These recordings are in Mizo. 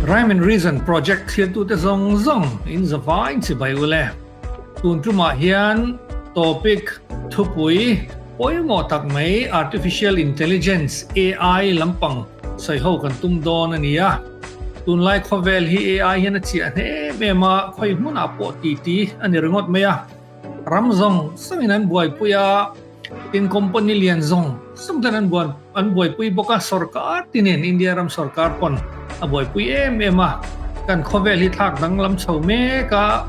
Rhyme and Reason project thliatute zawng zawng in zavaiin chibai u le. Tun tumah hian topic thupui pawimawh tak mai Artificial Intelligence, AI, lampang sawiho kan tum dawn a ni a. Tunlai khawvel hi AI hian a chiah hnem em a, khawi hmunah pawh titi a ni ringawt mai a. Ram zawng zawngin an buaipui a, tin company lian zawng zawng ten an buan an buaipui bawk a, sorkar tinin India ram sorkar pawn a buaipui em em a, kan khawvel hi thlak danglam chho mek a,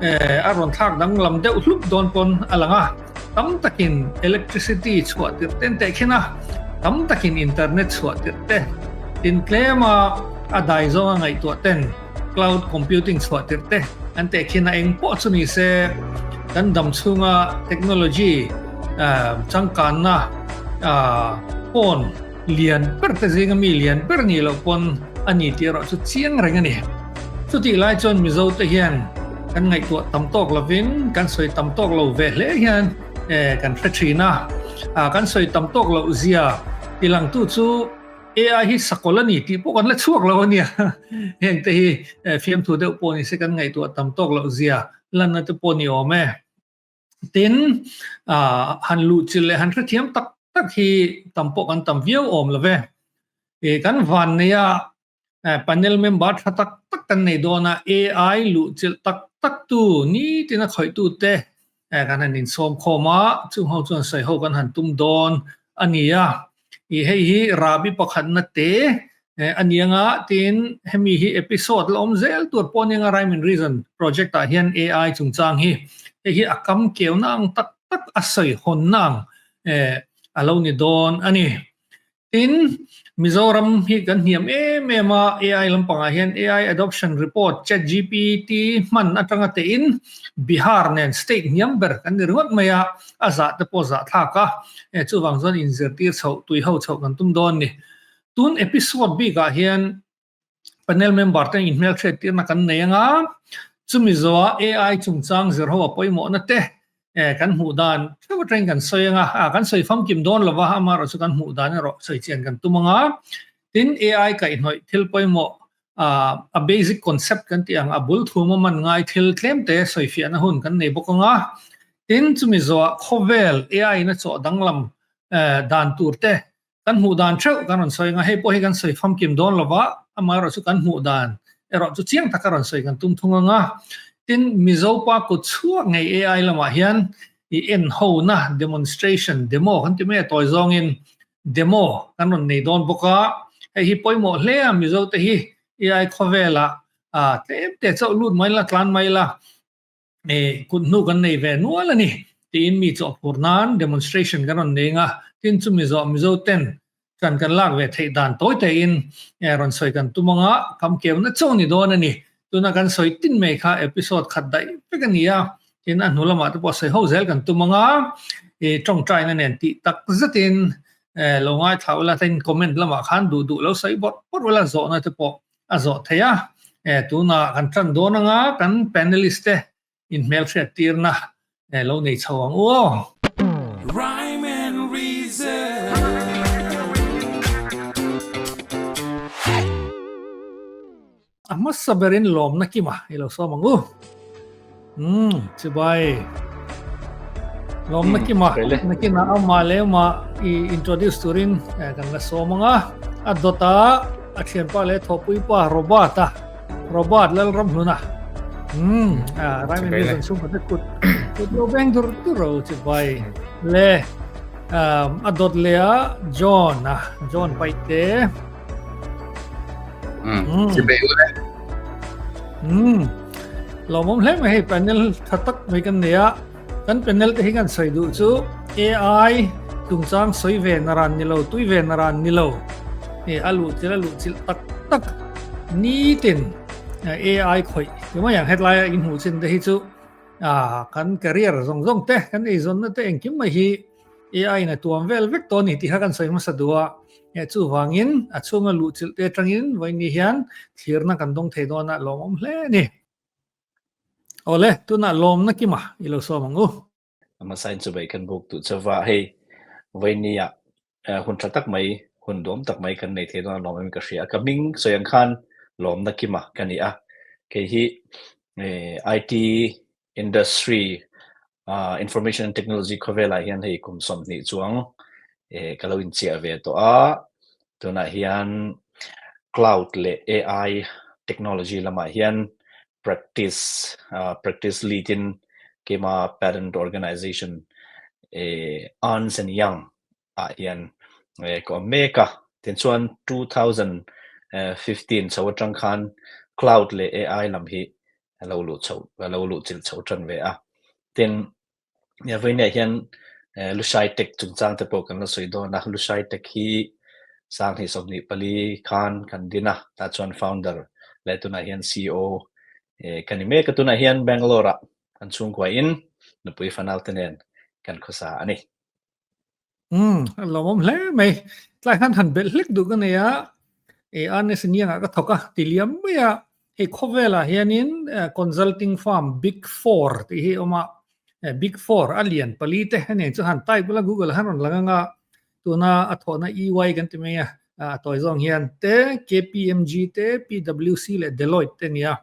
eh a rawn thlak danglam deuh hlup dawn pawn a lang a, tam takin electricity chhuah tirh ten teh khin a, tam takin internet chhuah tirh te, tin tlem a a dai zawnga ngaihtuah ten. Cloud computing chhuah tirh te an teh khin a, eng pawh chu ni se kan dam chhunga technology changkanna phone lian ber te zinga mi lian ber nih loh pawn a ni tih erawh chu chiang reng a ni. Chutih lai chuan Mizo te hian kan ngaihtuah tam tawk lovin kan sawi tam tawk lo ve hle hian kan hre thin a, kan sawi tam tawk loh zia tilangtu chu AI hi sakawlh a ni tih pawh kan la chhuak lo a nia. Heng te hi fiamthu deuh pawh ni se kan ngaihtuah tam tawk loh zia lanna te pawh ni awm e. Tin, han luh chilh leh han hrethiam tak tak hi tam pawh kan tam viau awm lo ve. Kan van neia panel member tha tak tak kan nei dawn a, AI luh chilh tak tak tu nitin a khawih tu te kan han insawm khawm a, chung ho chuan sawi ho kan han tum dawn a ni a. I hei hi Rabi pakhatna te a ni anga tin hemi hi episode la awm zel tur pawh nia Rhyme and Reason project ah hian AI chungchang hi hei hi a kam keuna ang tak tak a sawi hawnna ang a lo ni dawn a ni. Tin, Mizoram hi kan hniam em em a, AI lampangah hian AI adoption report ChatGPT hman atanga tein Bihar nen state hniam ber kan ni ringawt mai a, a zah te pawh zah thlak a, chuvang chuan inzirtir chhoh, tuiho chhoh kan tum dawn ni. Tun episode bikah hian Panel member te inhmelhriat tirna kan nei anga, chumi zawha AI chungchang zirho a pawimawhna te kan hmuh dan theuh atangin kan sawi anga, kan sawi famkim dawn lova, amaherawh chu kan hmuh dan erawh sawi chian kan tum anga, tin AI kaihhnawih thil pawimawh a basic concept kan tih ang a bul thum a man ngai thil tlem te sawi fiahna hun kan nei bawk anga, tin chumi zawha khawvel AI in a chawh danglam dan tur te Kan hmuh dan theuh kan rawn sawi anga hei pawh hi kan sawi famkim dawn lova, amaherawh chu kan hmuh dan erawh chu chiang taka rawn sawi kan tum thung anga. Tin, Mizo pa kut chhuak ngei AI lamah hian i en hona, demonstration, demo kan ti mai a tawi zawngin demo kan rawn nei dawn bawk a, hei hi pawimawh hle a Mizo te hi AI khawvelah tlem te chauh lut mai la tlan mai la. Kut hnu kan nei ve nual a ni tiin mi chawhphur nan demonstration kan rawn nei anga tin chumi zawh Mizo ten kan kan lak ve theih dan tawi tein rawn sawi kan tum anga kam keuna chaw ni dawn a ni. Tuna kan sawi tin mai kha episode khat daih vek a ni a, tin a hnu lamah te pawh sawi ho zel kan tum anga i tawngtaina nen tih tak zetin lo ngaithla ula tin comment lamah khan duh duh lo sawi bawrh bawrh ula zawhna te pawh a zawh theih a, tunah kan tan dawn anga kan panelist te inhmelhriat tirna lo nei chho ang u aw. Rhyme and reason. A hmasa berin lawmna kima i lo sawm ang u. Umm chibai. Lawmna kima nakina ama leh ama i introduce turin kan la sawm anga a dawta a thianpa leh thawhpui pa Robert a Robert Lalramhluna umm Rhyme and Reason chhungkhat te kut kut lo beng dur dur ro chibai le a dawt leh a John a John Paihte Umm chibai u le. Umm lawmawm hle mai hei panel tha tak mai kan nei a kan panel te hi kan sawi duh chu AI chungchang sawi ve na ran ni lo tui ve na ran ni lo e a luh chilh a luh chilh tak tak nitin AI khawih ti mai ang hetlai a inhmuh chin te hi chu a kan career zawng zawng te kan eizawnna te engkim mai hi AI in a tuam vel vek tawh a ni tih kha kan sawi hmasa duh a. Chuvangin a chhunga luh chilh te atangin vawiin hian thlirna kan dawng thei dawn a lawmawm hle a ni. Awle, tunah lawmna kima i lo sawm ang u. Hmasa in chuvei kan buk duh chauva hei vawiin ah hun tha tak mai, hun duam tak mai kan nei thei dawn a lawmawm in ka hria. Ka hming sawi ang khan. Lawmna Kima ka ni a, kei hi IT industry information and technology khawvelah hian hei kum 20 chuang ka lo inchiah ve tawh a, tunah hian cloud leh AI technology lamah hian practice practice lead in keima parent organization Ernst and Young ah hian ka awm mek a, tichuan 2015 chho atang khan cloud leh AI lam hi a lo luh chho a lo luh chilh chho tan ve a, tin vawiinah hian Lushai Tech chungchang te pawh kan la sawi dawn a, Lushai Tech hi 2024 khan kan din a, tah chuan founder leh tunah hian CEO ka ni mek a, tunah hian Bangalore ah kan chhungkua in nupui fanau te nen kan khawsa a ni. Umm, a lawmawm hle mai. Tlai khan han belh hlek duh ka nei a, e Ernest Niang ah ka thawk a, ti liam mai a, hei khawvelah hianin consulting firm Big Four tih hi a awm a, Big Four a lian pali te a nen chu han type ula Google ah han rawn lang ang a, tuna a thawhna EY kan ti mai a, a tawi zawng hian te, KPMG te, PWC leh Deloitte te a ni a,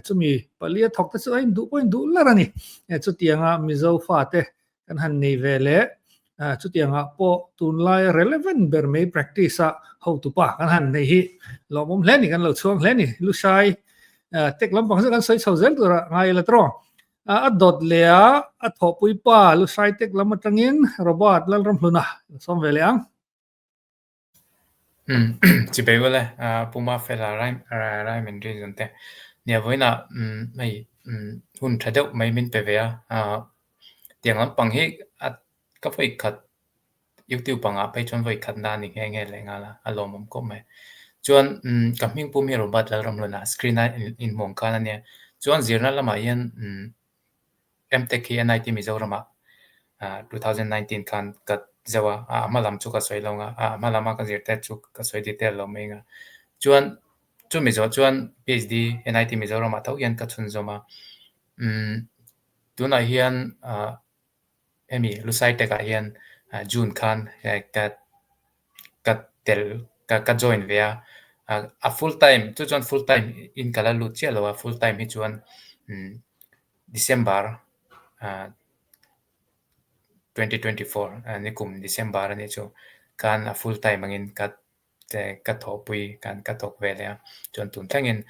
chumi pali a thawk te chu a induh pawh a induh lar a ni. Chutianga Mizo fate Kan han nei ve leh chutiangah pawh tunlaia relevant ber mai practice a hotupa kan han nei hi lawmawm hle ni kan lo chhuang hle ni Lushai tech lampang chu kan sawi chho zel tura ngai ila tawng a dawt leh a a thawhpui pa Lushai tech lam atangin Robert Lalramhluna sawm ve leh ang. Chibai ule Puma fela Rhyme and Reason te nia vawiinah hei hun tha deuh mai min pe ve a, tiang lampang hi ka vawi khat YouTube angah phei chuan vawi khat na a ni nghe nghe leh nghal a, a lawmawm khawp mai. Chuan ka hming pum hi Robert Lalramhluna screen a inhmuh ang khan a nia, chuan zirna lamah hian MTech hi NIT Mizoramah 2019 khan ka zeuh a, a hma lam chu ka sawi lo ang a, a hma lama ka zir te chu ka sawi detail lo mai ang a. Chuan chumi zawh chuan PhD NIT Mizoramah tho hian ka chhunzawm a, umm tunah hian hemi Lusai Tech ah hian June khan ka ka tel ka ka join ve a, a full time chu chuan full time in ka la lut chiah lo a, full time hi chuan umm December 2024 nikum December a nih chu khan a full time angin ka ka thawhpui kan ka thawk ve leh a chuan tun thlengin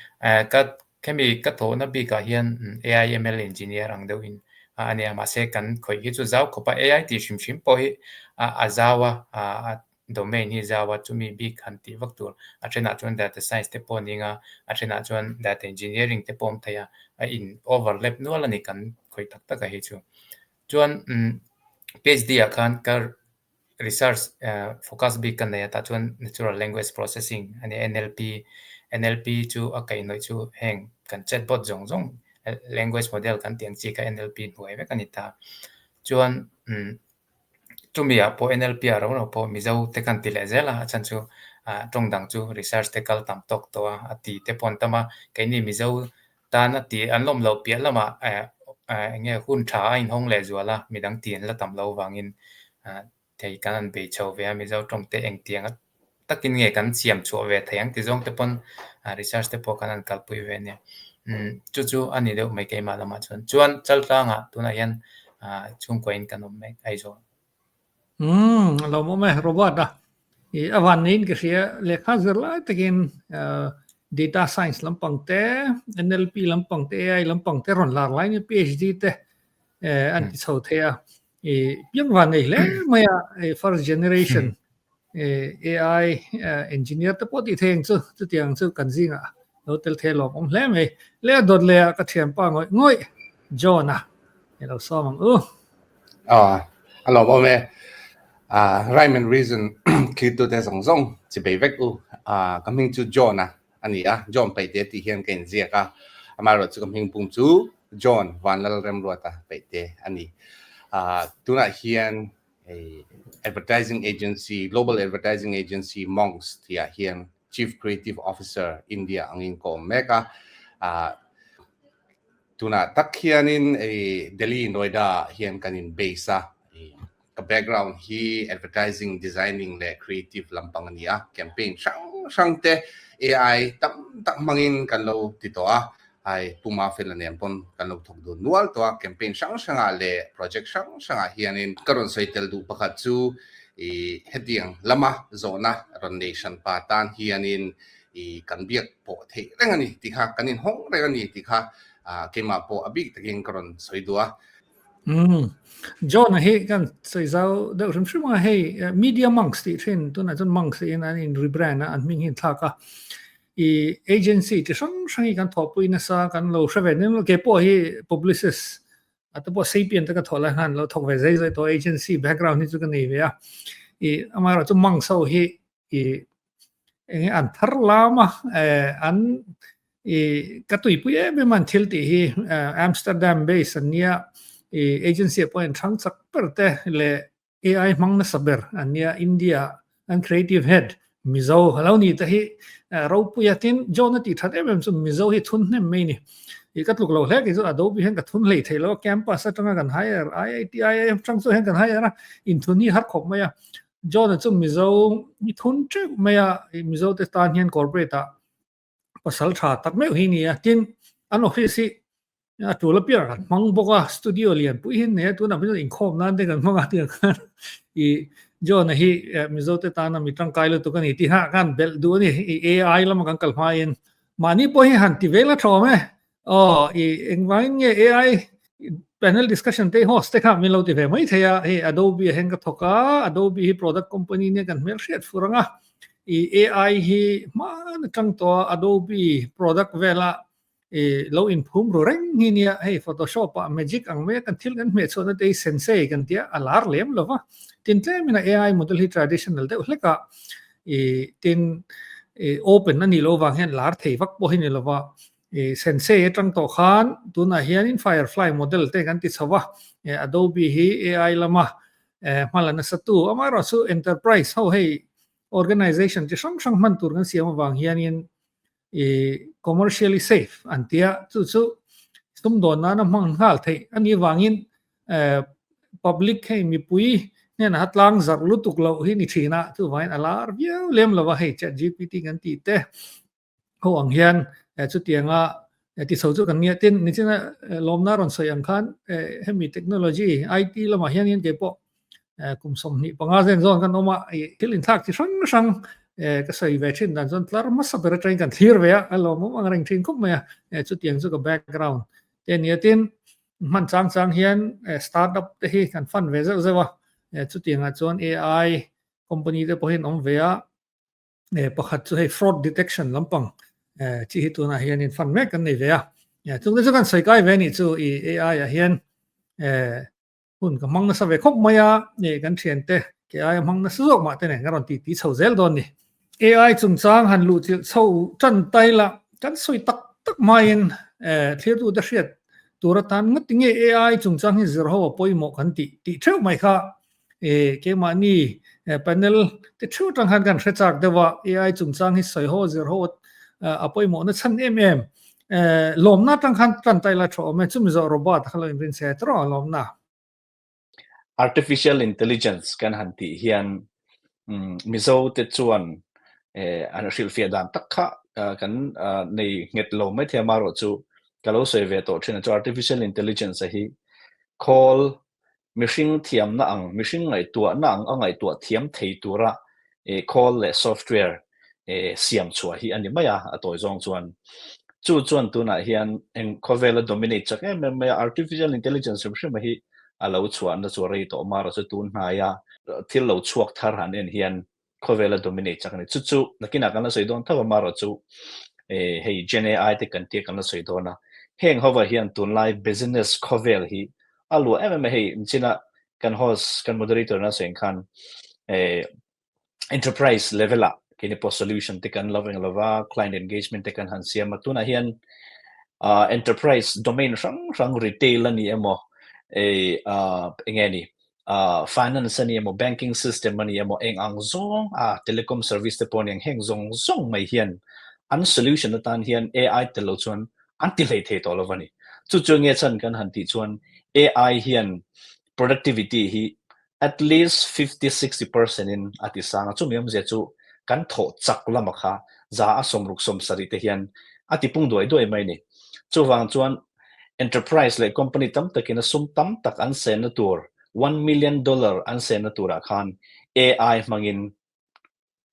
ka khemi ka thawhna bikah hian AIML engineer ang deuhin a nia mahse kan khawih hi chu zau khawp a AI tih hrim hrim pawh hi a zau a a domain hi zau a chumi bik han tih vak tur a thenah chuan data science te pawh a ning a a thenah chuan data engineering te pawh a awm thei a a in overlap nual a ni kan khawih tak tak a hi chu chuan PhD ah khan ka research focus bik ka nei a tah chuan natural language processing a ni NLP NLP chu a kaihhnawih chu heng kan chatbot zawng zawng language model kan tih ang chi kha NLP hnuai vek a ni ta chuan chumi ah pawh NLP ah ro ro pawh Mizo te kan ti leh zel a a chhan chu tawng dang chu research te kal tam tawk tawh a a ti te pawh an tam a keini Mizo Tan a ti an lawm loh piah lamah eng nge hun tha a inhawng leh zual a, midang ti an la tam loh vangin thei kan han bei chho ve a, Mizo tawng te engtiang takin nge kan siam chhuah ve thei ang ti zawng te pawn research te pawh kan han kalpui ve ania. Chu chu a ni deuh mai keimah lamah chuan. Chuan Chaltlangah tunah hian chhungkuain kan awm mek Aizawl. Umm, a lawmawm e, Robert a. I a van niin ka hria, lehkha zir lai takin data science lampang te, NLP lampang te, AI lampang te rawn lar lai ni PhD te an ti chho thei a. I piang van nei hle mai a, first generation AI engineer te pawh tih thei ang chu, chutiang chu kan zingah lo tel thei lawmawm hle mai. Le a dawt leh ah ka thianpa ngawih ngawih John a, i lo sawm ang u. A lawmawm e. Rhyme and Reason thlir tute zawng zawng chi bei vek u. Ka hming chu John a a ni a, John Paihte tih hian ka inziak a, amaherawh chu ka hming pum chu John Vanlalremruata Paihte a ni. Tunah hian advertising agency, global advertising agency Monks tihah hian Chief Creative Officer India angin ka awm mek a. Tunah tak hianin Delhi, Noida ah hian kan in base a, ka background hi advertising, designing leh creative lampang a ni a, campaign hrang hrang te AI tam tak hmangin kan lo ti tawh a, Ai, Pu Mafela nen pawn kan lo thawk dun nual tawh a, campaign hrang hrangah leh project hrang hrangah hianin ka rawn sawi tel duh pakhat chu i hetiang lama zawhna rawn nei hran pa tan hianin i kan biak pawh theih reng a ni tih kha, kan inhawng reng a ni tih kha keimah pawh a bik takin ka rawn sawi duh a. Umm. John-a hi kan sawi zau deuh hrim hrim a, hei Media Monks tih thin tunah chuan Monks tiin an in rebrand a, an hming hi an thlak a. I agency chi hrang hrang hi kan thawhpui nasa kan lo hre ve nen ke pawh hi publicist a te pawh Sapien te ka thawh lai khan lo thawk ve zai zai tawh agency background hi chu ka nei ve a. I amaherawhchu Monks ho hi i enge an thar lam a eh an i ka tuipui em em a an thil tih hi Amsterdam base an nia i agency ah pawh an thang chak ber te leh AI hmang nasa ber an nia India an creative head Mizo a lo ni te hi ropui a tin John a tih that em em chu Mizo hi thun hnem mai a ni i ka tluk lo hle kei chu Adobe hian ka thun hlei thei lo a campus atanga kan hire IIT IIM atang chu hian kan hire a inthun hi har khawp mai a John-a chu Mizo ni thun teuh mai a, Mizo te tan hian corporate ah pasal tha tak meuh hi ni a, tin an office hi a tul apiang kan hmang bawk a, studio lian pui hi an nei a, tunah pawh chuan inkhawm nan te kan hmang a tiang khan i John-a hi Mizo te tana mi tangkai lutuk a ni tih kha kan belh duh a ni, i AI lama kan kal hmain mahni pawh hi han ti vel a tha awm e. Aw, i engvangin nge AI panel discussion te host te kha min lo ti ve mai thei a, hei Adobe ah hian ka thawk a, Adobe hi product company nia kan hmelhriat fur ang a, i AI hi hman atang tawh a Adobe product vela i lo inphum ru reng hi nia, hei Photoshop ah magic ang mai a kan thil kan hmeh chhuahna te hi sensei kan tia a lar lem lo va, tin tlemin a AI model hi traditional deuh hlek a, i tin i open a nih loh vang hian lar thei vak pawh hi ni lo va. I Sensei atang tawh khan tunah hianin Firefly model te kan ti chho a, Adobe hi AI lama hma la nasa tu amaherawhchu enterprise ho hei organization chi hrang hrang hman tur kan siam avang hianin i commercially safe an ti a, chu chu sumdawn nana hmang nghal theih a nih avangin public hei mipui hnenah tlang zarh lutuk loh hi ni thin a, chuvangin a lar viau lem lo a hei ChatGPT kan tih te. Ho ang hian chutianga ti chho chu kan nia. Tin, nichina lawmna rawn sawi ang khan hemi technology IT lamah hianin kei pawh kum 25 zen zawn kan awm a, thil inthlak chi hrang hrang ka sawi ve thin dan chuan tlar hmasa ber atangin kan thlir ve a, a lawmawm ang reng thin khawp mai a, chutiang chu ka background te a nia. Tin, hman chang chang hian startup te hi kan fund ve zeuh zeuh a, chutiangah chuan AI company te pawh hi an awm ve a. eh pakhat chu hei fraud detection lampang eh chi hi tunah hianin fund mek kan nei ve a eh chung te chu kan sawi kai ve anih chu i AI ah hian eh hun ka hmang nasa ve khawp mai a eh kan thian te ke ai a hmang nasa zawk mah te nen kan rawn ti ti chho zel dawn ni AI chungchang han luh chilh chho tan tai la kan sawi tak tak maiin eh thlir te hriat tur atan ngawt tinge AI chungchang hi zir ho a pawimawh kan tih tih theuh mai kha E keimahni panel te theuh atang khan kan hre chak deuh a, AI chungchang hi sawi ho zir ho a pawimawhna chhan em em. Lawmna atang khan tan ta ila tha awm e, chumi zawh robot a kha lo inrin se tawrh ang lawmna. Artificial intelligence kan han tih hian Mizo te chuan an hrilhfiah dan tak kha kan nei nghet lo maithei amaherawhchu ka lo sawi ve tawh thin a chu artificial intelligence a hi khawl Mihring thiamna ang, mihring ngaihtuahna ang a ngaihtuah thiam thei tura khawl leh software siam chhuah hi a ni mai a, a tawi zawng chuan. Chu chuan tunah hian eng khawvela dominate chak em em mai a, artificial intelligence hrim hrim hi a lo chhuahna chu a rei tawh mar a, chu tun hnaia thil lo chhuak thar han en hian khawvel a dominate chak a ni. Chu chu nakinah kan la sawi dawn tho a, marawh chu hei Gen AI te kan tia kan la sawi dawn a. Heng hova hian tunlai business khawvel hi a luah em em a, hei michina kan host, kan moderator na sawi ang khan enterprise level ah keini pawh solution te kan lo eng lova, client engagement te kan han siam a. Tunah hian enterprise domain hrang hrang retail a ni emaw eng nge ni finance a ni emaw, banking system a ni emaw, eng ang zawng a telecom service te pawh a ni ang, heng zawng zawng mai hian an solution atan hian AI tel lo chuan an ti hlei thei tawh lo a ni. Chu chu nge chhan kan han tih chuan AI hian productivity hi at least 50-60 percent in a ti sang a, chumi awmzia chu kan thawh chak lama kha. 60% 70 te hian a tipung duai duai mai a ni. Chuvang chuan enterprise leh company tam takin a sum tam tak an senna tur $1 million an senna turah khan AI hmangin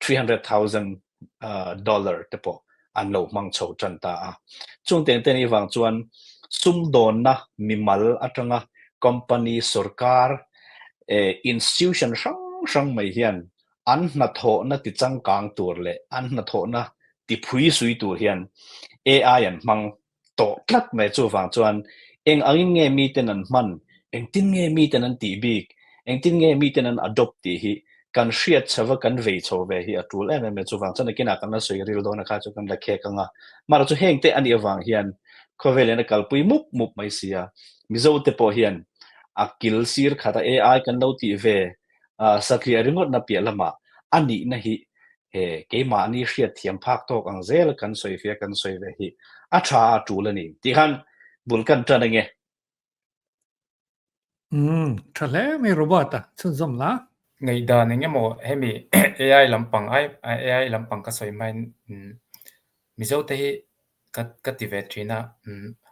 $300,000 te pawh an lo hmang chho tan ta a. Chung teng te ni vang chuan sumdawnna mimal atanga company sorkar institution hrang hrang mai hian an hnathawhna ti changkang tur leh an hnathawhna ti phui sui tur hian AI an hmang tawh tlat mai. Chuvang chuan eng angin nge miten an hman, engtin nge miten an tih bik, engtin nge miten an adopt tih hi kan hriat chhova kan vei chho ve hi a tul em em e. Chuvang chuan nakinah kan la sawi ril dawn a, kha chu kan la khek ang a. Mahra chu heng te a nih avang hian khawvel in a kalpui mup mup mai si a, Mizo te pawh hian a kil sir khat a AI kan lo tih ve satliah ringawtna piah lamah a nihna hi he keimahni hriat thiam phak tawk ang zel kan sawi ve kan sawi ve hi a tha a tul a ni tih khan bul kan tan ange. Umm, tha hle mai Robert a, chhunzawm la. Ngaihdan eng emaw hemi AI lampang ai AI lampang ka sawi hmain Mizo te hi ka ka ti ve thin a,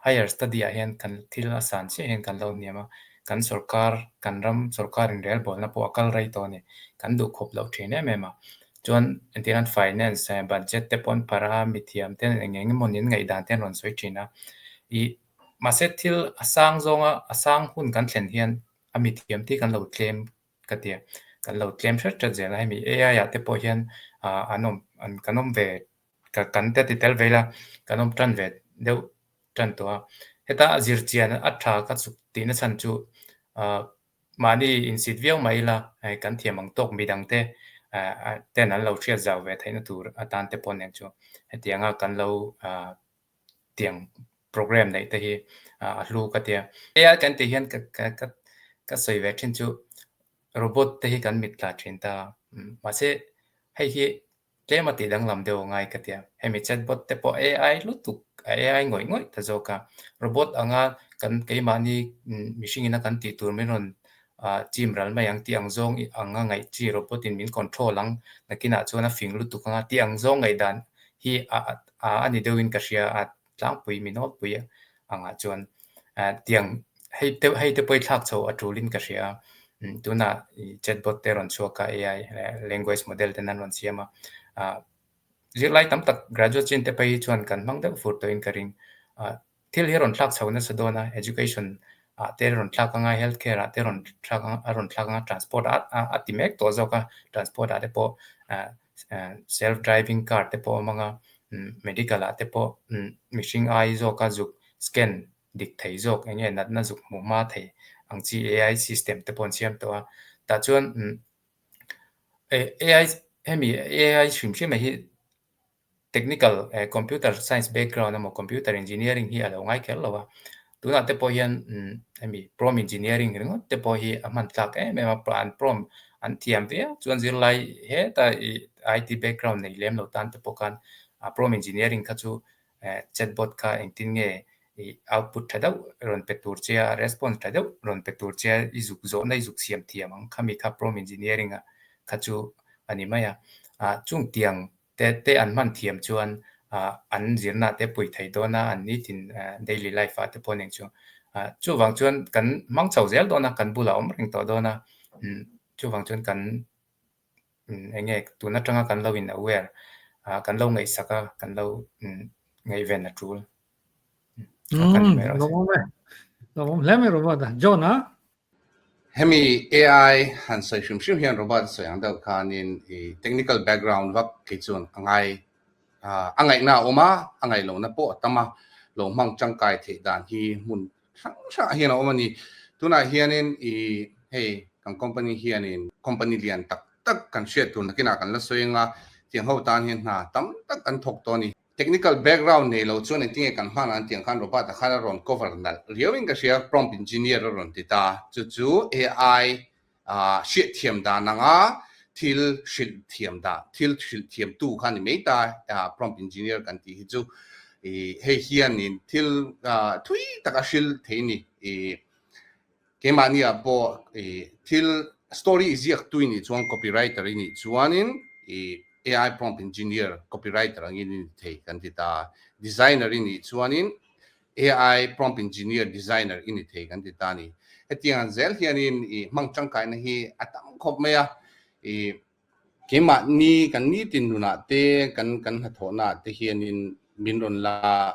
higher study ah hian kan thil a san chiah hian kan lo hniam a, kan sorkar kan ram sorkar in relbawlna pawh a kal rei tawh a ni, kan duh khawp loh thin em em a. Chuan entir nan finance budget te pawh an phar a, mithiam te eng eng emaw nin ngaihdan te an rawn sawi thin a, ih mahse thil a sang zawnga a sang hun kan thlen hian a mithiam te hi kan lo tlem ka ti a, kan lo tlem hret hret zel a, hemi AI ah te pawh hian ah an awm an kan awm ve ka kan te ti tel ve ila kan awm tan ve deuh tan tawh a, heta a zir chian a tha ka chuk tih na chhan chu ah mahni insit viau mai ila hei kan thiam ang tawk midang te ah ten an lo hriat zau ve theihna tur atan te pawh nen chu hetianga kan lo ah tiang program neih te hi a hlu ka tia. AI kan tih hian ka ka ka ka sawi ve thin chu robot te hi kan mit tla thin ta mahse hei hi tlem a tih danglam deuh a ngai ka tia. Hemi chatbot te pawh AI lutuk a AI ngawih ngawih ta zawk a, robot anga kan keimahni mihring ina kan tih tur min rawn chim ral mai ang tih ang zawng anga ngaih chi robot in min control ang nakinah chuan a fing lutuk anga tih ang zawng ngaihdan hi a a ni deuhin ka hria a tlangpui mi nawlpui angah chuan tiang hei te hei te pawh i thlak chho a tulin ka hria a tunah chatbot te rawn chhuak a AI language model ten an rawn siam a zirlai tam tak graduate chin te phei hi chuan kan hmang deuh fur tawhin ka ring thil hi rawn thlak chho nasa dawn a education ah te rawn thlak anga health care ah te rawn thlak anga a rawn thlak anga transport ah a ti mek tawh zawk a transport ah te pawh self driving car te pawh a awm anga medical ah te pawh mihring ai zawka zuk scan dik thei zawk eng nge natna zuk hmuh hma thei ang chi AI system te pawh an siam tawh a tah chuan AI hemi AI hrim hrim ah hi technical computer science background emaw computer engineering hi a lo ngai kher lo a, tunah te pawh hian hemi prompt engineering ringawt te pawh hi a hman tlak em em a, an prompt an thiam viau chuan zirlai heta ih IT background nei lem lo tan te pawh khan prompt engineering kha chu chatbot kha engtin nge ih output tha deuh rawn pe tur che a, response tha deuh rawn pe tur che a, i zuk zawhna i zuk siam thiam ang khami kha prompt engineering ah kha chu a ni mai a, ah chung tiang te te an hman thiam chuan ah an zirna te pui thei dawn a, an nitin daily life ah te pawh nen chu ah chuvang chuan kan hmang chho zel dawn a, kan bulah awm reng tawh dawn a, umm chuvang chuan kan eng nge tun atanga kan lo in aware ah kan lo ngaihsak a, kan lo ngaihven a tul. Umm lawmawm e, lawmawm hle mai Robert a, John a? Hemi AI han sawi hrim hrim hian Robert a sawi ang deuh khanin i technical background vak kei chuan a ngai a ngaihna a awm a, a ngaih lohna pawh a tam a, lo hmang tangkai theih dan hi hmun hrang hrangah hian a awm a ni. Tunah hianin i hei kan company hianin company lian tak tak kan hriat tur nakinah kan la sawi ang a, tiang ho tan hian hna tam tak an thawk tawh a ni. Technical background nei lo chuan engtinge kan hman an tih ang khan Robert a khan a rawn cover nalh riau in ka hria, prompt engineer a rawn ti ta. Chu chu AI hriat thiam dan anga thil hrilh thiam dan, thil hrilh thiam tu kha ni mai ta prompt engineer kan tih hi chu. Hei hianin thil thui tak a hrilh thei a ni. Keimahni ah pawh thil story i ziak tu i nih chuan copywriter i nih chuanin i. AI prompt engineer, copywriter angin i ni thei kan ti ta. Designer i nih chuanin AI prompt engineer, designer i ni thei kan ti ta a ni. Hetiang ang zel hianin i hmang tangkaina hi a tam khawp mai a, i Keimahni kan nitin nunah te kan kan hnathawhnaah te hianin min rawn la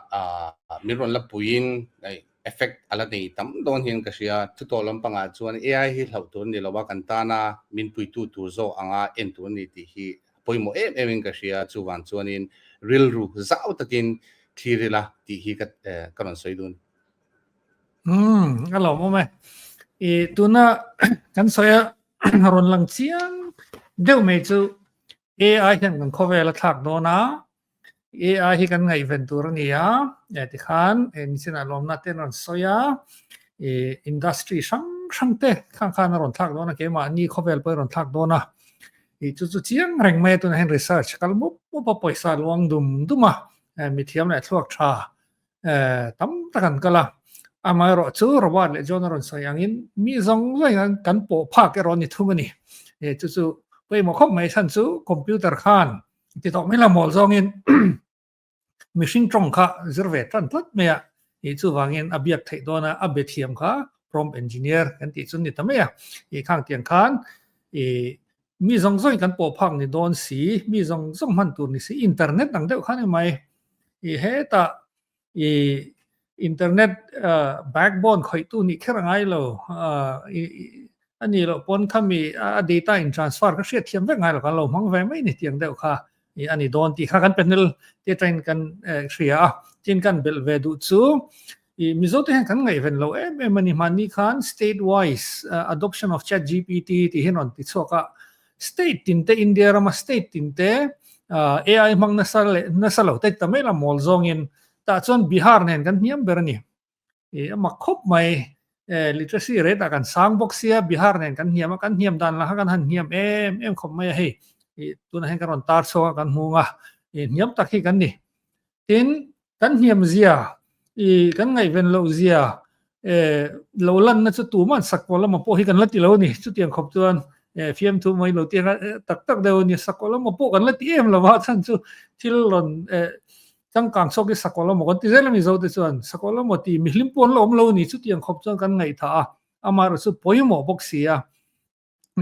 min rawn la puiin effect a la nei tam dawn hian ka hria. Thutawh lampangah chuan AI hi hlauh tur a ni lo a, kan tana min puitu tur zawk anga en tur a ni tih hi a pawimawh em em in ka hria. Chuvang chuanin rilru zau takin thlir ila tih hi ka ka rawn sawi dun. Umm a lawmawm e. I tuna kan sawi a rawn lang chiang deuh mai chu AI hian kan khawvel a thlak dawn a, AI hi kan ngaihven tur a ni a, e tikhan e nichinah lawmna te an rawn sawi a, i industry hrang hrang te khang khan a rawn thlak dawn a, keimahni khawvel pawh a rawn thlak dawn a, i chu chu chiang reng mai a tunah hian research kal mup mup a, pawisa luang dum dum a, mithiam leh thluak tha tam tak an kal a, amaherawh chu Robert leh John a rawn sawi angin mi zawng zawng in kan pawh phak erawh a ni thung a ni. Chu chu pawimawh khawp mai chhan chu computer khan ti tawh mai la mawl zawngin mihring tawng kha zir ve tan tlat mai a, chuvangin a biak theih dawn a, a be thiam kha prompt engineer kan tih chu ni ta mai a, khang tiang khan mi zawng zawng in kan pawh phak ni dawn si, mi zawng zawng hman tur ni si, internet ang deuh kha ni mai. I hetah i internet backbone khawihtu nih kher a ngai lo. A nih loh pawn khami a data in transfer kha hriat thiam vek ngai lo, kan lo hmang ve mai ni tiang deuh kha a ni dawn tih kha kan panel te atangin kan hria a. Tin kan belh ve duh chu i Mizote hian kan ngaihven lo em em a ni. Hmanni khan state wise adoption of chatgpt tih hi an rawn ti chhuak a. State tin te India rama state tin te AI hmang nasa leh nasa lo te ta mai la mawl zawngin tah chuan Bihar nen kan hniam ber a ni. I a mak khawp mai literacy rate ah kan sang bawk sia Bihar nen kan hniam a kan hniam dan lah kha kan han hniam em em khawp mai a hei i tunah hian kan rawn tar chhuak a kan hmung a i hniam tak hi kan ni. Tin, kan hniam zia, i kan ngaihven loh zia, e lo lanna chu tuman sakkaw lama pawh hi kan la ti lo a ni. Chutiang khawp chuan e fiamthu mai lo tiang a tak tak deuh a ni. Sakkaw lama pawh kan la ti em lo va, chhan chu thil rawn e changkang chhuak hi sakkaw lama kan ti zel a Mizo te chuan. Sakkaw lama ti mihlim pawh an la awm lo a ni. Chutiang khawp chuan kan ngaihthah a, amaherawhchu chu pawimawh bawk si a.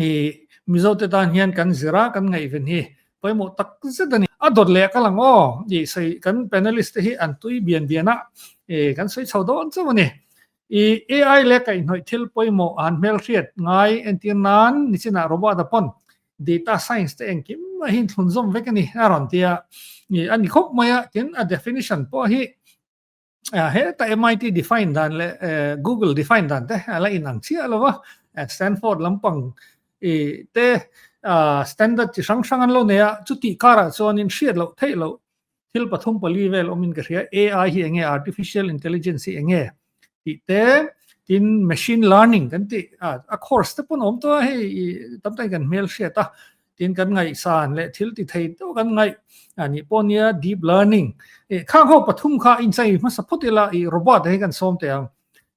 I Mizote tan hian kan zir a, kan ngaihven hi pawimawh tak zet a ni. A dawt leh ka lang aw, i sawi kan panelist te hi an tui bian bian a, i kan sawi chho dawn chauh a ni. I AI leh kaihhnawih thil pawimawh han hmelhriat ngai entir nan nichinah Robert-a pawn data science te engkim a hi thlunzawm vek a ni a rawn ti a, i a ni khawp mai a, tin a definition pawh hi Heta MIT define dan leh Google define dan te a la inang chiah lo va, Stanford lampang te standard chi hrang hrang an lo nei a, chutih karah chuanin hriat loh theih loh thil pathum pali vel awmin ka hria, AI hi enge, Artificial Intelligence hi enge tih te, tin Machine Learning kan tih a course te pawn a awm tawh a, hei tam takin kan hmelhriat a, Tin kan ngaihsan leh thil ti thei deuh kan ngaih a nih pawh nia deep learning eh khang ho pathum kha inchei hmasa phawt ila i robot hi kan sawm teh ang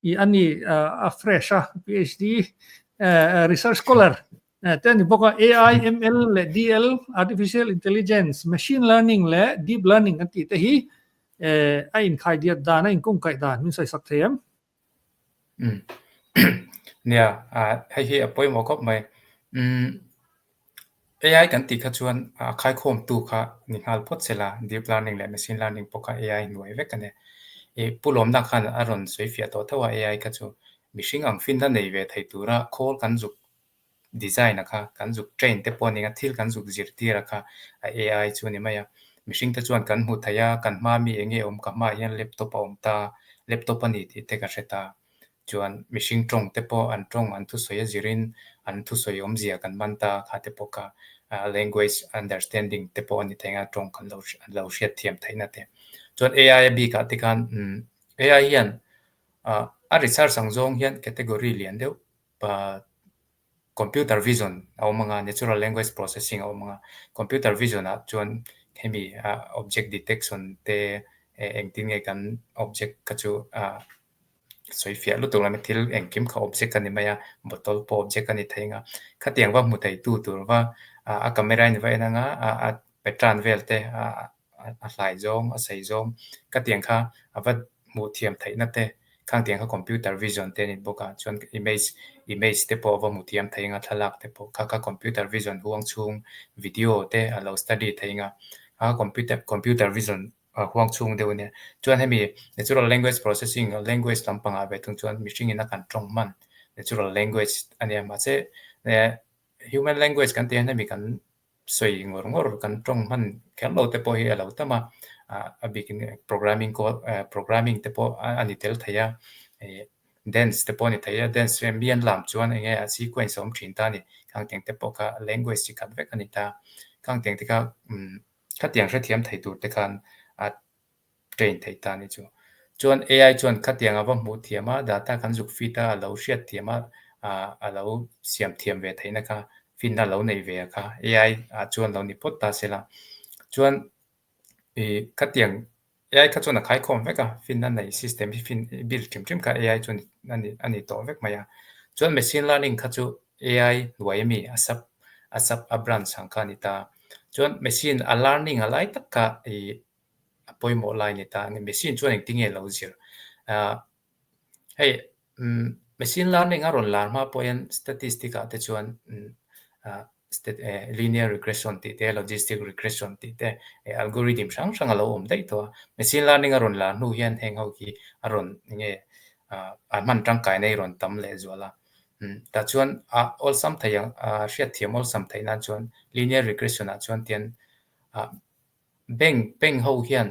i ani a fresh a PhD research scholar te ani bawk a AI ML leh DL artificial intelligence machine learning leh deep learning kan tih te hi a inkhaidiat dan a inkungkaih dan min sawi sak thei em? Nia, hei hi a pawimawh khawp mai. AI kan tih kha chuan a khaikhawmtu kha ni nghal phawt se la, deep learning leh machine learning pawh kha AI hnuai vek a ni. Ih Pu Lawmna khan a rawn sawi fiah tawh tho a AI kha chu mihring ang finna nei ve thei tura khawl kan zuk design a kha kan zuk train te pawh a nia thil kan zuk zirtir a kha a AI chu a ni mai a. Mihring te chuan kan hmu thei a, kan hma mi eng nge awm ka hmaah hian laptop a awm ta, laptop a ni tih te ka hre ta. Chuan mihring tawng te pawh an tawng an thusawi a zirin an thusawi awmzia kan man ta kha te pawh kha language understanding te pawh a ni thei ang a tawng kan lo an lo hriat thiam theihna te. Chuan AI a bikah te khan AI hian a research ang zawng hian category lian deuh Computer vision a awm ang a, natural language processing a awm ang a. Computer vision ah chuan hemi object detection te engtin nge kan object kha chu sawi fiah lutuk lo thil engkim kha object a ni mai a, bottle pawh object a ni thei ang a. Khatiang va hmu thei tu tur va a camera in va en ang a. Pattern vel te a a hlai zawng a sei zawng ka tiang kha a va hmuh thiam theihna te khang tiang kha computer vision te a ni bawk a chuan image image te pawh a va hmu thiam thei anga thlalak te pawh kha kha computer vision huang chhung video te a lo study thei anga a computer computer vision huang chhung deuh a nia. Chuan hemi natural language processing language lampangah ve thung chuan mihring in a kan tawng hman natural language a nia mahse human language kan tih hian hemi kan sawi ngawr ngawr kan tawng hman kher lo te pawh hi a lo tam a, a bikin programming code programming te pawh a ni tel thei a, ih dance te pawh a ni thei a, dance chu mi an lam chuan eng nge a sequence a awm thin ta a ni, khang tiang te pawh kha language chi khat vek a ni ta, khang tiang te kha umm khatiang hrethiam thei tur te khan a train theih ta a ni chu. Chuan AI chuan khatiang a va hmuh thiam a, data kan zuk feed a, a lo hriat thiam a, ah a lo siam thiam ve theihna kha finna lo nei ve a kha AI ah chuan lo ni phawt ta se la. Chuan ih khatiang AI kha chuan a khaikhawm vek a, finna nei system hi fin build hrim hrim kha AI chuan a ni a ni tawh vek mai a. Chuan machine learning kha chu AI hnuai ami a sub a sub a branch ang kha a ni ta. Chuan machine a learning a lai tak kha ih a pawimawh lai a ni ta a ni. Machine chuan engtin nge lo zir? Ahh hei umm machine learning a rawn lar hma pawh hian statistic ah te chuan umm ahh linear regression tih te logistic regression tih te algorithm hrang hrang a lo awm daih tawh a. Machine learning a rawn lar hnu hian heng ho hi a rawn enge ahh a hman tangkai na hi rawn tam leh zual a. Umm tah chuan a awlsam thei ang ahh hriatthiam awlsam theih nan chuan linear regression ah chuan tian ah Bank bank ho hian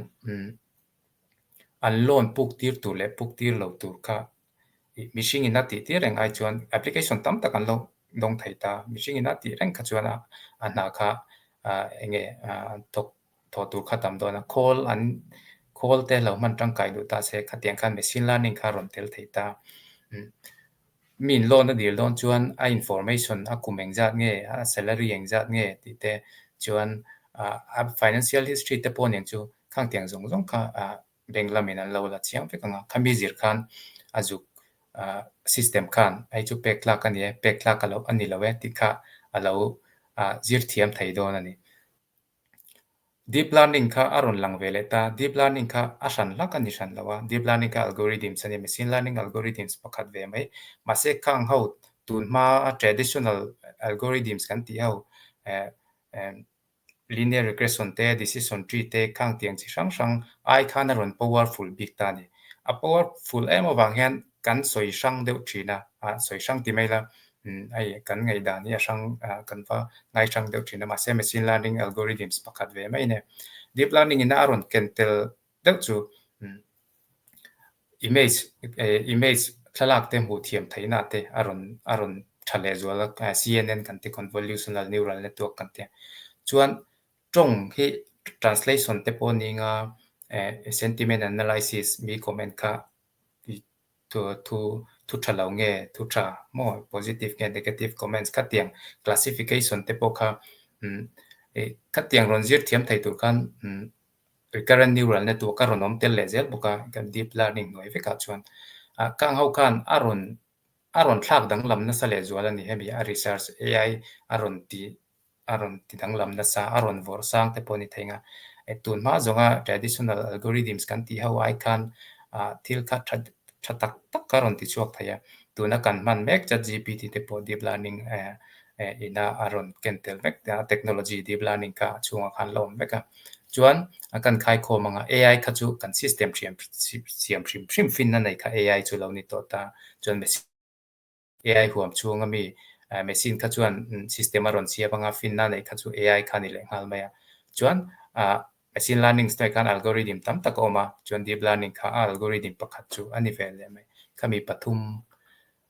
an loan puk tir tur leh puk tir lo tur kha mihring in a tih tir reng ai chuan application tam tak an lo dawng thei ta. Mihring in a tih reng kha chuan a hna kha eng nge thawk thawh tur kha tam dawn a. Khawl an khawl te lo hman tangkai duh ta se khatiang khan machine learning kha a rawn tel thei ta. Mi in loan a dil dawn chuan a information a kum engzat nge, a salary engzat nge tih te chuan a financial history te pawh nen chu khang tiang zawng zawng kha bank lamin an lo la chiang vek ang a. Khami zir khan a zuk system khan hei chu pek tlak a ni e, pek tlak a lo a ni lo e tih kha a lo zir thiam thei dawn a ni. Deep learning kha a rawn lang ve leh ta. Deep learning kha a hran hlak a ni hran lo a. Deep learning kha algorithms a ni, machine learning algorithms pakhat ve mai. Mahse khang ho tun hma a traditional algorithms kan tih ho eh linear regression te, decision tree te khang tiang chi hrang hrang ai khan a rawn powerful bik ta a ni. A powerful em avang hian kan sawi hrang deuh thin a, ah sawi hrang ti mai la hei kan ngaihdan hi a hrang kan va ngai hrang deuh thin a mahse machine learning algorithms pakhat ve mai a ni. Deep learning in a rawn ken tel deuh chu image image thlalak te hmuh thiam theihna te a rawn a rawn tha leh zual a C_N_N kan ti convolutional neural network kan ti a chuan tawng hi translation te pawh ni anga sentiment analysis mi comment kha Thu thu thu tha lo nge thu tha maw positive nge negative comments khatiang classification te pawh kha umm ih khatiang rawn zir thiam thei tur khan umm recurrent neural network a rawn awm tel leh zel bawk a kan deep learning hnuai vekah chuan ah khang ho khan a rawn a rawn thlak danglam nasa leh zual a ni hemi a research ai a rawn tih a rawn ti danglam nasa, a rawn vawrh sang te pawh a ni thei ang a. Tun hma zawnga traditional algorithms kan tih ho ai khan thil kha tha tha tak tak kha a rawn ti chhuak thei a. Tuna kan hman mek ChatGPT te pawh deep learning ina a rawn ken tel vek a, technology deep learning kha a chhungah khan la awm vek a. Chuan kan khaikhawm anga AI kha chu kan system hriam siam hrim hrim finna nei kha AI chu lo ni tawh ta. Chuan AI huam chhung ami machine kha chuan system a rawn siam anga finna neih kha chu AI kha a ni leh nghal mai a. Chuan machine learning hnuaiah khan algorithm tam tak a awm a, chuan deep learning kha a algorithm pakhat chu a ni ve leh mai. Khami pathum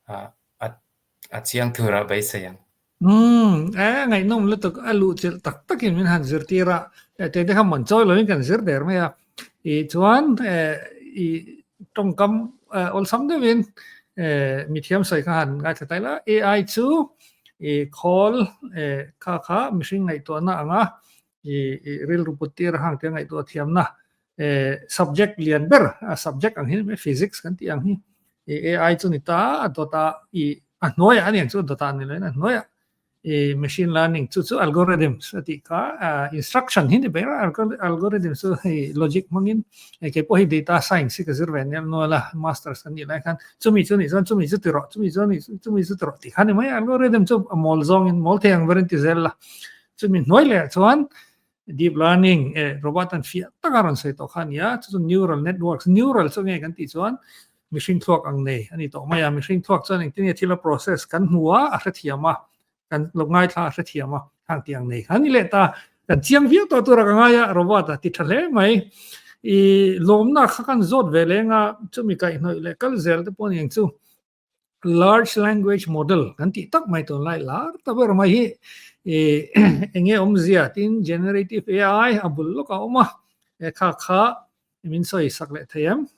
a chiang thurah beisei ang. Umm, e ngaihnawm lutuk a luh chilh tak takin min han zirtir a, tete kha man chawi lovin kan zir der mai a, ih chuan ih tawngkam awlsam deuhin mithiam sawi kha han ngaithla ta ila, AI chu ih khawl kha kha mihring ngaihtuahna anga ih rilru put tir a hang tia ngaihtuah thiamna subject lian ber subject ang hi physics kan tih ang hi AI chu ni ta a dawt a ih a hnuaiah a ni ang chu dawt ah ni loin a hnuaiah. I machine learning chu chu algorithms a tih kha instruction hi ni ber a, algorithm chu hei logic hmangin kei pawh hi data science hi ka zir ve anial nual a, masters kan nih lai khan chumi chu nih chuan chumi chu ti rawh, chumi chu nih chumi chu ti rawh tih kha ni mai a, algorithm chu a mawl zawngin mawl thei ang berin ti zel la, chumi hnuai leh ah chuan deep learning eh robot an fiah taka rawn sawi tawh kha a ni a, chu chu neural networks, neural chu nge kan tih chuan mihring thluak ang nei a ni tawh mai a, mihring thluak chuan engtin nge thil a process kan hmu a, a hrethiam a, kan lo ngaithla a hrethiam a, khang tih ang nei kha a ni leh ta, kan chiang viau tawh tur a ka ngai a, robot a ti tha hle mai, i lawmna kha kan zawt ve leng a, chumi kaihhnawih leh kal zel te pawh a ni ang chu. Large language model kan tih tak mai tunlai lar ta ber mai hi eng nge awmzia tin generative AI a bul lawk a awm a, he kha kha min sawi sak leh thei em?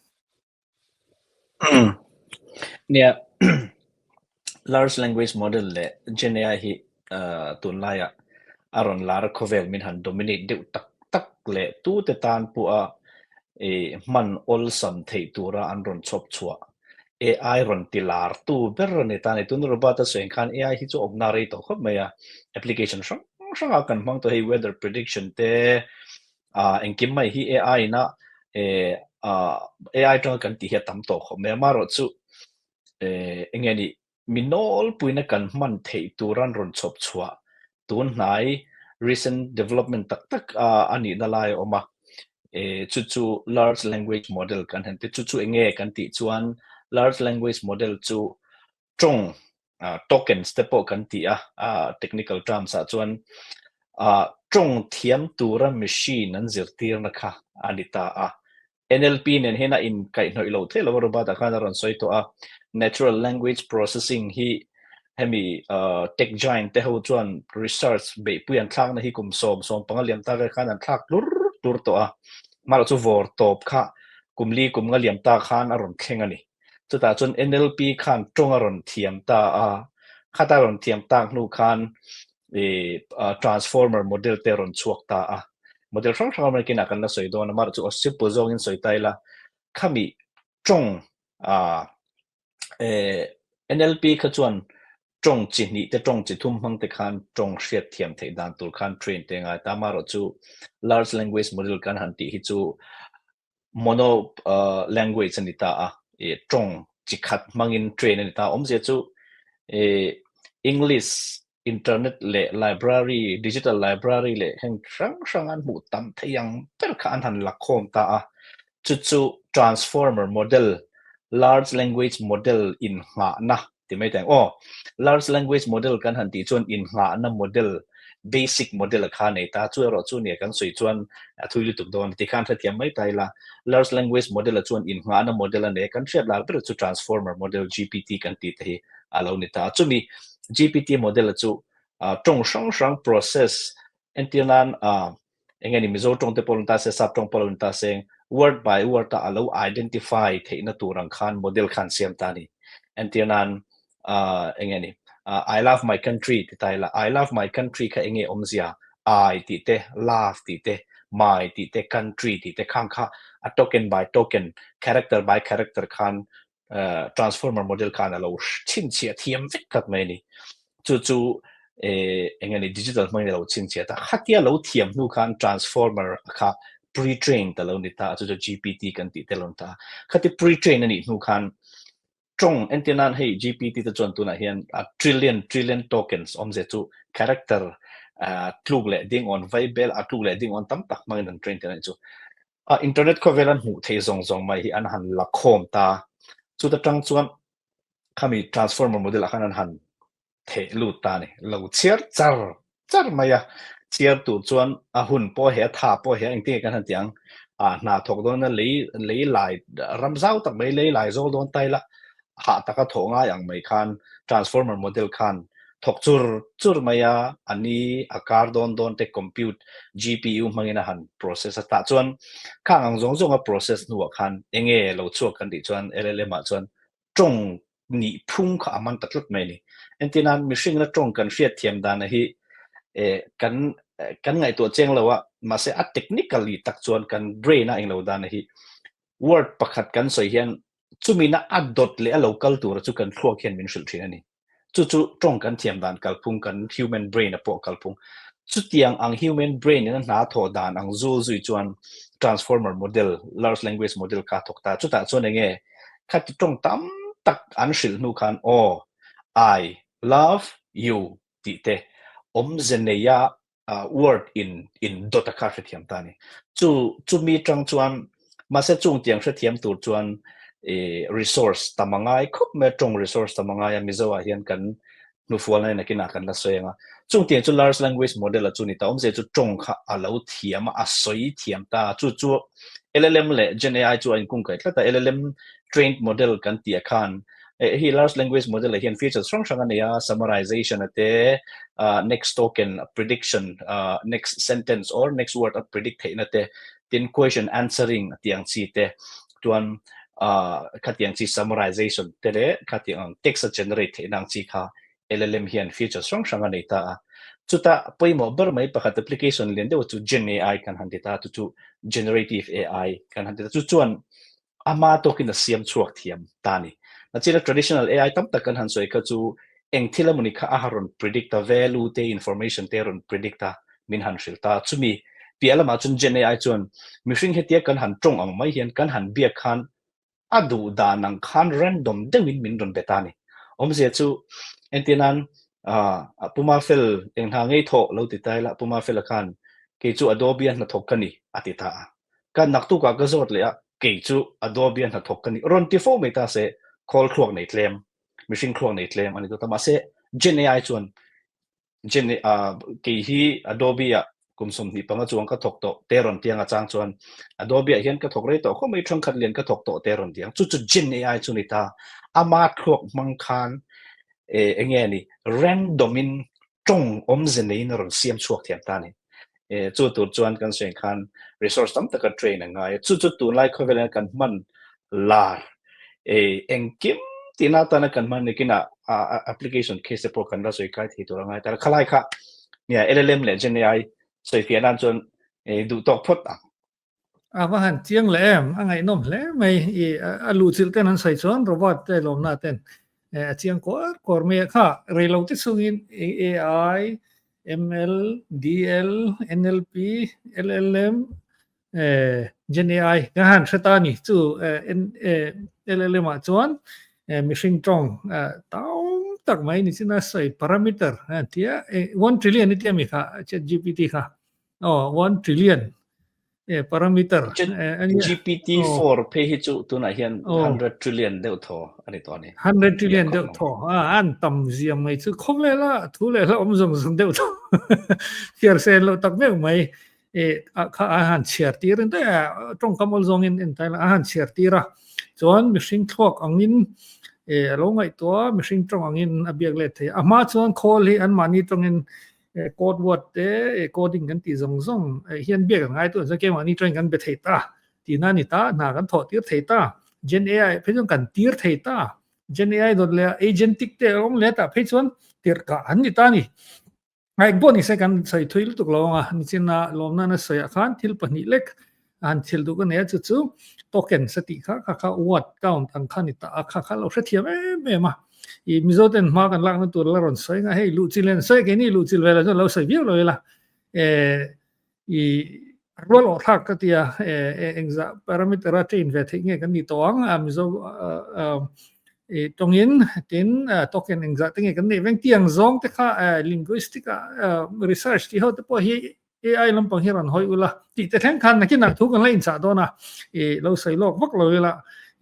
Nia, large language model leh Gen AI hi tunlaia a rawn lar khawvel min han dominate deuh tak tak leh tute tan pawha hman awlsam theih tura an rawn chhawp chhuah AI rawn ti lar tu ber a ni ta a ni. Tuna Robert a sawi ang khan AI hi chu awmna rei tawh khawp mai a, application hrang hrangah kan hmang tawh hei weather prediction te engkim mai hi AI ina AI atanga kan tih hi a tam tawh khawp mai a, amaherawhchu eng nge nih Mi nawlpuina kan hman theih tur an rawn chhawp chhuah tun hnai recent development tak tak a nihna lai a awm a, chu chu large language model kan han ti. Chu chu eng nge kan tih chuan large language model chu tawng tokens te pawh kan ti a, technical terms ah chuan tawng thiam tura machine an zirtirna kha a ni ta a. NLP nen hian a inkaihhnawih loh theih lo a, Robert-a khan a rawn sawi tawh a, Natural Language Processing hi hemi tech giant te ho chuan research beihpui an thlakna hi kum 10, 15 liam ta vel khan an thlak tlur tlur tawh a, amaherawh chu vawr tawp kha kum li kum nga liam ta khan a rawn thleng a ni. Chutah chuan NLP khan tawng a rawn thiam ta a, khata rawn thiam tak hnu khan transformer model te rawn chhuak ta a, model hrang hrang awm kinah kan la sawi dawn a, amaherawh chu simple zawngin sawi ta ila, khami tawng NLP kha chuan tawng chi hnih te tawng chi thum hmang te khan tawng hriat thiam theih dan tur khan train te ngai ta, amaherawh chu large language model kan han tih hi chu mono language a ni ta a, tawng chi khat hmangin train a ni ta a, awmzia chu English internet leh library, digital library leh heng hrang hrang an hmuh tam thei ang ber kha an han la khawm ta a, chu chu transformer model, large language model innghahna Ti mai teng aw. Large language model kan han tih chuan innghahna model, basic model a kha nei ta. Chu erawh chu nia kan sawi chuan a thui lutuk dawn a ti khan hrethiam mai ta ila. Large language model a chuan innghahna model a nei a, kan hriat lar ber chu transformer model GPT kan tih te hi a lo ni ta a. Chumi GPT model a chu tawng hrang hrang process entir nan eng nge ni Mizo tawng te pawh lo ni ta se, Sap tawng pawh lo ni ta se, word by word a a lo identify theihna tur ang khan model khan siam ta a ni. Entir nan eng nge ni I love my country ti ta ila, I love my country kha eng nge awmzia, I tih te, love tih te, my tih te, country tih te khang kha a token by token, character by character khan transformer model khan a lo chhinchhiah thiam vek khat mai a ni. Chu chu eng nge ni digital hmangin a lo chhinchhiah ta. Khatia lo thiam hnu khan transformer kha pre-trained a lo ni ta a, chu chu GPT kan tih te a lo ni ta a. Khati pre-trained a nih hnu khan tawng entir nan hei GPT te chuan tunah hian a trillion trillion tokens awmzia chu character tluk leh ding awn vaibel a tluk leh ding awn tam tak hmangin an train ta a nih chu. A internet khawvel an hmuh theih zawng zawng mai hi an han la khawm ta. Chuta tang chuan khami transformer model ah khan an han theh lut ta a ni. Lo chhiar char char mai a, chhiar tur chuan a hun pawh he a tha pawh he engtin nge kan han tih ang, ah hna thawk dawn a lei lei lai ram zau tak mai lei lai zawl dawn ta ila hah taka thawh ngai ang mai khan transformer model khan thawk chur chur mai a, a ni a kar dawn dawn te compute GPU hmangin a han process a, tah chuan khang ang zawng zawng a process hnuah khan eng nge lo chhuak kan tih chuan LLM ah chuan tawng nih phung kha a man ta tlat mai a ni. Entir nan mihringna tawng kan hriat thiam dana hi eh kan kan ngaihtuah chiang lo a, mahse a technically tak chuan kan brain a englo dana hi word pakhat kan sawi hian chumina a dawt leh a lo kal tura chu kan thluak hian min hrilh thin a ni. Chu chu tawng kan thiam dan kalphung kan human brain a pawh kalphung. Chutiang ang human brain in a hna thawh dan ang zul zui chuan transformer model, large language model kha a thawk ta. Chutah chuan enge khati tawng tam tak an hrilh hnu khan aw I love you tih te awmze neia word in in dawt a kha hrethiam ta ni. Chu chumi tang chuan mahse chung tiang hrethiam tur chuan e resource tam a ngai khawp mai a, tawng resource tam a ngai a, Mizo ah hian kan hnufual na in nakinah kan la sawi ang a. Chung tiang chu large language model a chu ni ta, awmze chu tawng kha a lo thiam a, a sawi thiam ta, chu chu LLM leh Gen AI chu a inkungkaih tlat a, LLM trained model kan tih ah khan Hei large language model ah hian features hrang hrang a nei a, summarization a te, next token prediction, next sentence or next word a predict theihna te, tin question answering tih ang chi te, chuan khatiang chi summarization te leh khatiang ang text a generate theihna ang chi kha LLM hian features hrang hrang a nei ta a. Chuta pawimawh ber mai pakhat application lian deuh chu Gen AI kan han ti ta a, chu chu generative AI kan han ti ta. Chu chuan Ama tawkin a siam chhuak thiam ta a ni. Nachina traditional AI tam tak kan han sawi kha chu eng thil emawni kha a rawn predict a, value te, information te a rawn predict a, min han hrilh ta. Chumi piah lamah chuan Gen AI chuan mihring hetia kan han tawng ang mai hian kan han biak khan a duh dan ang khan random deuhin min rawn be ta a ni. Awmzia chu entir nan Puma Fel eng hna ngei thawh lo ti ta ila Puma Fela khan kei chu Adobe a hnathawk ka ni a ti ta a. Ka naktukah ka zawt leh a, kei chu Adobe a hnathawk ka ni. Rawn ti fo mai ta se, khawl thluak nei tlem, mihring thluak nei tlem a ni dawt a. Mahse, Gen AI chuan, Gen AI, kei hi Adobe ah kum 25 chuang ka thawk tawh te rawn tiang a chang chuan, Adobe ah hian ka thawk rei tawh khawp mai, thenkhat lian ka thawk tawh te rawn tiang. Chu chu Gen AI chu ni ta. Ama thluak hmang khan eng nge ni, random in tawng awmze neiin a rawn siam chhuak thiam ta a ni. Chu tur chuan kan sawi khan resource tam taka train a ngai a, chu chu tunlai khawvel hian kan hman lar engkim tihna atana kan hman nikinah application case te pawh kan la sawi kai thei tur a ngai ta a, khalai kha nia LLM leh Gen AI sawi fiah nan chuan duh tawk phawt ang. A va han chiang leh em, a ngaihnawm hle mai. I a luhchilh ten an sawi chuan robot te lawmna ten a chiang kuar kuar mai a. Kha reilo te chungin AI, ML, DL, NLP, LLM, Gen AI kan han hre ta a ni. Chu LLM ah chuan mihring tawng tam tak mai ni chin a sawi parameter a tia 1 trillion i tia mi kha ChatGPT kha. Aw, 1 trillion e parameter GPT-4 phei hi chu tunah hian 100 trillion deuh thaw a ni tawh a ni. 100 trillion deuh thaw a an tam ziam mai chu khawvela thu leh hla awm zawng zawng deuh thaw chhiar sen loh tak meuh mai e kha a han chhiar tir in te tawngkam awl zawngin en taila a han chhiar tir a chuan mihring thluak angin e a lo ngaihtuah a mihring tawng angin a biak let thei a hma chuan khawl hi anmahni tawngin code word te coding kan tih zawng zawng hian biak an ngai tu an chuan keimahni tawngin kan be thei ta tihna a ni ta hna kan thawh tir thei ta Gen AI phei chuan kan tir thei ta Gen AI dawt leh agentic te a awm leh tah phei chuan tirh kah an ni ta a ni Eng pawh ni se kan sawi thui lutuk lo ang a nichina lawmna na sawiah khan thil pahnih lek a han thil duh ka nei a chu chu tokens a tih kha kha kha word count ang kha ni ta a kha kha lo hrethiam em em a i Mizo ten hma kan lakna tur la rawn sawi nga hei luhchilh hian sawi keini luhchilh velah chuan lo sawi viau lo ila eh i rual awh thlak ka tia eh engzah parameter a train ve theih nge kan ni tawh ang a Mizo i tawngin tin token engzah te nge kan neih veng tiang zawng te kha linguistic a research tih ho te pawh hi AI lampang hi rawn hawi ula tih te thleng khan nakinah thu kan la inchah dawn a, i lo sawi lawk vak lo ila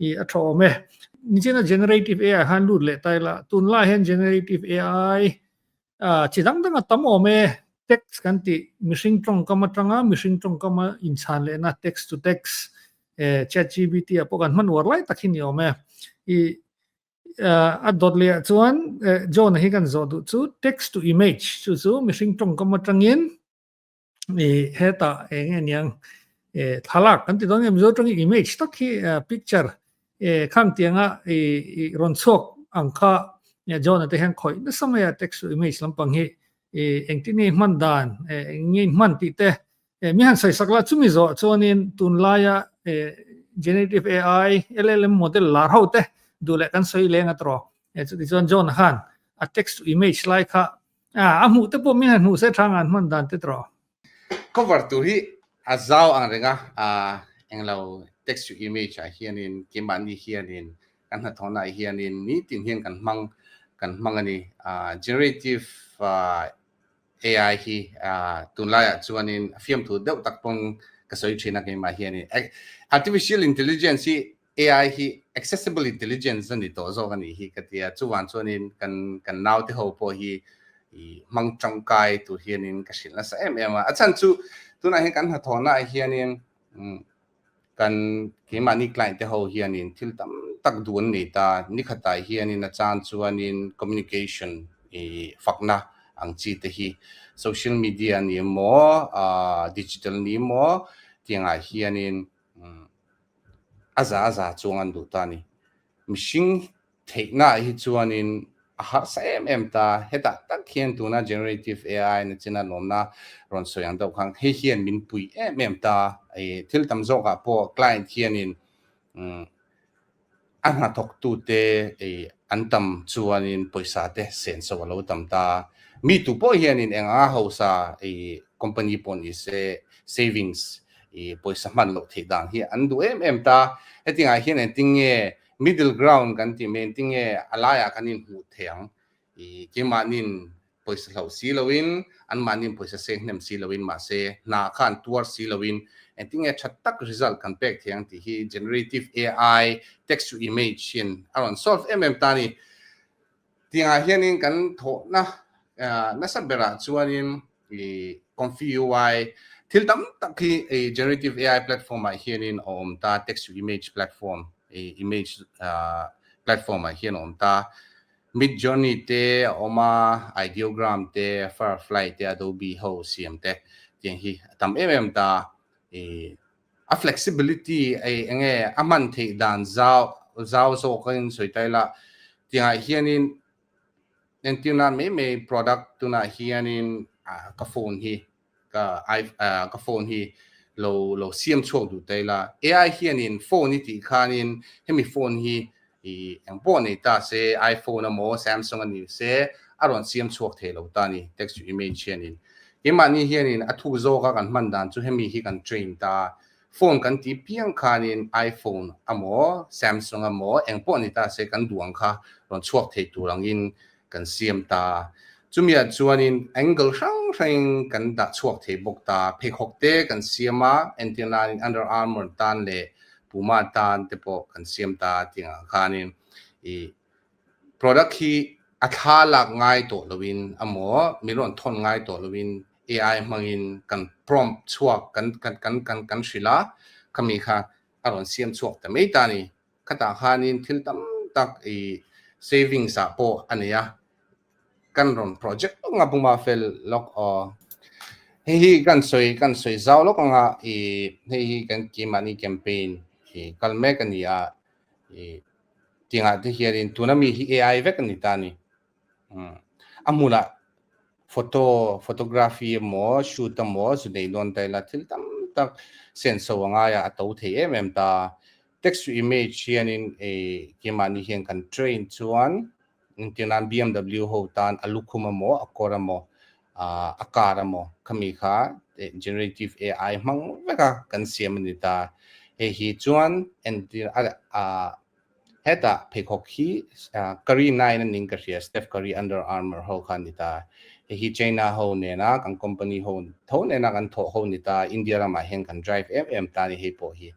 i a tha awm e. Nichina generative AI khan lut leh ta ila, tunlai hian generative AI chi dang dang a tam awm e, text kan tih mihring tawngkam atanga mihring tawngkama inchhan lehna text to text, ChatGPT ah pawh kan hman uar lai tak hi ni awm e. I A dawt leh ah chuan John hi kan zawh duh chu text to image chu chu mihring tawngkam atangin i hetah eng nge niang thlalak kan ti dawn nge Mizo tawngin image tak hi picture khang tianga i rawn chhuak ang kha John a te hian khawih nasa mai a text to image lampang hi engtin nge hman dan eng nge hman tih te Mi han sawi sak la, chumi zawh chuanin tunlaia Generative AI, LLM model lar ho te duh leh kan sawi leng a tawh. Chutichuan John khan A text to image lai kha a hmuh te pawh min han hmuh se tha ngan hman dan te tawh. Cover tur hi a zau ang reng a, englo text to image ah hianin keimahni hianin kan hnathawhna ah hianin nitin hian kan hmang kan hmang a ni. Generative AI hi tunlaiah chuanin a fiamthu deuh tak pawn ka sawi thin a keimah hianin artificial intelligence hi AI hi accessible intelligence a ni tawh zawk a nih hi ka ti a, chuvang chuanin kan kan naute ho pawh hi i hmang tangkai tur hianin ka hrilh nasa em em a. A chhan chu tunah hian kan hnathawhnaah hianin kan keimahni client te ho hianin thil tam tak duh an nei ta, nikhatah hianin a chan chuanin communication i fakna ang chi te hi social media ni emaw digital ni emaw tiangah hianin A za a za chuang an duh ta a ni. Mihring theihnaah hi chuanin a harsa em em ta. Hetah tak hian tuna generative AI na china lawmna rawn sawi ang deuh khan hei hian min pui em em ta. Thil tam zawkah pawh client hianin A hnathawktute an tam chuanin pawisa te senso a lo tam ta. Mi tu pawh hianin eng anga hausa company pawh ni se savings pawisa hman loh theih dan hi an duh em em ta. Hetiangah hian engtin nge middle ground kan tih mai engtin nge a laiah kan inhmuh theih ang keimahnin pawisa hloh si loin, anmahniin pawisa seng hnem si loin, mahse hna kha an tuar si loin engtin nge tha tak result kan pek thei ang tih hi generative AI text to image hian a rawn solve em em ta a ni. Tiangah hianin kan thawhna nasa berah chuanin i ComfyUI thil tam tak hi generative AI platform ah hianin a awm ta, text to image platform, image platform ah hian a awm ta. Midjourney te a awm a, Ideogram te, Firefly te, Adobe ho siam te tiang hi a tam em em ta. I a flexibility ei enge a hman theih dan zau zau zawk in sawi ta ila tiangah hianin entir nan mai mai product tunah hianin ka phone hi ka i ka phone hi lo lo siam chhuak duh ta ila AI hianin phone i tih khanin hemi phone hi i eng pawh nei ta se iPhone emaw Samsung a ni se a rawn siam chhuak thei lo ta ni text to image hianin keimahni hianin a thuk zawka kan hman dan chu hemi hi kan train ta phone kan tih piang khanin iPhone emaw Samsung emaw eng pawh ni ta se kan duh ang kha rawn chhuak thei tur angin kan siam ta. Chumiah chuanin angle hrang hrangin kan dah chhuak thei bawk ta. Pheikhawk te kan siam a, entir nanin Under Armour tan leh Puma tan te pawh kan siam ta tih angah khanin i product hi a thla lak ngai tawh loin emaw min rawn thawn ngai tawh loin AI hmangin kan prompt chhuak kan kan kan kan kan hrilh a, khami kha a rawn siam chhuak ta mai ta a ni. Khatah khanin thil tam tak i savings ah pawh a nei a, kan rawn project lawk anga puma fel lawk aw. Hei hi kan sawi kan sawi zau lawk anga i hei hi kan keimahni campaign i kal mek a ni a, i tiangah te hianin tuna mi hi AI vek a ni ta a ni. A hmunah photo photography emaw shoot emaw zu nei dawn ta ila thil tam tak senso a ngai a, a to thei em em ta. Text to image hianin keimahni hian kan train chuan engtir nan BMW ho tan a lukhum emaw a kawr emaw a car emaw khami kha generative AI hmang vek a kan siam a ni ta. Hei hi chuan entir a Hetah pheikhawk hi Curry 9 a ning ka hria, Steph Curry Under Armour ho kha a ni ta. Hei hi China ho nena kan company ho tho nena kan thawh ho ni ta, India ramah hian kan drive em em ta a ni hei pawh hi.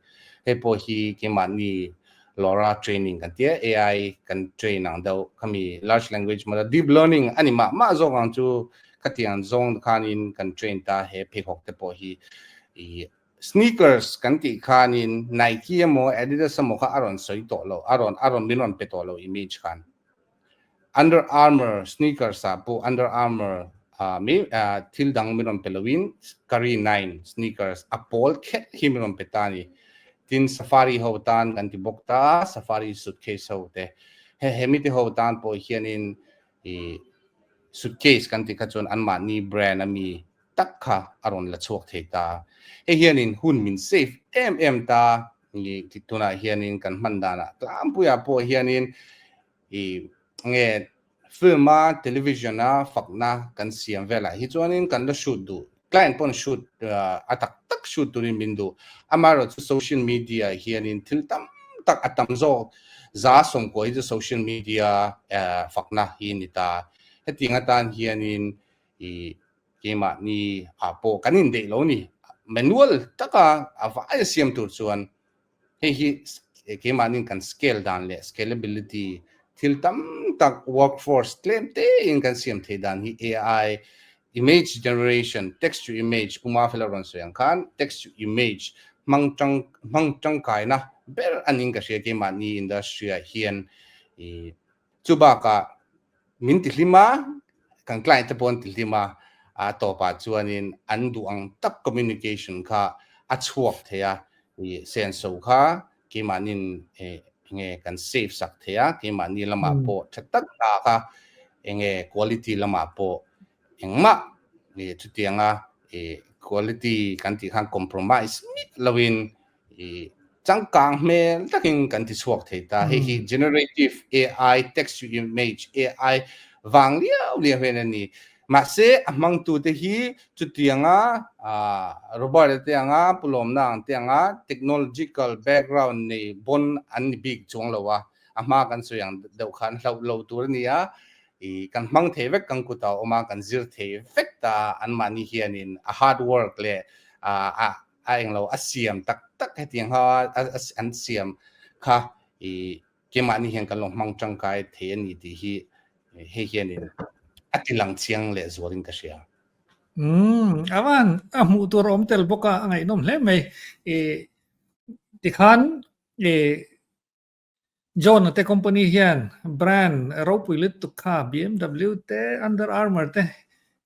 Hei pawh hi keimahni LoRa training kan tia, AI kan train ang deuh khami large language model deep learning a ni mah mah zawk ang chu khatiang zawng khanin kan train ta he pheikhawk te pawh hi i Sneakers kan tih khanin Nike emaw Adidas emaw kha a rawn sawi tawh lo, a rawn a rawn min rawn pe tawh lo image khan. Under Armour sneakers ah pawh Under Armour ah mi thil dang min rawn pe loin Curry 9 sneakers a pawl khet hi min rawn pe ta a ni. Tin Safari ho tan kan ti bawk ta, Safari suitcase ho te. He hemi te ho tan pawh hianin i suitcase kan tih kha chuan anmahni brand a mi tak kha a rawn la chhuak thei ta. Hei hianin hun min save em em ta i tunah hianin kan hman danah tlangpuiah pawh hianin i nge Film a television a fakna kan siam velah hi chuanin kan la shoot duh, client pawn shoot a tak tak shoot turin min duh. Amaherawhchu social media hianin thil tam tak a tam zawk za sawmkua hi chu social media fakna hi a ni ta. Hetiang atan hianin ih keimahni ah pawh kan indeih lo ni. Manual taka a vaia siam tur chuan Hei hi keimahnin kan scale dan leh scalability thil tam tak workforce tlem tein kan siam theih dan hi AI image generation text to image Pu Mafela rawn sawi ang khan text to image hmang tang hmang tangkaina ber a ning ka hria keimahni industry ah hian ih Chu bakah min ti hlim a, kan client te pawh an ti hlim a, a tawpah chuanin an duh ang tak communication kha a chhuak thei a, ih senso kha keimahnin enge kan save sak thei a, keimahni lamah pawh tha tak tak a, enge quality lamah pawh engmah ih chutianga ih quality kan tih khan compromise miah loin I changkang hmel takin kan ti chhuak thei ta. Hei hi generative AI, text to image AI vang liau liau hian a ni. Mahse, a hmangtute hi chutianga Robert-a te anga, Pu Lawmna ang te anga technological background nei bawn an ni bik chuang lo a. A hma kan sawi ang deuh khan hlauh lo tur a ni a. I kan hmang thei vek kan kutah a awm a, kan zir thei vek ta a. Anmahni hianin a hard work leh a a englo a siam tak tak hetiang kha an siam kha i keimahni hian kan lo hmang tangkai thei a ni tih hi hei hianin a ti lang chiang leh zualin ka hria. Umm, avan a hmuh tur a awm tel bawk a, a ngaihnawm hle mai. I tikhan i John-a te company hian brand ropui lutuk kha BMW te Under Armour te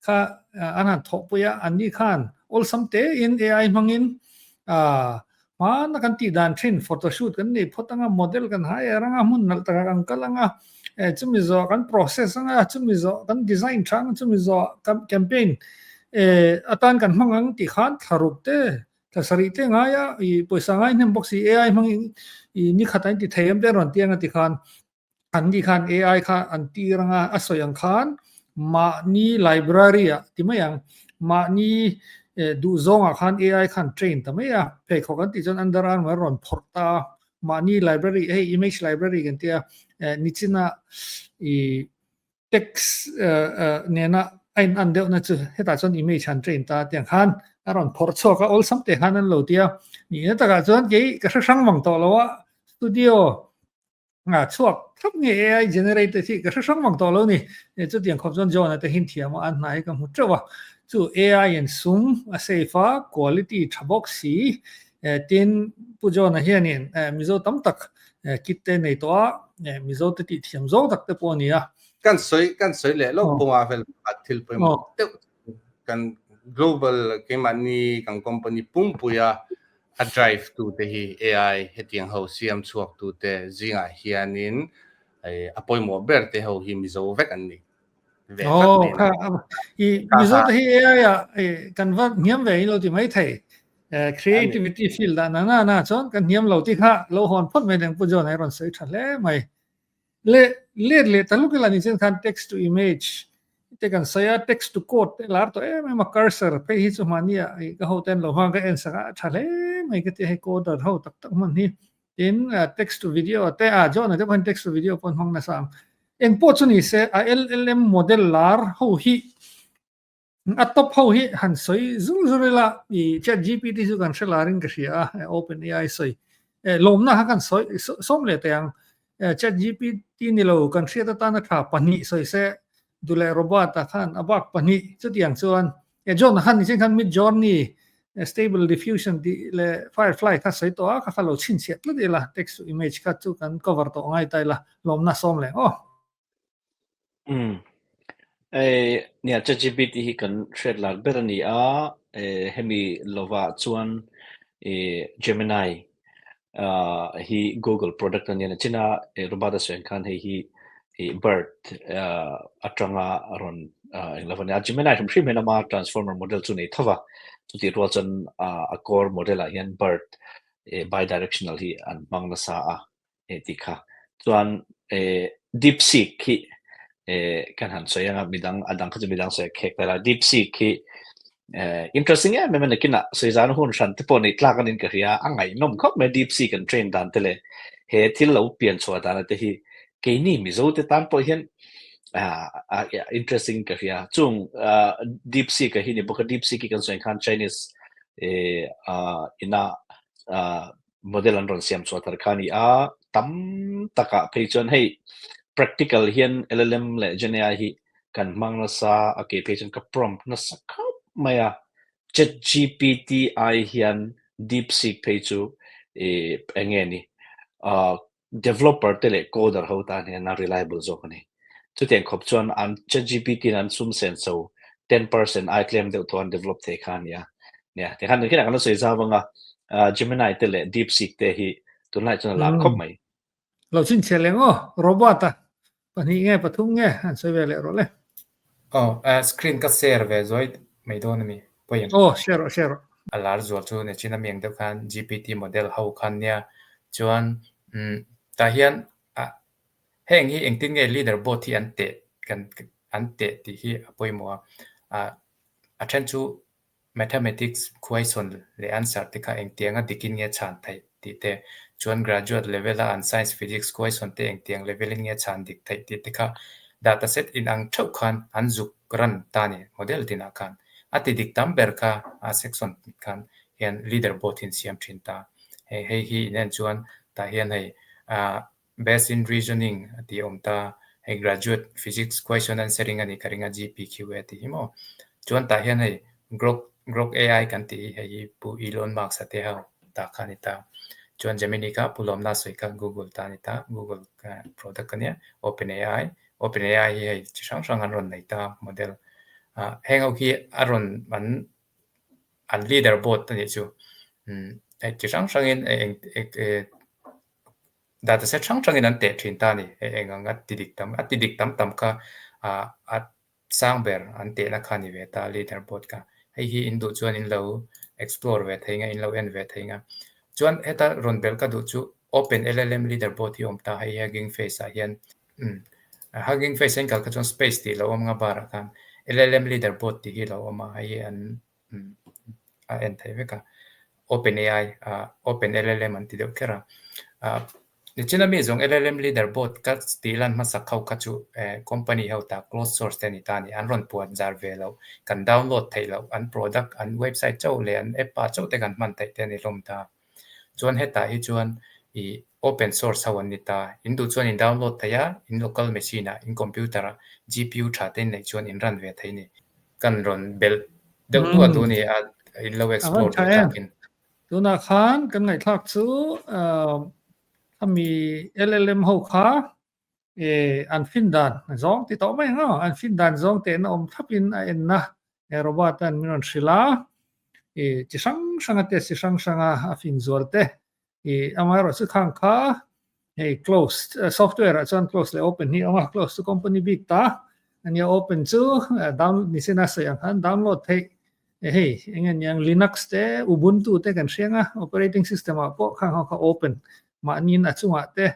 kha an han thawhpui a, anni khan awlsam tein AI hmangin hmana kan tih dan thin photoshoot kan nei phawt anga model kan hai er anga hmun nalh takah kan kal anga chumi zawh kan process anga chumi zawh kan design tha anga chumi zawh campaign atan kan hmang ang tih khan thlaruk te Thla sarih te ngai a, i pawisa ngai hnem bawk si, AI hmangin i ni khat a inti thei em te an rawn ti ang a ti khan, an ni khan AI kha an tir ang a, a sawi ang khan mahni library ah ti mai ang, mahni duhzawngah khan AI khan train ta mai a, pheikhawk an tih chuan Under Armour a rawn phawrh ta a, mahni library hei image library kan tia, nichina i Text nena a in an deuhna chu hetah chuan image han train ta tiang khan a rawn phawrh chhuak a, awlsam te khan an lo ti a. Nihna takah chuan kei ka hre hrang vang tawh lo a, studio ah chhuak thlap nge AI generated hi ka hre hrang vang tawh lo ni. Chutiang khawp chuan John-a te hin thiam a, an hna hi ka hmu teuh a. Chu AI in sum a save a, quality tha bawk si. Tin, Pu John-a hianin Mizo tam tak kit te nei tawh a, Mizo te tih thiam zawng tak te pawh a ni a. Kan sawi kan sawi leh lawk phunga fel pakhat thil pawimawh deuh kan global keimahni kan company pumpuia a drive tu te hi AI hetiang ho siam chhuak tu te zingah hianin a pawimawh ber te ho hi Mizo vek an ni. Ve tlat mai. Mizo te hi AI ah kan va hniam ve in lo ti mai thei. Creativity field ah na na na chuan kan hniam lo tih kha lo hawn phawt mai deng Pu John a rawn sawi tha hle mai. Le let leh ta luk ila ni chuan khan text to image te kan sawi a, text to code te lar tawh em em a, cursor phei hi chu mahni ah ka ho ten lo hmang ka en sak a, a tha hle mai ka ti a hei coder ho tak tak hman hi. Tin text to video te a John a te pawh hian text to video pawh an hmang nasa ang. Engpawh chu ni se a LLM model lar ho hi A top ho hi han sawi zur zur ila, i chat GPT chu kan hre larin ka hria a, open AI sawi. Lawmna kha kan sawi sawm leh teh ang. Chat GPT ni lo kan hriat atana tha pahnih sawi se, Duleh Robert-a khan a bak pahnih chutiang chuan John-a khan nichen khan Midjourney, Stable Diffusion tih leh Firefly kha sawi tawh a, kha kha lo chhinchhiah tlat ila, text to image kha chu kan cover tawh ngai ta ila, lawmna sawm leh aw. Umm. Eh, nia ChatGPT hi kan hriat lar ber a ni a, eh hemi lovah chuan eh Gemini ah hi Google product a nia nachina eh Robert a sawi ang khan hei hi eh BERT ah atanga a rawn ah eng lo a nia. Gemini hrim hrim hian ama transformer model chu nei tho va, chutih rual chuan ah a core model ah hian BERT eh bidirectional hi an hmang nasa a. eh tih kha. Chuan eh DeepSeek hi kan han sawi anga midang a dang kha chu midang sawi khek vel a DeepSeek hi interesting em em a nakinah sawi zan hun hran te pawh neih tlak anin ka hria a ngaihnawm khawp mai DeepSeek an train dan te leh he thil lo pian chhuah dan te hi keini Mizo te tan pawh hian interesting ka hria chung DeepSeek a hi ni bawk a DeepSeek hi kan sawi khan Chinese ina model an rawn siam chhuah thar kha a ni a, tam takah phei chuan hei practical hian LLM leh Gen AI hi kan hmang nasa a kei phei chuan ka prompt nasa khawp mai a, ChatGPT ai hian DeepSeek phei chu ih eng nge ni ah Developer te leh coder ho tan hian a reliable zawk a ni. Chutiang khawp chuan an ChatGPT in an sum senso 10% ai tlem deuh tawh an develop thei kha a nia. Nia, tikhan engtin ah kan lo sawi zau ang a, Gemini te leh DeepSeek te hi tunlai chuan a lar khawp mai. Lo chhinchhiah leh ngaw, robot a pahnih nge pathum nge an sawi ve leh rawh le. Aw, screen ka share ve zuai mai dawn a mi? Pawi ang. Aw, share rawh, share rawh. A lar zual chu Nechin a miang deuh khan GPT model ho khan nia chuan umm tah hian ah heng hi engtin nge leader board hi an teh kan an teh tih hi a pawimawh a, ah a then chu Mathematics question leh answer te kha engtianga dikin nge chhan theih tih te, chuan graduate level a an science, physics question te engtiang level in nge chhan dik theih tih te kha data set inang theuh khan an zuk ran ta a ni model tinah khan. A ti dik tam ber kha a section khan hian leader board hi an siam thin ta. Hei hei hi inen chuan tah hian hei ah Best in Reasoning a tih a awm ta, hei Graduate Physics Question Answering a nih ka ring a, GPQA tih hi maw. Chuan tah hian hei Grok Grok AI kan tih hi hei hi Pu Elon Musk a te ho ta kha a ni ta. Chuan Gemini kha Pu Lawmna sawi kha Google ta a ni ta, Google product a nia, OpenAI, OpenAI hi hei chi hrang hrang an rawn nei ta model. Heng ho khi a rawn an an leader board a nih chu. Hei chi hrang hrangin eng Data set hrang hrangin an teh thin ta a ni. Hei eng ang a ti dik tam a ti dik tam tam kha ah a sang ber an tehna kha a ni ve ta leader board kha. Hei hi in duh chuan in lo explore ve thei nga in lo en ve thei nga. Chuan heta rawn belh ka duh chu open LLM leader board hi a awm ta hei Hugging Face ah hian umm Hugging Face a in kal kha chuan space tih a lo awm nga bar ah khan LLM leader board tih hi a lo awm a hei hi an a en theih vek a OpenAI ah Open LLM an ti deuh kher a ah nichina mi zawng LLM leader board ka tih lan hmasak ho kha chu eh company ho ta closed source te a ni ta a ni an rawn puan zar ve loh kan download theih loh an product an website chauh leh an app ah chauh te kan hman theih te a ni hlawm ta chuan hetah hi chuan ih open source ho an ni ta in duh chuan in download thei a in local machine ah in computer ah G_P_U tha te in neih chuan in run ve thei a ni. Kan rawn belh deuh duah duh a ni a, in lo explore duh takin. Tunah khan kan ngaihthlak chu khami LLM ho kha an fin dan zawng ti tawh mai ang aw, an fin dan zawng tehna awm thlapin a enna Robert an min rawn hrilh a, chi hrang hranga test chi hrang hranga a fin zual te I amaherawhchu khang kha hei closed software ah chuan closed leh open hi a awm a, closed chu company bik ta ania open chu down ni sin a sawi ang khan download theih hei eng nge niang Linux te Ubuntu te kan hriang a operating system ah pawh khang ho kha open mahniin a chungah te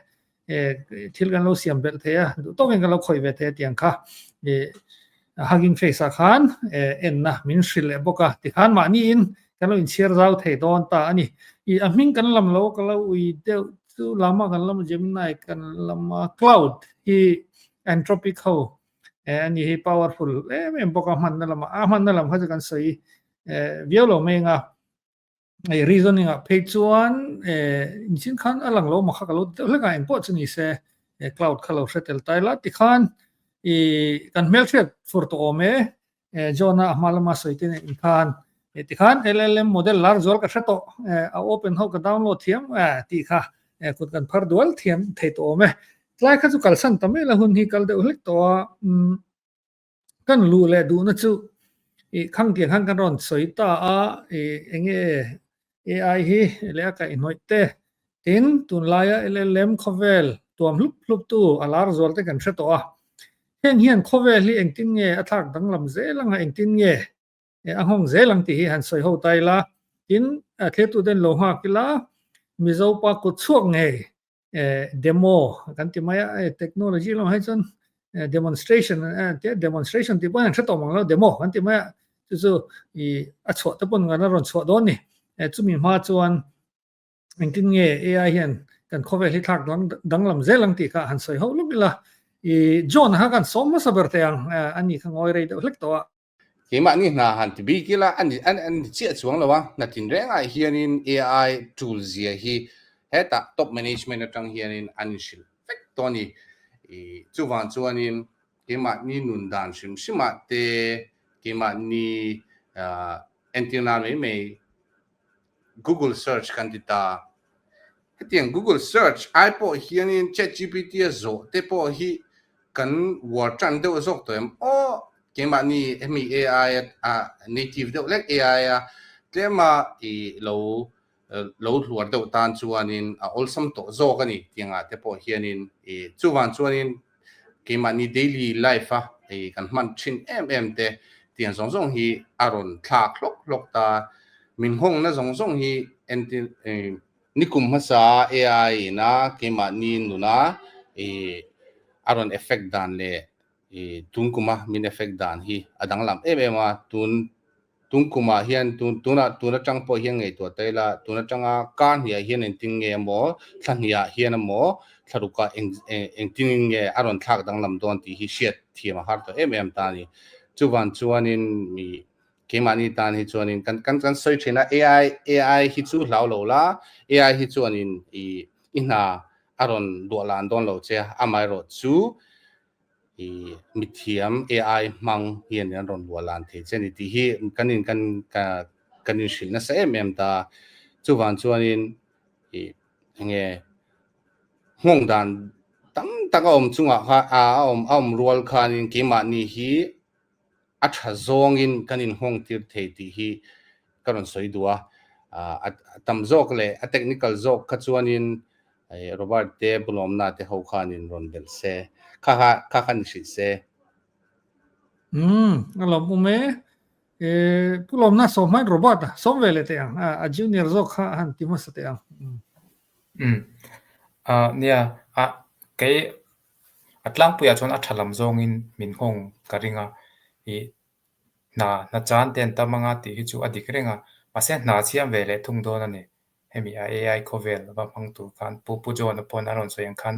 thil kan lo siam belh thei a duh tawkin kan lo khawih ve thei a tiang kha Hugging Face ah khan enna min hrilh leh bawk a tikhan mahniin kan lo inchhiar zau thei dawn ta a ni. I a hming kan lam lo ka lo ui deuh chu lama kan lam Gemini kan lam a Cloud hi Anthropic ho a ni hi powerful em em bawk a hmanna lamah a hmanna lam kha chu kan sawi viau lo mai ang a. Hei reasoning ah phei chuan eh nichin khan a lang lo maw kha ka lo ti deuh hlek a engpawh chu ni se eh cloud kha lo hre tel tai la tikhan ih kan hmelhriat fur tawh awm e eh John-a a hma lama sawi te nen khan eh tikhan LLM model lar zual ka hre tawh eh a open ho ka download thiam eh tih kha eh kut kan phar dual thiam thei tawh awm e tlai kha chu kalsan ta mai la hun hi kal deuh hlek tawh a umm. Kan luh leh duhna chu ih khang tiang khan kan rawn sawi ta a, ih eng nge AI hi leh a kaihhnawih te tin tunlaia LLM khawvel tuam hlup hlup tu a lar zual te kan hre tawh a. Heng hian khawvel hi engtin nge a thlak danglam zel anga engtin nge a nghawng zel ang tih hi han sawi ho ta ila, tin thirtuten lo nghak ila Mizo pa kut chhuak ngei demo kan ti mai a, technology lamah hi chuan. Demonstration te demonstration tih pawhin an hre tawh mang lo, demo an ti mai a, chu chu ih a chhuah te pawn ngan a rawn chhuah dawn ni. Chumi hma chuan engtin nge AI hian kan khawvel hi thlak dang danglam zel ang tih kha han sawi hauh lawk ila. Ih John kha kan sawm hmasa ber teh ang, ani kha ngawi rei deuh hlek tawh a. Keimahni hna han ti bik ila a ni a ni chiah chuang lo a, hna tinrengah hianin AI tul zia hi hetah top management atang hianin an inhrilh vek tawh a ni. Ih chuvang chuanin keimahni nun dan hrim hrimah te keimahni ah entir nan mai mai Google search kan ti ta. Hetiang Google search ai pawh hianin ChatGPT a zawh te pawh hi kan uar tan deuh zawk tawh em? Aw, keimahni hemi AI a native deuh lek AI a tlema i lo lo hluar deuh tan chuanin a awlsam tawh zawk a ni tiangah te pawh hianin i chuvang chuanin keimahni daily life a hei kan hman thin em em te tiang zawng zawng hi a rawn thlak hlawk hlawk ta min nghawngna zawng zawng hi entir nikum hmasa AI ina keimahni nuna ih a rawn effect dan leh ih tun kuma min effect dan hi a danglam em em a tun Tun kumah hian tun tunah tun atang pawh hian ngaihtuah ta ila, tun atanga kar hniah hian engtin nge emaw, thla hniah hian emaw, thla rukah eng engtin nge a rawn thlak danglam dawn tih hi hriat thiam a har tawh em em ta a ni. Chuvang chuanin mi keimahni tan hi chuanin kan kan kan sawi thin a, AI AI hi chu hlau lo la, AI hi chuanin i i hna a rawn luah lan dawn lo che a, amaherawhchu I mithiam AI hmang hian an rawn luah lan thei che a ni tih hi kan in kan kan inhrilh nasa em em ta. Chuvang chuanin i enge nghawng dan tam tak a awm chungah kha a awm a awm rual khanin keimahni hi a tha zawngin kan inhawng tir thei tih hi ka rawn sawi duh a, a tam zawk leh a technical zawk kha chuanin Robert te Bulawmna te ho khanin rawn belh se, kha kha kha kha ni hrih se. Umm, a lawmawm e. Pu Lawmna sawm hmain Robert a sawm ve leh teh ang, a junior zawk kha a han ti hmasa teh ang. Umm, nia, kei A tlangpuiah chuan a tha lam zawngin min nghawng ka ring a, ih hna hna chan te an tam anga tih hi chu a dik reng a, mahse hna chhiam ve leh thung dawn a ni. Hemi a AI khawvel va hmang tur khan Pu Pu John-a pawn a rawn sawi ang khan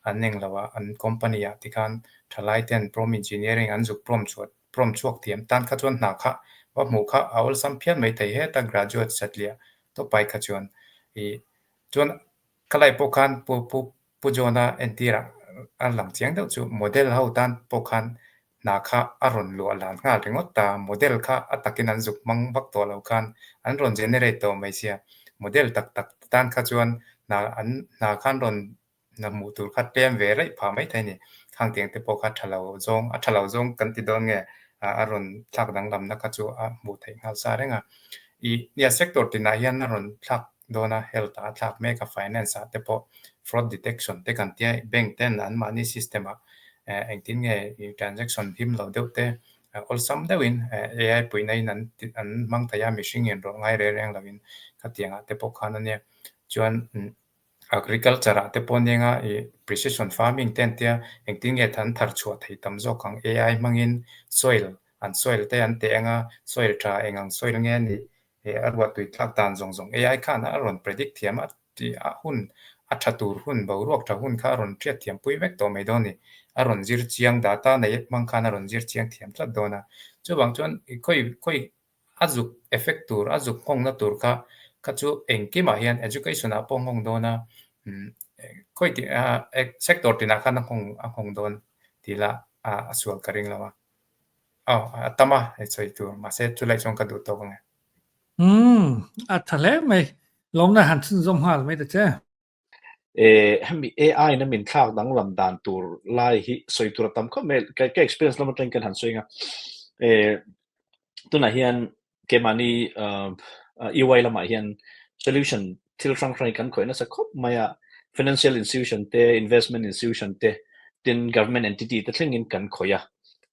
an eng lo a, an company ah tikhan thalai ten prompt engineering an zuk prompt chhuah prompt chhuak thiam tan kha chuan hna kha va hmuh kha a awlsam phian mai thei heta graduate satliah tawpai kha chuan ih chuan ka lai pawh khan Pu Pu Pu John-a entirah a lang chiang deuh chu model ho tan pawh khan hna kha a rawn luah lan nghal ringawt ta, model kha a takin an zuk hmang vak tawh lo khan an rawn generate tawh mai sia, model tak tak tan kha chuan hna an hna khan rawn hna hmuh tur kha tlem ve raih phah mai thei a ni. Khang tiang te pawh kha tha lo zawng a tha lo zawng kan ti dawn nge a rawn thlak danglamna kha chu a hmuh theih nghal sa reng a. Ih nia sector tinah hian a rawn thlak dawn a, health ah a thlak mek a, finance ah te pawh fraud detection te kan tia bank ten an mahni system ah engtin nge transaction him lo deuh te awlsam deuhin AI puihna in an an hmang thei a, mihring in rawh ngai reng reng lovin khatiang ah te pawh khan a nia. Chuan agriculture ah te pawh nia ih precision farming te an tia engtin nge an thar chhuah thei tam zawk ang AI hmangin soil an soil te an teh ang a, soil tha eng ang soil nge a nih He a ruahtui tlak dan zawng zawng AI khan a rawn predict thiam a tih a hun a tha tur hun boruak tha hun kha a rawn hriat thiam pui vek tawh mai dawn a ni. A rawn zir chiang data nei hmang khan a rawn zir chiang thiam tlat dawn a. Chuvang chuan khawi khawi a zuk effect tur a zuk nghawngna tur kha kha chu engkimah hian education ah pawh nghawng dawn a khawi tih sector tinah khan a nghawng a nghawng dawn tih lah a sual ka ring lo a. Aw, a tam a, hei sawi tur. Mahse, chulai chuan ka duh tawk ang e. Umm, a tha hle mai. Lawmna han chhunzawm nghal mai ta che. Eh, hemi AI na min thlak danglam dan tur lai hi sawi tur a tam khawp mai. Ka ka experience lam atangin kan han sawi ang a. Eh, tunah hian Keimahni EY lamah hian solution thil hrang hrang hi kan khawih nasa khawp mai a, financial institution te, investment institution te, tin government entity te thlengin kan khawih a.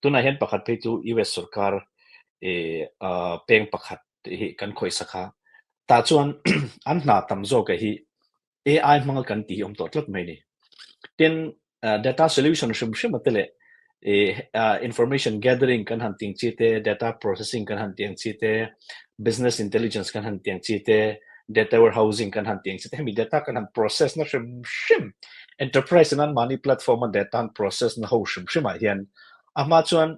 Tunah hian pakhat phei chu US sorkar peng pakhat hi kan khawih sak a, tah chuan an hna tam zawk hi AI hmanga kan tih hi awm tawh tlat mai a ni. Tin, data solution hrim hrim a te leh. Information gathering kan han tih ang chi te, data processing kan han tih ang chi te, business intelligence kan han tih ang chi te, data warehousing kan han tih ang chi te, hemi data kan han process na hrim hrim, enterprise in anmahni platform a data an process na ho hrim hrim ah hian a hma chuan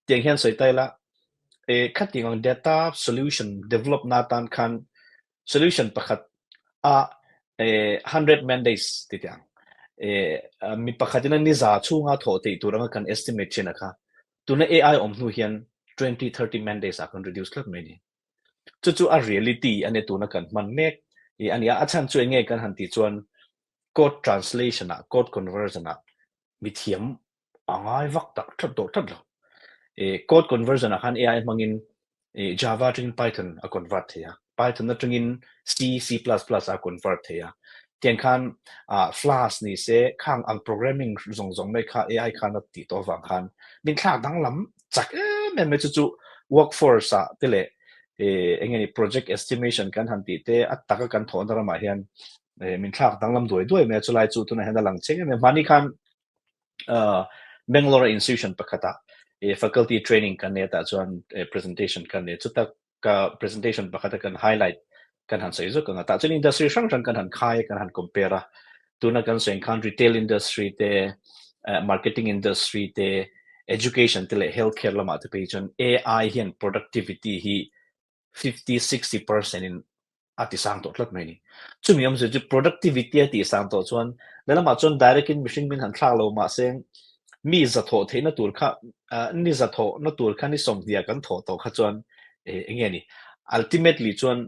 tiang hian sawi ta ila, khatiang ang data solution develop na atan khan Solution pakhat a 100 man days ti teh ang. Mi pakhatin a niza chhunga thawh theih tur anga kan estimate thin a kha. Tuna AI awm hnu hian 20, 30 man days ah kan reduce tlat mai ni. Chu chu a reality a ni tuna kan hman mek a ni a. A chhan chu enge kan han tih chuan code translation ah, code conversion ah mithiam a ngai vak tak tlat tawh tlat lo. Code conversion ah khan AI hmangin Java atangin Python a convert thei a, Python atangin C, C plus plus a convert thei a. Tiang khan Flask ni se khang ang programming zawng zawng mai kha AI khan a tih tawh avang khan min thlak danglam chak em em mai chu chu workforce ah te leh eng nge ni project estimation kan han tih te a taka kan thawhna ramah hian min thlak danglam duai duai mai a chulai chu tunah hian a lang chiang em em. Mahni khan Bangalore institution pakhata faculty training kan nei tah chuan presentation kan nei chuta ka presentation pakhata kan highlight kan han sawi zawk anga tah chuan industry hrang hrang kan han khai kan han compare a tuna kan sawi khan retail industry te marketing industry te education te leh healthcare lamah te phei chuan AI hian productivity hi 50, 60 percent in a ti sang tawh tlat mai a ni. Chumi awmzia chu productivity a tih sang tawh chuan lehlamah chuan direct in mihring min han thlak lo mahse mi za thawh theihna tur kha ni za thawhna tur kha ni sawmhniah kan thawh tawh kha chuan eng nge ni ultimately chuan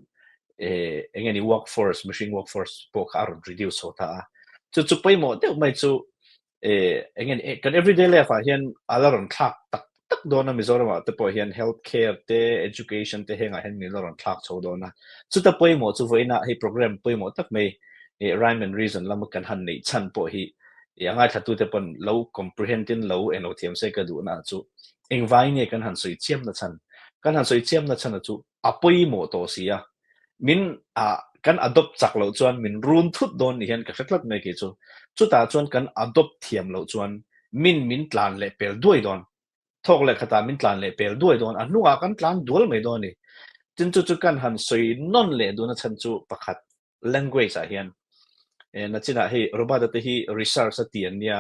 eng nge ni workforce mihring workforce pawh kha a rawn reduce chho ta a. Chu chu pawimawh deuh mai chu eng nge ni kan everyday life ah hian a la rawn thlak tak tak dawn a Mizoram ah te pawh hian health care te education te hengah hian min la rawn thlak chho dawn a chuta pawimawh chu vawiinah hei program pawimawh tak mai rhyme and reason lama kan han neih chhan pawh hi a ngaithla te pawn lo comprehend in lo englo thiam se ka duhna chu engvai nge kan han sawi chiam na chhan kan han sawi chiam na chhan chu a pawimawh tawh si a min a kan adopt chak loh chuan min run thut dawn ni hian ka hre tlat mai kei chu chutah chuan kan adopt thiam loh chuan min min tlan leh pel duai dawn thawk leh khatah min tlan leh pel duai dawn a hnungah kan tlan dual mai dawn a ni tin chu chu kan han sawi nawn leh dun a chhan chu pakhat language ah hian nachinah hei Robert-a te hi research a ti an nia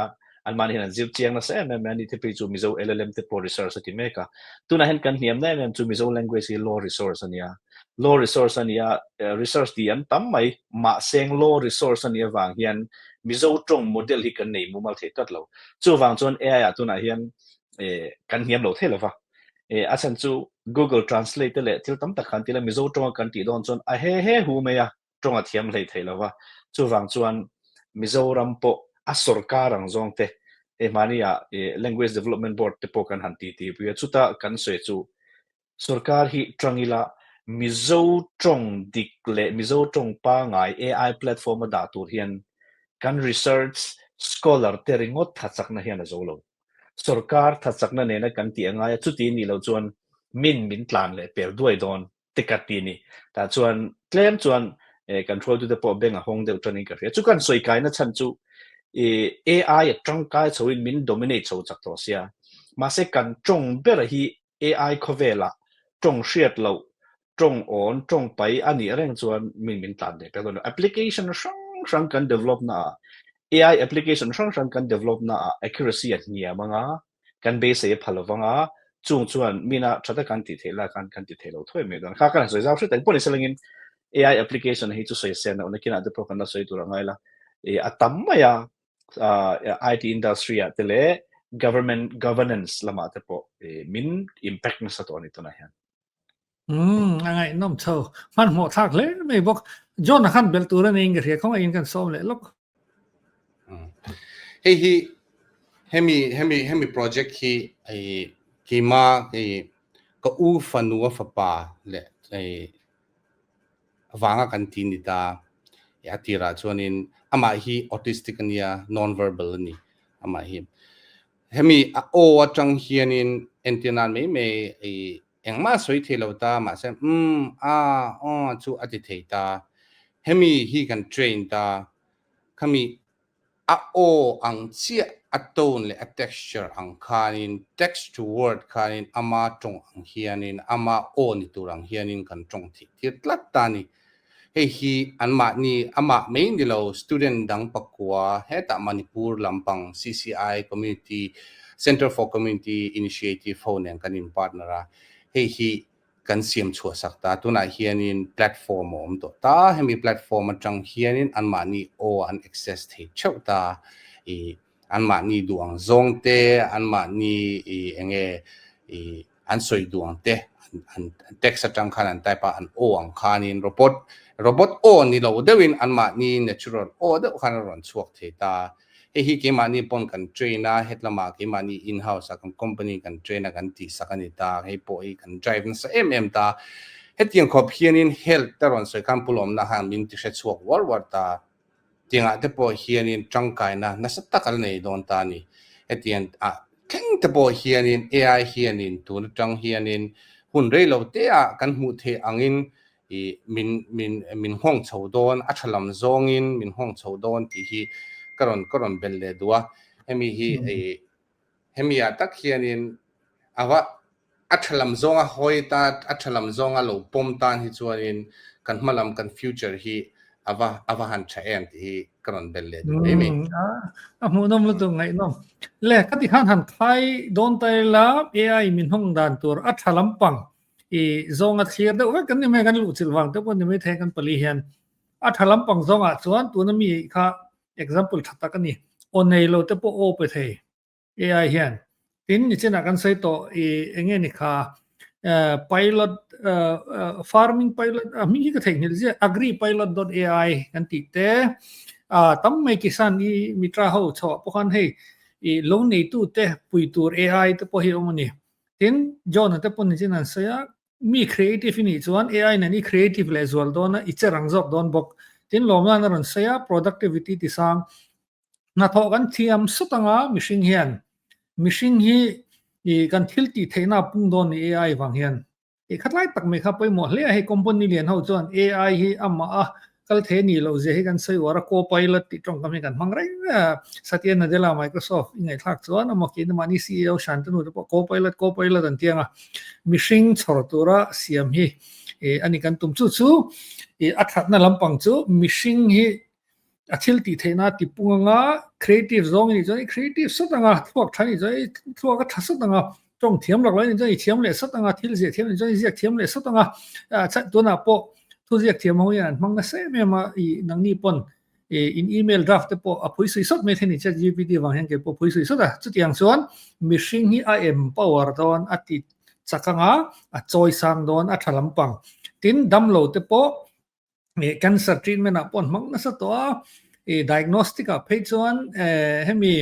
anmahni hian an zir chiang nasa em em a ni te phei chu Mizo LLM te pawh research a ti mek a tunah hian kan hniam na em em chu Mizo language hi low resource a nia low resource a nia research ti an tam mai mahseng low resource a nih avang hian Mizo tawng model hi kan nei mumal thei tlat lo chuvang chuan AI ah tunah hian kan hniam lo thei lova a chhan chu Google Translate te leh thil tam tak khan tila Mizo tawnga kan tih dawn chuan a he he hu mai a, tawng a thiam hlei thei lova. Chuvang chuan Mizoram pawh a sorkar ang zawng te, hei hmani ah Language Development Board te pawh kan han ti ti pui a, chuta kan sawi chu sorkar hi tang ila Mizo tawng dik leh Mizo tawng pangai AI platform a dah tur hian kan research scholar te ringawt thachakna hian a zo lo. Sorkar thachakna nena kan tih a ngai a, chuti nih loh chuan min min tlan leh pel duai dawn te ka ti a ni. Tah chuan tlem chuan kan hruaitute pawh beng a hawng deuh tanin ka hria. Chu kan sawi kaina chhan chu AI a tangkai chhoin min dominate chho chak tawh sia. Mahse kan tawng ber hi AI khawvelah tawng hriat loh, tawng awn, tawng pai a nih reng chuan min min tlan leh pek dawn lo. Application hrang hrang kan develop naah, AI application hrang hrang kan develop naah accuracy a hniam anga, kan beisei a pha lo vanga, chung chuan mina tha taka kan tih theih lai khan kan ti thei lo thuai mai dawn. Kha kan han sawi zau hret ang pawh ni se langin AI application hi chu sawi sen loh nakinah te pawh kan la sawi tur a ngai la, a tam mai a. IT industry ah te leh government governance lamah te pawh min impact nasa tawh a ni tunah hian. Um, a ngaihnawm chho. Hmanhmawh thlak hle mai bawk. John a khan belh tur a nei in ka hria khawngaih in kan sawm leh lawk. Hei hi hemi hemi hemi project hi ei keima ei ka u fanu a fapa leh ei vanga kan ti ni ta. A tirah chuanin amah hi autistic a nia, non-verbal a ni amah hi. Hemi a aw atang hianin entir nan mai mai engmah a sawi thei lo ta, mahse umm, ah, aw chu a ti thei ta. Hemi hi kan train ta, khami. A aw ang chiah, a tone leh a texture ang khanin, text to word khanin ama tawng ang hianin, ama aw ni tur ang hianin kan tawng theih tir tlat ta a ni. Hei hi anmahni, amah mai ni lo, student dang pakua hetah Manipur lampang CCI Community, Centre for Community Initiative ho nen kan in partner a, hei hi kan siam chhuah sak ta. Tunah hianin platform a awm tawh ta. Hemi platform atang hianin anmahni aw an access thei theuh ta. I anmahni duh ang zawng te, anmahni i enge i an sawi duh ang te an text atang khan an type a, an aw ang khanin robot robot aw ni lo deuhin anmahni natural aw deuh khan a rawn chhuak thei ta. Hei hi keimahni pawn kan train a, hetlamah keimahni in-house a kan company kan train a kan tihsak a ni ta, hei pawh hi kan drive nasa em em ta. Hetiang khawp hianin health te rawn sawi khan Pu Lawmna khan min ti hre chhuak uar uar ta. Tiangah te pawh hianin tangkaina nasa tak a la nei dawn ta a ni. Hetiang ah thleng te pawh hianin AI hianin tun atang hianin hun rei lo te ah kan hmuh theih angin i min min min nghawng chho dawn, a tha lam zawngin min nghawng chho dawn tih hi ka rawn ka rawn belh leh duh a. Hemi hi i hemi ah tak hianin a va a tha lam zawnga hawi ta a tha lam zawnga lo pawm tan hi chuanin kan hma lam kan future hi a va a va han tha em tih hi ka rawn belh leh duh mai mai. A hmuhnawm lutuk ngaihnawm. Le ka ti khan han khai dawn ta ila AI min hawng dan tur a tha lampang i zawnga thlir deuh vek kan ni mai kan luh chilh vang te pawh ni mai thei kan pali hian a tha lampang zawngah chuan tuna mi kha example tha tak a ni. Aw nei lo te pawh aw pe thei AI hian. Tin nichinah kan sawi tawh i eng nge ni kha pilot farming pilot a hming hi ka theihnghilh ziah agri pilot dot ai kan tih te tam mai kisan i mitra ho chhoah pawh khan hei i lo neitu te pui tur AI te pawh hi a awm a ni. Tin John-a te pawh nichin an sawi a, mi creative i nih chuan AI nen i creative leh zual dawn a, i che rang zawk dawn bawk. Tin lawmna'n a rawn sawi a, productivity ti sang. Hnathawh kan thiam sut anga mihring hian mihring hi i kan thil tih theihna a pung dawn ni AI vang hian. I khatlai tak mai kha pawimawh hle a, hei company lian ho chuan AI hi amah a kal thei a nih loh zia hi kan sawi uar a, co-pilot tih tawngkam hi kan hmang reng a, Satya Nadella Microsoft i ngaihthlak chuan amah khi mahni CEO Shantanu te pawh co-pilot co-pilot an tiang a, mihring chhawr tura siam hi a ni kan tum. Chu chu a thatna lampang chu mihring hi a thil tih theihna a ti pung anga creative zawng i nih chuan i creative sawt anga thluak tha nih chuan i thluak a tha sawt anga tawng thiam lak lo i nih chuan i thiam leh sawt anga thil ziah thiam nih chuan i ziak thiam leh sawt anga tunah pawh thu ziak thiam ho hian an hmang nasa em em a i nangni pawn i in email draft te pawh a phui sui sawt mai thei ni chat gpt vang hian kei pawh phui sui sawt a chutiang chuan mihring hi a empower dawn a ti chak anga a chawi sang dawn a tha lampang tin damlo te pawh Cancer treatment ah pawh an hmang nasa tawh a, i diagnostic ah phei chuan hemi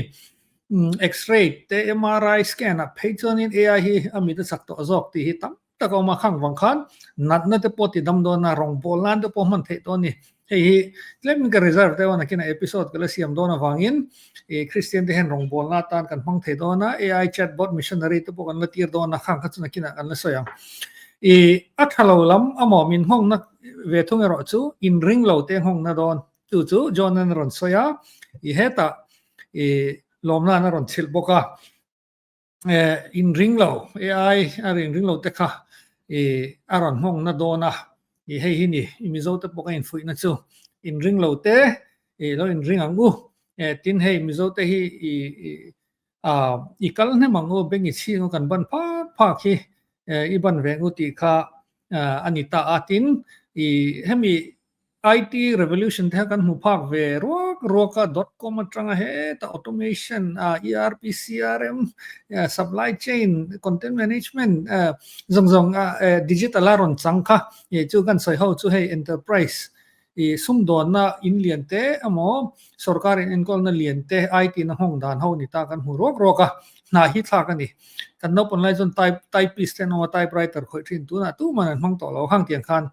x-ray te MRI scan ah phei chuanin AI hi a mit a chak tawh zawk tih hi tam tak a awm a, khang vang khan natna te pawh ti dam dawn a, rawngbâwl nan te pawh hman theih dawn a ni. Hei hi tlemin ka reserve deuh a, nakinah episode ka la siam dawn avangin i Kristian te hian rawngbâwlna atan kan hmang thei dawn a, AI chatbot missionary te pawh kan la tir dawn a, khang kha chu nakinah kan la sawi ang. I a tha lo lam amaw min nghawngna ve thung erawh chu inring lo te nghawngna dawn chu chu John an rawn sawi a, i hetah i lawmna'n a rawn chhilh bawk a, inring lo AI a inring lo te kha i a rawn nghawngna dawn a, i hei hi ni i Mizo te pawh ka infuihna chu inring lo te i lo inring ang u, tin hei Mizo te hi i i kal hnem ang u beng i chhing u kan ban phak phak hi i ban ve ang u tih kha a ni ta a, tin i hemi IT revolution te kha kan hmu phak ve ruak ruak a, dot com atanga heta automation ERP, CRM, supply chain, content management zawng zawng digital a rawn chang kha chu kan sawi ho chu hei enterprise I sumdawnna in lian te emaw sorkar in enkawlna lian te IT na nghawng dan ho ni ta kan hmu ruak ruak a, hna hi thlak a ni. Kan naupang lai chuan type typist te an awm a, typewriter khawih thin tunah tuman an hmang tawh lo khang tiang khan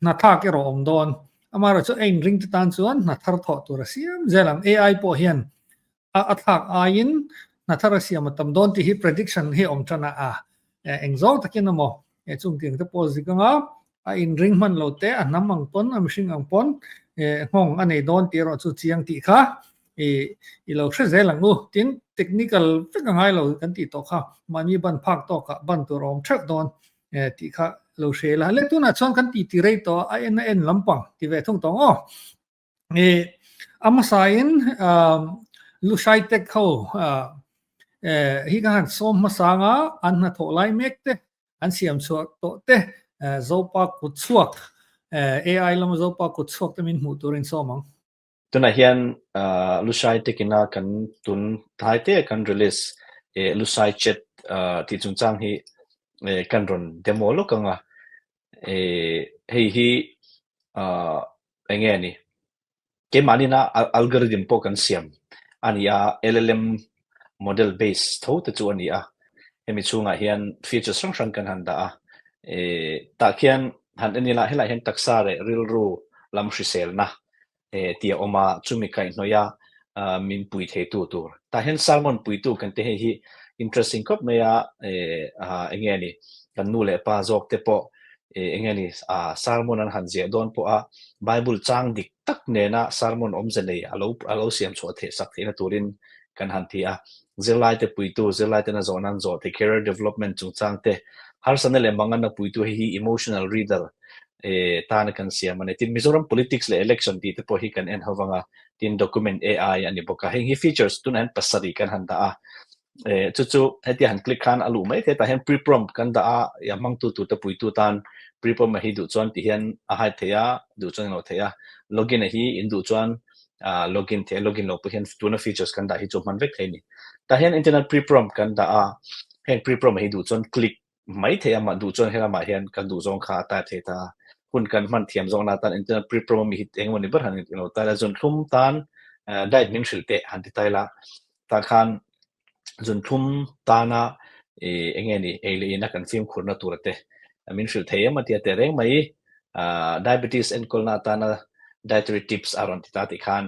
hna thlak erawh a awm dawn. Amaherawhchu a inring te tan chuan hna thar thawh tur a siam zel ang. AI pawh hian a a thlak aiin hna thar a siam a tam dawn tih hi prediction hi a awm tan a, a eng zawng takin emaw chung tiang te pawh zik anga a inring hman lo te a hnam ang pawn a mihring ang pawn nghawng a nei dawn tih erawh chu chiang tih kha I i lo hre zel ang u. Tin, technical vek a ngai lo kan tih tawh kha mahni ban phak tawkah ban tur a awm theuh dawn tih kha lo hre ila. Le tunah chuan kan tih ti rei tawh a, a en a en lampang ti ve thung tawh ang aw. I a hmasain Lushai Tech ho hi ka han sawm hmasa anga an hnathawh lai mek te an siam chhuah tawh te Zopa kut chhuak AI lama Zopa kut chhuak te min hmuh turin sawm ang. Tunah hian Lushai Tech ina kan tun tlai te kan release Lushai Chat tih chungchang hi kan rawn demo lawk ang a, hei hi eng nge ni? Keimahni-na algorithm pawh kan siam a ni a, LLM model base tho te chu a ni a. Hemi chhungah hian features hrang hrang kan han dah a, tah khian han en ila helaiah hian taksa leh rilru lam hriselna tih a awm a, chumi kaihhnawih a min pui theitu tur. Tah hian sermon puitu kan ti hei hi interesting khawp mai a, eng nge ni kan nu leh pa zawk te pawh eng nge ni sermon an han ziah dawn pawh a Bible chang dik tak nena sermon awmze nei a lo a lo siam chhuah theih sak theihna turin kan han ti a. Zirlaite puitu, zirlaitena zawhna an zawh theih, career development chungchang te, harsatna leh manganna puitu hei hi emotional reader tana kan siam a ni. Tin, Mizoram politics leh election tih te pawh hi kan en ho vang a, tin document AI a ni bawk a. Heng hi features tunah hian pasarih kan han dah a. Chu chu hetia han click khan a luh mai theih tah hian pre-prompt kan dah a, a hmangtu tur te puitu tan pre-prompt a hi duh chuan ti hian a hide theih a, duh chuan a lo theih a. Login a hi in duh chuan login theih a, login loh pawh hian tuna features kan dah hi chu hman vek thei a ni. Tah hian internet pre-prompt kan dah a, heng pre-prompt a hi duh chuan click mai thei a, mah duh chuan helamah hian kan duh zawng kha a type thei ta a, hun kan hman thiam zawkna atan internet pre-prompt ami hi engemaw ni ber han lo type a, zunthlum tan diet min hrilh teh han ti ta ila tah khan zunthlum tana ih eng nge ni ei leh ina kan fimkhurna tura te min hrilh thei em a tia teh reng mai ah diabetes enkawlna atana dietary tips a rawn ti ta tih khan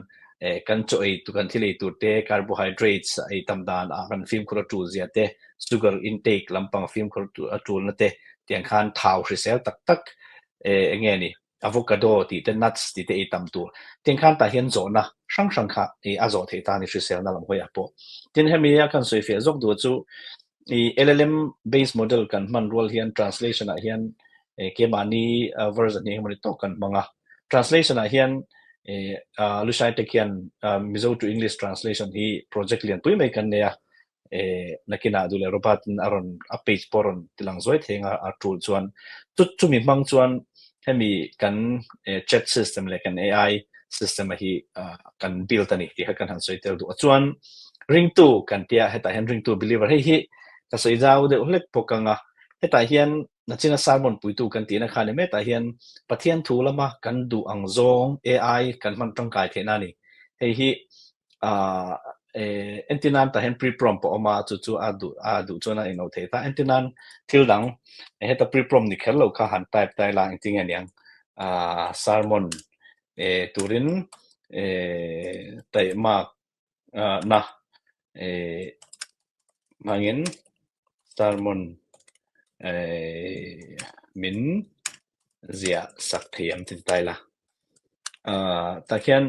eh kan chaw ei tur kan thil ei tur te carbohydrates ei tam dan ah kan fimkhur a tul zia te sugar intake lampang fimkhur a tulna te tiang khan thau hrisel tak tak eh eng nge ni avocado tih te nuts tih te ei tam tur tiang khan tah hian zawhna hrang hrang kha ih a zawh theih ta a ni hriselna lam hawiah pawh. Tin hemi a kan sawi fiah zawk duh chu ih LLM based model kan hman rual hian translation ah hian eh keimahni version hi engemaw ni tawk kan hmang a, translation ah hian eh Lushai te khian Mizo to English translation hi project lianpui mai kan nei a, eh nakinah duh leh Robert in a rawn a page pawh a rawn ti lang zuai thei ang a tul chuan chu chumi hmang chuan hemi kan eh chat system leh kan AI system a hi ah kan build a ni tih kha kan han sawi tel duh a chuan ringtu kan tia hetah hian ringtu believer hei hi ka sawi zau deuh hlek bawk ang a hetah hian nachina sermon puitu kan tihna kha ni hetah hian Pathian thu lama kan duh ang zawng AI kan hman tangkai theihna a ni hei hi ah eh entir nan tah hian pre-prompt a awm a chu chu a duh a duh chuan a inlo thei ta entir nan thil dang heta pre-prompt ni kher lo kha han type ta ila engtin nge niang ah sermon eh turin eh taihmak ah na eh hmangin sermon eh min ziah sak thei ang ti ta ila ah tah khian.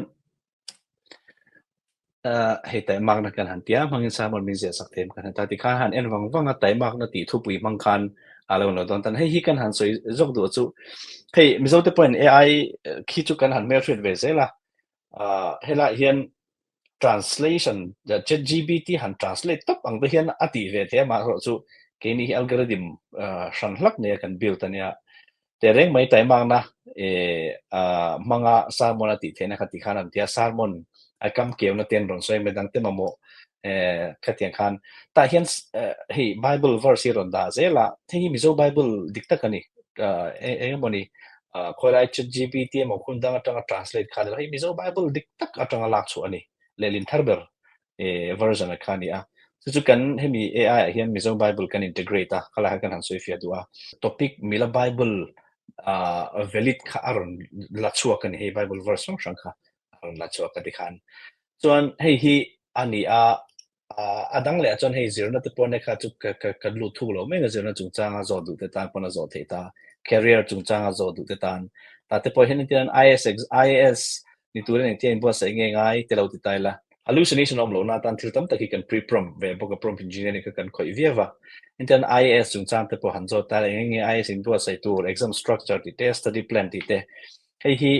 Hei taimakna kan han tia hmangin sermon min ziah sak thei kan han ta ti khan han en vang vang a taimakna tih thupui hmang khan a lo lo dawn tan hei hi kan han sawi zawk duh chu hei Mizo te pawhin AI khi chu kan han hmelhriat ve zel a helaiah hian translation ChatGPT han translate tawp ang te hian a tih ve thei a amaherawhchu keini hi algorithm hran hlak nei a kan build ania Teh reng mai taimakna hmanga sermon a tih theihna kha tih khan an ti a, sermon a kam keuna te an rawn sawi mai dang te mamawh khatiang khan tah hian hei bible verse hi rawn dah zel a, hei hi Mizo bible dik tak a ni, eng emaw ni khawilai chatgpt emaw hun dang atanga translate kha a ni lo, hei Mizo bible dik tak atanga lak chhuah a ni, lehlin thar ber version a kha a ni a. Chu chu kan hemi AI ah hian Mizo Bible kan integrate a, khalai khan kan han sawi fiah duh a. Topic mila Bible valid kha a rawn la chhuak a ni, hei Bible verse hrang hrang kha a rawn la chhuak a tikhan. Chuan hei hi a ni a, a dang leh ah chuan hei zirna te pawh ania kha chu ka lut thuk lo mai a zirna chungchanga zawh duh te tan pawn a zawh theih ta, career chungchanga zawh duh te tan. Tah te pawh hian engtin IAS ni turin engtin a inbuatsaih nge ngai te lo ti ta ila. Hallucination a awm lohna atan thil tam tak hi kan pre-prompt ve bawk a, prompt engineering kha kan khawih viau va. Engtian IAS chungchang te pawh han zawt ta ila, eng enge IAS inbuatsaih tur, exam structure tih te, study plan tih te. Hei hi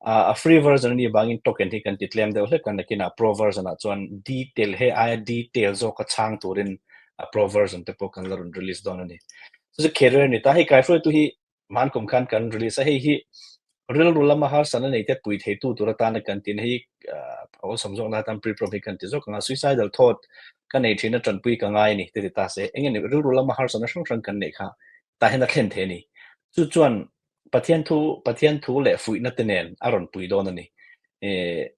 a free version a nih avangin token hi kan ti tlem deuh hlek a, nakinah pro version ah chuan detail hei aia detail zawka chhang turin a pro version te pawh kan la rawn release dawn a ni. Chu chu career a ni ta, hei kaihruaitu hi Hman kum khan kan release a, hei hi rilru lama harsatna nei te pui theitu tur atana kan tin hei awlsam zawkna atan pre-prompt hi kan ti zawk ang a, suicidal thought ka nei thin a tanpui ka ngai a ni te ti ta se, eng nge rilru lama harsatna hrang hrang kan neih kha tah hian a thlen thei a ni. Chu chuan Pathian thu Pathian thu leh fuihna te nen a rawn pui dawn a ni.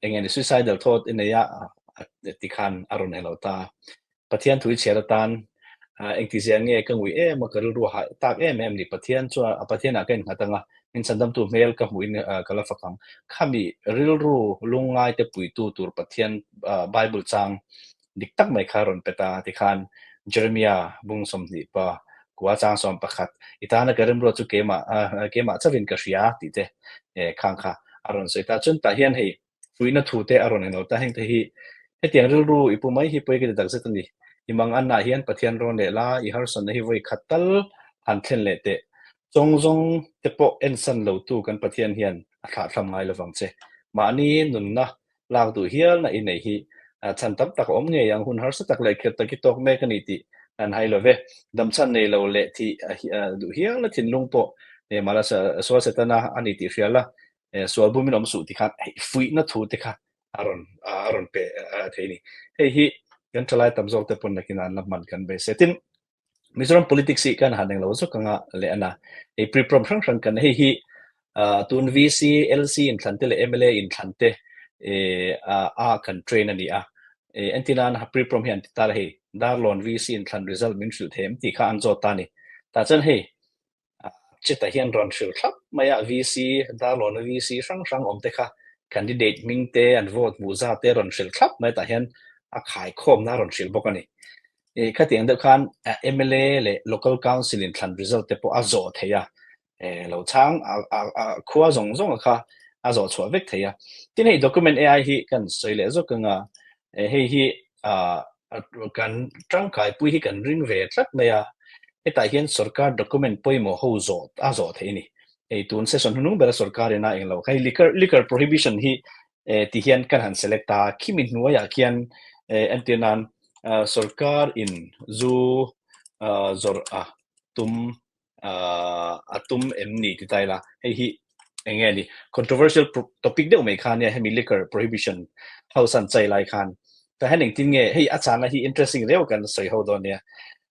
Eng nge ni suicidal thought i nei a ti khan a rawn eng lo ta. Pathian thu i chhiar atan engtizia nge ka ngui em a, ka rilru a hah tak em em ni. Pathian chuan a Pathianah ka innghat ang a, min chhandamtu hmel ka hmuhin ka la fak ang. Khami rilru lungngaite puitu tur Pathian Bible chang dik tak mai kha rawn pe ta tikhan Jeremiah bung 20 pa kua chang 11 i tana ka remruat chu keimah keimah chauhin ka hria tih te khang kha a rawn sawi ta. Chuan tah hian hei Fuihna thu te a rawn eng lo ta, heng te hi hetiang rilru i pu mai hi pawi ka ti takzet a ni. I mang anna hian Pathian rawn leh la, i harsatna hi vawi khat tal han thlen leh teh. Chawng zawng te pawh ensan lo tu kan Pathian hian a thlahthlam ngai lovang che. Mahni nunna lak duh hialna i nei hi chhan tam tak a awm ngei ang, hun harsa tak leh khirh tak i tawk mek a ni tih kan hai lo ve. Damchhan nei lo leh thih duh hialna thinlung pawh mah la sual Setana a ni tih hria la, sual bumin awm suh ti khan hei fuihna thu te kha a rawn a rawn pe thei ni. Hei hi kan thalai tam zawk te pawn nakin an la hman kan beisei. Tin, Mizoram politics hi kan han englo zawk anga leh ana. Hei pre-prompt hrang hrang kan hei hi tun VC, LC inthlan te leh mla inthlan te a kan train a ni a. Entirnan pre-prompt hi an ti ta la hei Darlawn VC inthlan result min hrilh thei em tih kha an zawt ta a ni. Tah chuan hei Chutah hian rawn hrilh thlap mai a, VC, Darlawna VC hrang hrang awm te kha candidate hming te, an vote hmuh zat te rawn hrilh thlap mai tah hian a khaikhawmna a rawn hrilh bawk a ni. Ih khatiang deuh khan mla leh local council in thlan result te pawh a zawh thei a, lo chhang a khua zawng zawng a kha a zawh chhuah vek thei a. Tin hei document AI hi kan sawi leh zawk ang a, hei hi kan tangkaipui hi kan ring ve tlat mai a, hetah hian sorkar document pawimawh ho zawh a zawh theih a ni. Hei tun session hnung bera sorkar ina englo hei liquor liquor prohibition hi ti hian kan han select a, khimi hnuaiah khian entir nan sorkar in zu zawrh a tum a tum em ni ti ta ila, hei hi eng nge ni controversial topic deuh mai kha nia hemi liquor prohibition house an chai lai khan tah hian engtin nge hei a chana hi interesting riau kan sawi ho dawn nia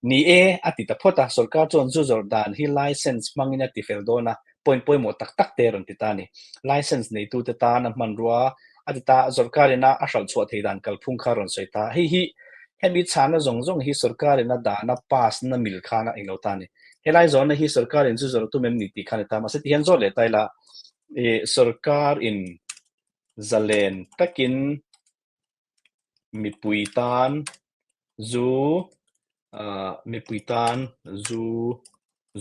ni e a ti ta phawt a sorkar chuan zu zawrh dan hi license hmangin a ti fel dawn a point pawimawh tak tak te rawn ti ta ni license neitu te tan a hmanrua a ti ta sorkar ina a hralh chhuah thei dan kalphung kha rawn sawi ta hei hi hemi chhana zawng zawng hi sorkar ina dana pass na mil khan a englo ta ni Helai zawhna hi sorkar in chu zawrh tum em ni tih kha a ni ta. Mahse tihian zawt leh ta ila, ih sorkar in zalen takin mipui tan zu ah mipui tan zu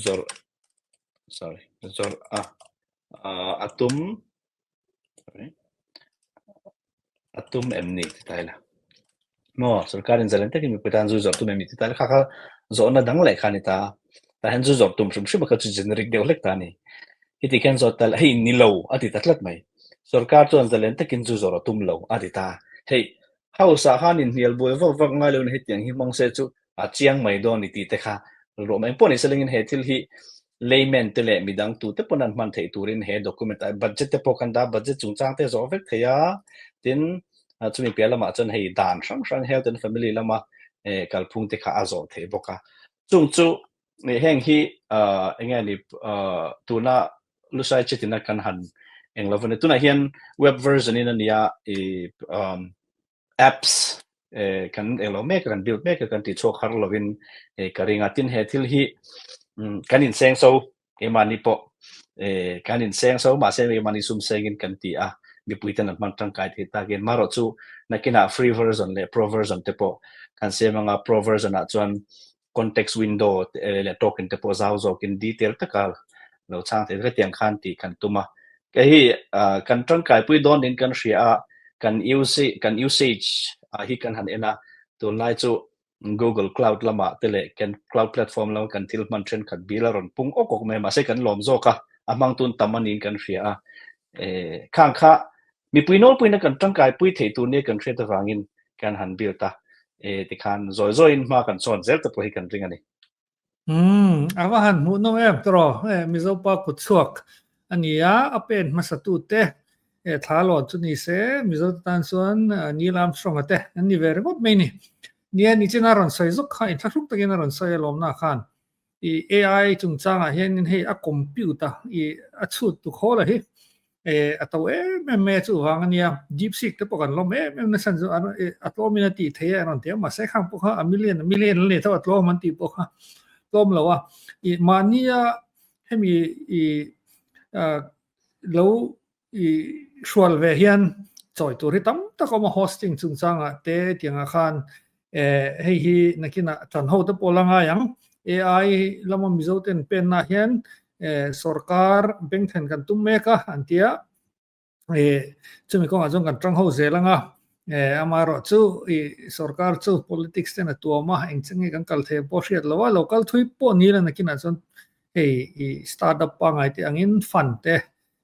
zawrh sorry zawrh a ah a tum A tum em ni ti ta ila. Maw sorkarin zalen takin mipui tan zu zawrh tum em ni ti ta ila kha kha zawhna dang leh kha a ni ta. Tah hian zu zawrh tum hrim hrim a kha chu generic deuh hlek ta a ni. Heti khian zawt ta ila hei ni lo a ti ta tlat mai. Sorkar chuan zalen takin zu zawrh a tum lo a ti ta. Hei house ah khan inhnial buai vak vak ngai lo in hetiang hi hmang se chu a chiang mai dawn i tih te kha ruah mai pawh ni se lengin he thil hi layman te leh midang tu te pawn an hman theih turin he document ah budget te pawh kan dah budget chungchang te zawh vek thei a tin chumi piah lamah chuan hei dan hrang hrang health and family lama eh kalphung te kha a zawh theih bawk a chung chu heng hi eng nge ni tuna lusai chetina kan han eng lo vani tunah hian web version in ania i apps kan englo mek a kan build mek a kan tih chhuak har lovin ka ring a tin he thil hi kan inseng so keimahni pawh kan inseng so mahse keimahni sum sengin kan ti a mipui ten an hman tangkai thei takin marawh chu nakinah free version leh pro version te pawh kan siam anga pro version ah chuan context window leh token te pawh zau zawkin detail taka lo chhang thei vek tiang khan tih kan tum a. Kei hi kan tangkaipui dawn niin kan hria a, kan use kan usage. hi kan han en a, tunlai chu Google Cloud lamah te leh kan cloud platform lama kan thil hman thenkhat bil a rawn pung awk awk mai a, mahse kan lawm zawk a, a hmangtun tam a niin kan hria a. Khang kha mipui nawlpuina kan tangkaipui theih tur nia kan hriat avangin kan han build a, tikhan zawi zawiin hma kan sawn zel te pawh hi kan ring a ni. Umm, a va han hmuh nawm em tawh e, Mizopa kut chhuak a ni a, a pen hmasa tute e thla lawn chu ni se, Mizo te tan chuan Neil Armstrong-a te an ni ve ringawt mai ni. Nia, nichina rawn sawi zawk kha inthlahruk takin a rawn sawi a lawmna khan i AI chungchangah hianin hei a compute a, i a chhut tu khawl a hi E a to em em mai a chuvang a nia, deep seek te pawh kan lawm em em nasa chu a tlawmin a tih theih a rawn ti a, mahse khang pawh kha a million a million an lei tho a tlawm an tih pawh kha tlawm lo a, ih mahnia hemi ih lo ih hrual ve hian chawi tur hi tam tak a awm a hosting chungchangah te tiangah khan Eh, hei hi nakinah ṭan ho te pawh la ngai ang. AI lama Mizo ten penna hian eh, sorkar bengthen kan tum mek a an ti a. Eh, chumi kawngah chuan kan ṭang ho zel anga. Eh, amaherawh chu i sorkar chu politics ten a tuam a, eng che nge kan kal thei ang pawh hriat lo a, lo kal thui pawh ni la nakinah chuan hei i startup pangngai te angin fund te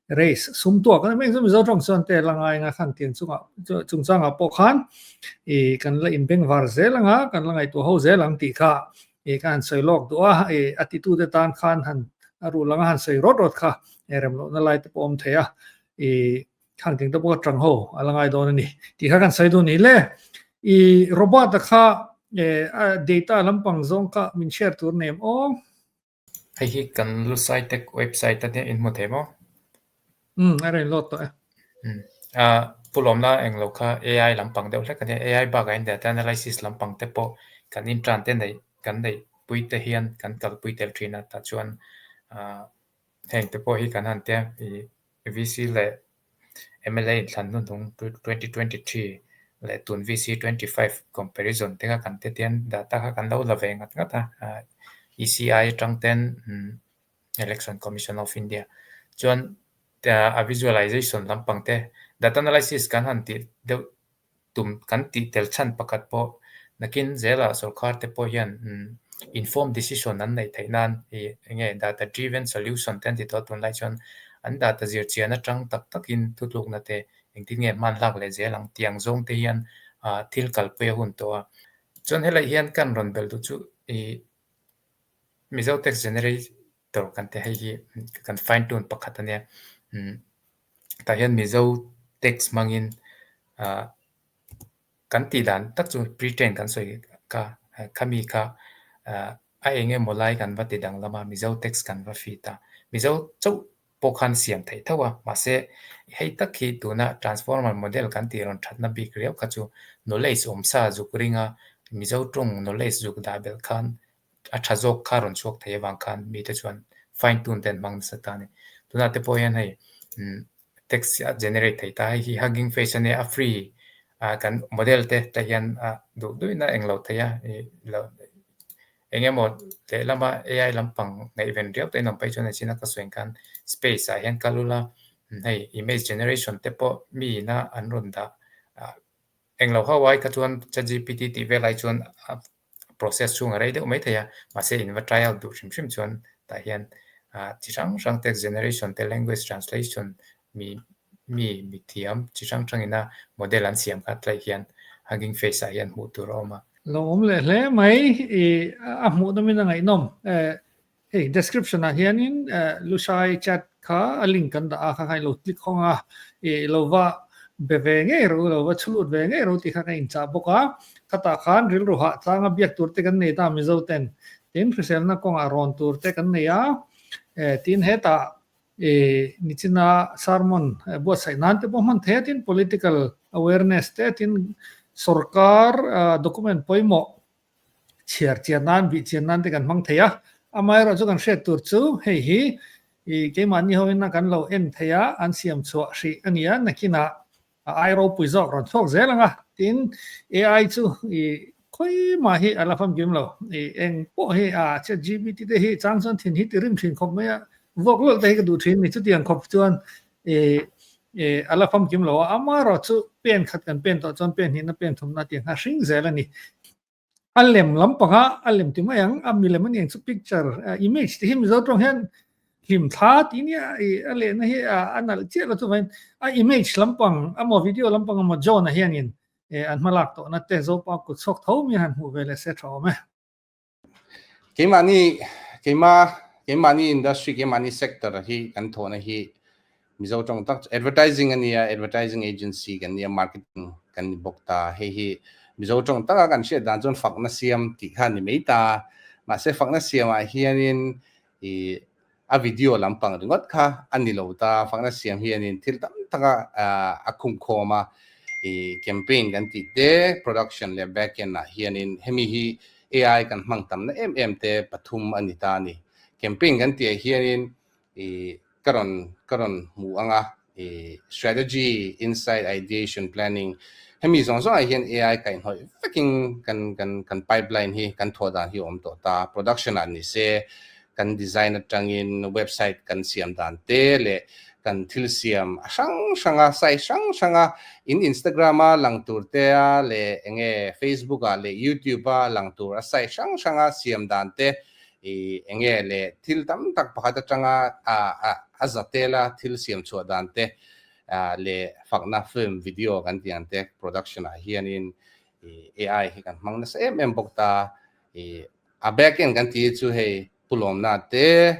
Race sum tuak a ni mai chu Mizo tawng chuan te la ngai anga khan tiang chungah chungchangah pawh khan ih kan la inbengvar zel anga kan la ngaihtuah ho zel ang tih kha ih ka han sawi lawk duh a, ih a titute tan khan han a ruh langa han sawi rawt rawt kha rem lohna lai te pawh a awm thei a, ih khan tiang te pawh kha tang ho a la ngai dawn a ni tih kha kan sawi duh ni le. Ih Robert-a kha eh a data lampang zawng kha min share tur nem aw. Hei hi kan Lusai Tech website a nia in hmu thei maw? Umm a rawn load tawh e. Umm ah Pu Lawmna englo kha AI lampang deuh hlek a nia, AI bakah hian data analysis lampang te pawh kan intern te neih kan neih pui te hian kan kalpui tel thin a, tah chuan ah heng te pawh hi kan han tia ih VC leh mla inthlan hnuhnung 2023 leh tun VC 25 comparison te kha kan tetian data kha kan lo la ve ngat ngat a, ECI atang ten Election Commission of India chuan a visualization lampang te data analysis kan han tih deuh tum kan tih tel chhan pakhat pawh nakin zelah sorkar te pawh hian informed decision an neih theih nan ih eng nge data driven solution te an ti tawh a tunlai chuan an data zir chian atang tak takin thutlukna te engtin nge hman hlak leh zel ang tih ang zawng te hian ah thil kalpui a hun tawh a. Chuan helai hian kan rawn belh duh chu ih Mizo text generator kan ti hei hi kan fine tune pakhat a nia umm tah hian Mizo text hmangin ah kan tih dan tak chu pre-train kan sawi kha khami kha ah a eng emaw lai kan va ti danglam a Mizo text kan va feed a Mizo chauh pawh khan siam theih tho a mahse hei tak hi tuna transformer model kan tih rawn thatna bik riau kha chu knowledge awm sa zuk ringa Mizo tawng knowledge zuk dah belh khan a tha zawk kha rawn chhuak thei avang khan mite chuan fine tune te an hmang nasa ta a ni. Tunah te pawh hian hei umm text a generate thei ta hei hi hugging face a nia a free ah kan model te te hian a duh duhna eng lo thei a ih lo eng emaw lehlama AI lampang ngaihven riau te in awm phei chuan a china ka sawi ang khan space ah hian kal ula hei image generation te pawh mi ina an rawn dah ah eng lo ho ai kha chuan chatgpt tih vel ai chuan a process chhung a rei deuh mai thei a, mahse in va try out duh hrim hrim chuan tah hian ah chi hrang hrang text generation te language translation mi mi mithiam chi hrang hrang ina model an siam kha tlai hian hugging face ah hian hmuh tur a awm a. Lo awm leh hle mai i a hmuh nawmin a ngaihnawm. Hei description ah hianin Lushai chat kha a link kan dah a kha kha i lo click hawng a, i lo va be ve ngei ro, lo va chhulut ve ngei ro tih kha ka inchah bawk a. Khatah khan rilru hah tlanga biak tur te kan nei ta Mizo ten, tin hriselna kawngah rawn tur te kan nei a, tin hetah i nichina sermon buatsaih nan te pawh hman thei a, tin political awareness te, tin sorkar document pawimawh chhiar chian nan, bih chian nan te kan hmang thei a. Amaherawh chu kan hriat tur chu hei hi ih keimahni hoin a kan lo en thei a, an siam chhuah hrih a ni a, nakinah a ai ropui zawk rawn chhuak zel ang a. Tin, AI chu ih khawi mah hi a la famkim lo. Ih eng pawh hi a ChatGPT te hi chang chuan thin hi ti rim thin khawp mai a, vuak lawlh te hi ka duh thin ni. Chutiang khawp chuan ih. A la famkim lo a, amaherawhchu pen khat kan pen tawh chuan pen hnihna pen thumna tih ang kha hring zel a ni. A lem lampanga a lem ti mai ang, a milem a ni ang chu picture, image tih hi Mizo tawng hian hlimthla tih nia i a lehna hi a nalh chiah lo chuvangin a image lampang emaw video lampang emaw John-a hianin an hmalak tawhna te Zopa kut chhuak tho mi han hmuh ve leh se tha awm e. Keimahni keima keimahni industry keimahni sector hi kan thawhna hi Mizo tawng tak chu advertising a nia advertising agency kan nia marketing kan ni bawk ta hei hi Mizo tawng taka kan hriat dan chuan fakna siam tih kha a ni mai ta mahse fakna siamah hianin ih a video lampang ringawt kha a ni lo ta, fakna siam hianin thil tam tak a a khumkhawm a, ih campaign kan tih te, production leh backend ah hianin hemi hi AI kan hmang tamna em em te pathum a ni ta a ni. Campaign kan tih ah hianin ih ka rawn ka rawn hmu ang a, ih strategy, insight, ideation, planning hemi zawng zawng ah hian AI kaihhnawih vekin kan kan kan pipeline hi kan thawh dan hi a awm tawh ta, production ah ni se kan design atangin website kan siam dan te leh kan thil siam a hrang hrang a, size hrang hrang a, in Instagram a lang tur te a leh enge Facebook ah leh YouTube a lang tur a size hrang hrang a siam dan te ih enge leh thil tam tak pakhat atanga a a a za tel a thil siam chhuah dan te ah leh fakna film video kan tih ang te production ah hianin ih AI hi kan hmang nasa em em bawk ta ih A back end kan tih hi chu hei Pu Lawmna te,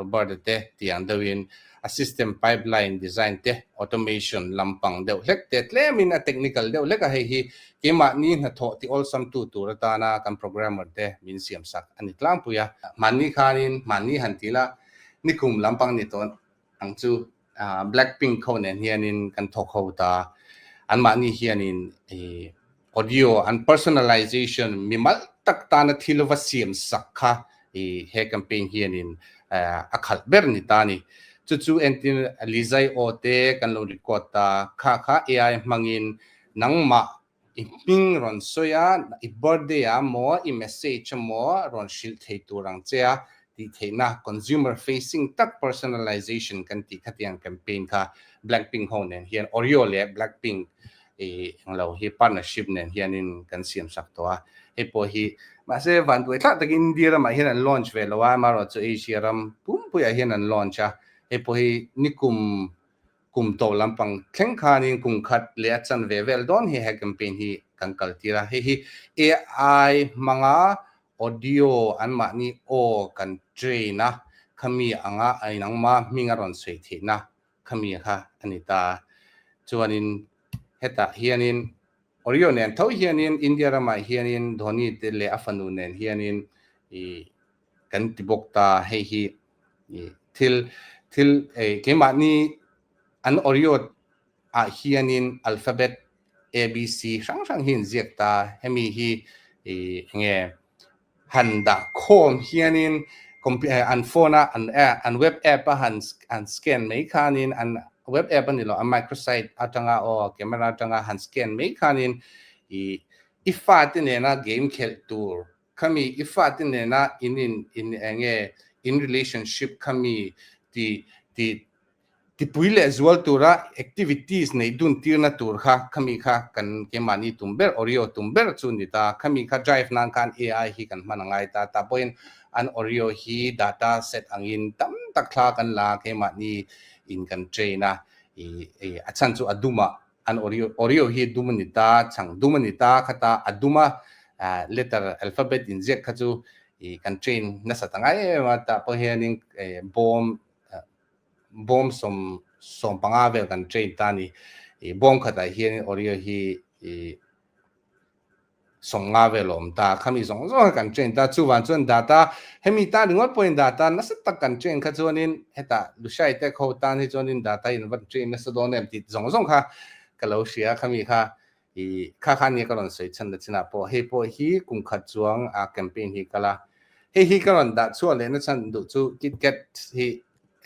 Robert-a te tih ang deuhin a system pipeline design te, automation lampang deuh hlek te tlemin a technical deuh hlek a, hei hi keimahni hnathawh ti awlsamtu tur atana kan programmer te min siamsak a ni tlangpui a. Hmanni khanin hmanni han ti la, nikum lampang ni tawh ang chu Blackpink ho nen hianin kan thawk ho ta, anmahni hianin audio an personalization mimal tak tana thil va siam sak kha he campaign hianin a khalh ber ni ta ni. Chu chu entir Lizai aw te kan lo record ta, kha kha AI hmangin nangmah I hming rawn sawi a, i birthday ah maw, i message a maw rawn hrilh thei tur ang che a tih theihna consumer facing tak personalization kan tih khatiang campaign kha Blackpink ho nen hian Oreo leh Blackpink i englo hi partnership nen hianin kan siam sak tawh a, hei pawh hi mahse vanduai thlak takin India ramah hian an launch ve lo a, amaherawhchu Asia ram pumpuiah hian an launch a, hei pawh hi nikum Kum to lampang thleng khanin kum khat leh a chan ve vel dawn hi he campaign hi kan kal tir a. Hei hi AI hmanga audio anmahni aw kan train a, khami anga a inangma hming a rawn sawi theihna khami kha a ni ta. Chuanin hetah hianin Oreo nen tho hianin India ramah hianin Dhoni te leh a fanu nen hianin ih kan ti bawk ta. Hei hi Thil thil keimahni an Oreo ah hianin alphabet ABC hrang hrang hi an ziak ta, hemi hi enge han dah khawm hianin an phone a an web app a han han scan mai khanin an web app a ni lo a microsite atanga aw camera atanga han scan mai khanin i fate nena game khelh tur Khami i fate nena in in in enge in relationship khami ti ti tipui leh zual tura activities neih dun tirna tur kha khami kha kan keimahni tum ber Oreo tum ber chu ni ta. Khami kha drive nan khan AI hi kan hman a ngai ta. Tah pawhin an Oreo hi data set angin tam tak thla kan la a keimahni in kan train a i i a chhan chu a dumah An Oreo Oreo hi dum a ni ta, chhang dum a ni ta khata a dum a letter alphabet inziak kha chu ih kan train nasa ta ngai em a, tah pawh hianin bawm bawm 15 vel kan train ta a ni. Ih bawm khatah hianin Oreo hi ih 50 vel a awm ta, khami zawng zawng kha kan train ta, chuvang chuan data hemi tan ringawt pawhin data nasa tak kan train kha chuanin hetah Lushai te kho tan hi chuanin data in va train nasa dawn em tih zawng zawng kha ka lo hria khami kha ih kha kha nia ka rawn sawi chhan na chinah pawh hei pawh hi kum khat chuang a campaign hi kal a, hei hi ka rawn dah chhuah leh na chhan duh chu KitKat hi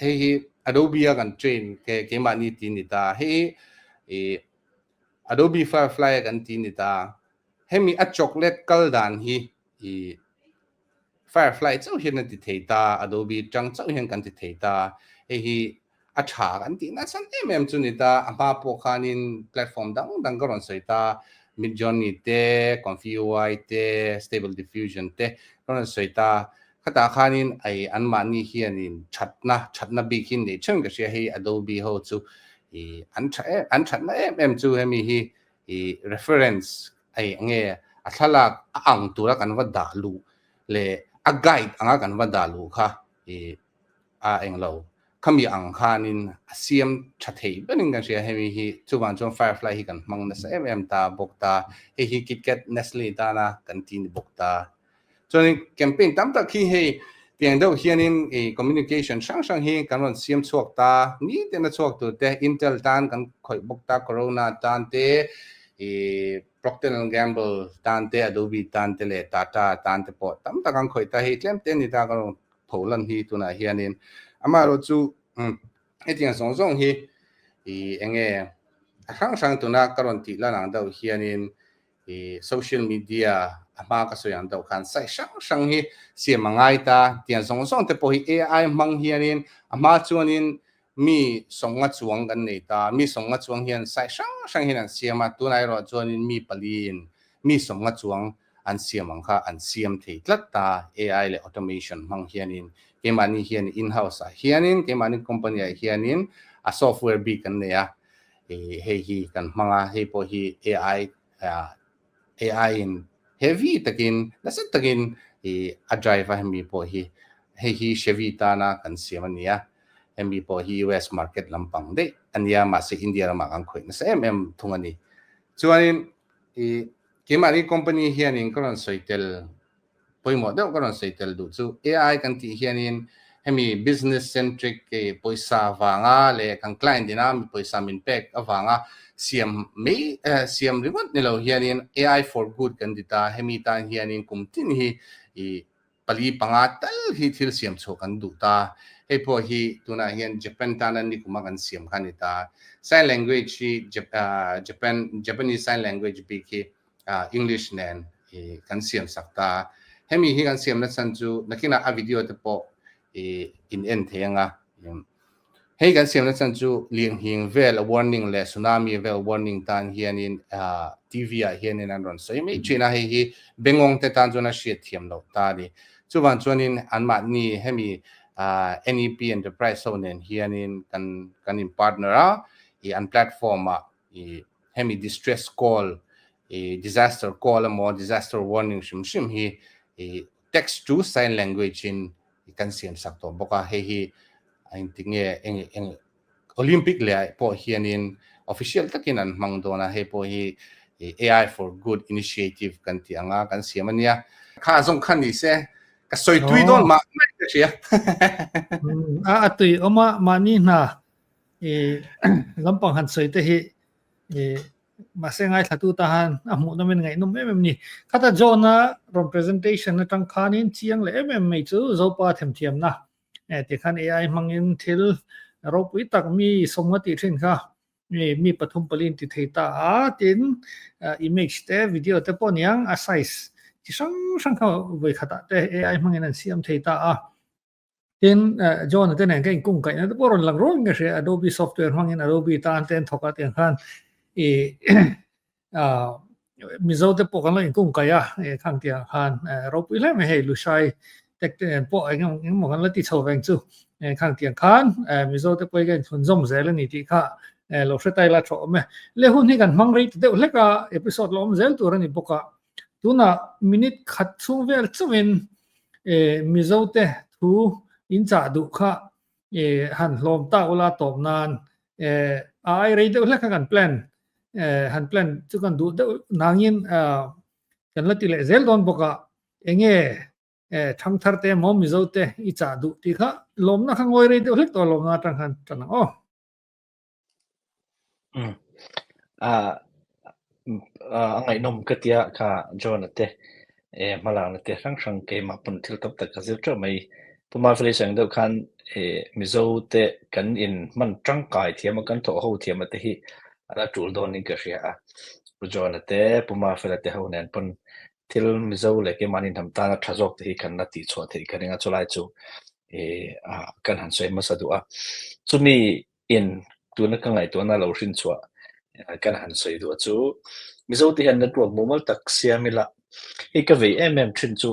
hei hi Adobe a kan train ke keimahni ti ni ta, hei hi ih Adobe Firefly a kan ti ni ta. Hemi a chocolate kal dan hi i Firefly chauh hian a ti thei ta, Adobe tang chauh hian kan ti thei ta. Hei hi a tha kan tih nasa em em chu ni ta. A hma pawh khanin platform dang dang ka rawn sawi ta, Midjourney te, ComfyUI te, Stable Diffusion te ka rawn sawi ta. Khatah khanin ei anmahni hianin thatna, thatna bik hi nei theuhin ka hria hei Adobe ho chu ih an tha em, an thatna em em chu hemi hi ih reference ei nge a thlalak a ang tura kan va dah luh leh a guide anga kan va dah luh kha ih a englo khami ang khanin a siam tha thei berin kan hria hemi hi chuvang chuan Firefly hi kan hmang nasa em em ta bawk ta hei hi KitKat Nestle tana kan ti ni bawk ta chuanin campaign tam tak hi hei tiang deuh hianin ih communication hrang hrang hi kan rawn siam chhuak ta nitin a chhuak tur te Intel tan kan khawih bawk ta Corona tan te ih Procter and Gamble tan te Adobe tan te leh Tata tan te pawh tam tak an khawih ta hei tlem te a ni ta ka rawn pho lan hi tunah hianin amaherawh chu hetiang zawng zawng hi ih eng nge a hrang hrang tuna ka rawn tih lan ang deuh hianin ih social media a hma ka sawi ang deuh khan site hrang hrang hi siam a ngai ta tiang zawng zawng te pawh hi AI hmang hianin a hma chuanin mi sawnga chuang kan nei ta mi sawnga chuang hian site hrang hrang hian an siam a tunah erawh chuanin mi paliin mi sawnga chuang an siam ang kha an siam thei tlat ta AI leh automation hmang hianin keimahni hian in-house ah hianin keimahni company ah hianin a software bik kan nei a ih hei hi kan hmang a hei pawh hi AI AI in heavy takin nasa takin ih a drive a hemi pawh hi hei hi Chevy tana kan siam a ni a hemi pawh hi US market lampang daih a nia mahse India ramah kan khawih nasa em em thung a ni chuanin ih Keimahni company hianin ka rawn sawi tel pawimawh deuh ka rawn sawi tel duh chu AI kan tih hianin hemi business centric pawisa vanga leh kan client ina mi pawisa min pek avanga siam mai siam ringawt ni lo hianin AI for good kan ti ta hemi tan hianin kum tin hi ih pali panga tal hi thil siam chhuah kan duh ta. Hei pawh hi tunah hian Japan tana nikuma kan siam kha a ni ta. Sign language hi Japan, Japanese sign language bik hi English nen kan siam sak ta. Hemi hi kan siamna chhan chu nakinah a video te pawh in en thei anga. Hei kan siamna chhan chu lianghing vel a warning leh tsunami vel warning tan hianin TV ah hianin an rawn sawi mai thin a, hei hi bengawng te tan chuan a hriat thiam loh ta a ni. Chuvang chuanin anmahni hemi NEP Enterprise ho nen hianin kan kan in partner a, ih an platform ah ih hemi distress call ih disaster call emaw disaster warning hrim hrim hi ih text to sign language in kan siam sak tawh bawk a, hei hi a inti nge eng eng Olympic leh ah pawh hianin official takin an hmang dawn a, hei pawh hi AI for good initiative kan tih anga kan siam a nia. Kha zawng kha ni se, ka sawi tui dawn mah mai ka hria. A a tui awm a, mahni hna i lampang han sawi te hi i Mahse ngaithlatu ta han a hmuh nawmin ngaihnawm em em ni. Khata John-a rawn presentation atang khanin chiang leh em em mai chu Zopa themthiamna eh tikhan AI hmangin thil ropui tak mi sawmnga tih thin kha mi pathum pali in ti thei ta a tin image te video te pawh niang a size chi hrang hrang kha vawikhatah te AI hmangin an siam thei ta a. Tin, John-a te nen ka inkung kaihna te pawh rawn lang rual in ka hria, Adobe software hmangin Adobe tan te an thawk a tiang khan i Mizo te pawh kan lo inkung kaih a, khang tiang khan ropui hle mai hei Lushai Tech te nen pawh eng emaw kan la ti chho veng chu khang tiang khan Mizo te pawh hi ka inchhunzawm zel a ni tih kha lo hre ta ila tha awm e. Le hun hi kan hmang rei ta deuh hlek a, episode la awm zel tur a ni bawk a. Tunah minute khat chhung vel chauhin Mizo te thu in chah duh kha han hlawm ta ula tawp nan a ai rei deuh hlek kha kan plan han plan chu kan duh deuh nangin kan la ti leh zel dawn bawk a enge thangthar te emaw Mizo te i chah duh tih kha lawmna kha ngawi rei deuh hlek tawh lawmna atang khan tan ang aw. A ngaihnawm ka tia kha John-a te hmalakna te hrang hrang keimah pawn thil tam tak ka zir teuh mai. Pu Mafeli sawi ang deuh khan Mizo te kan in hman tangkai thiam a kan thawh ho thiam a te hi a la tul dawnin ka hria a. Pu John-a te Pu Mafela te ho nen pawn thil Mizo leh keimahni hnam tana tha zawk te hi kan la tihchhuah theih ka ring a chulai chu. kan han sawi hmasa duh a. Chumi in tuna ka ngaihtuahna lo hrin chhuah kan han sawi duh a chu Mizo te hian network mumal tak siam ila hei ka vei em em thin chu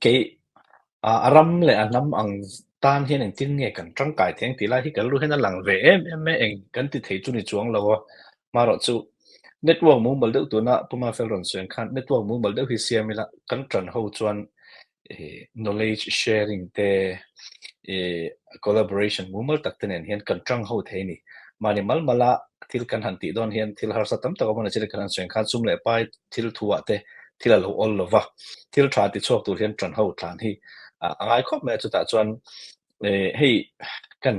Kei a ram leh a hnam ang tan hian engtin nge kan tangkai thei ang tih lai hi ka lu hian a lang ve em em mai eng kan ti thei chu ni chuang lo a. Marawh chu network mumal deuh tuna Pu Mafel rawn sawi ang khan network mumal deuh hi siam ila kan tan ho chuan knowledge sharing te collaboration mumal tak te nen hian kan tang ho thei a ni. Mahni mal mala thil kan han tih dawn hian thil harsa tam tak a awm a ni chile kan han sawi ang khan sum leh pai thil thuah te thil a lo awl lo va, thil tha ti chhuak tur hian ṭan ho tlan hi a ngai khawp mai a, chutah chuan hei kan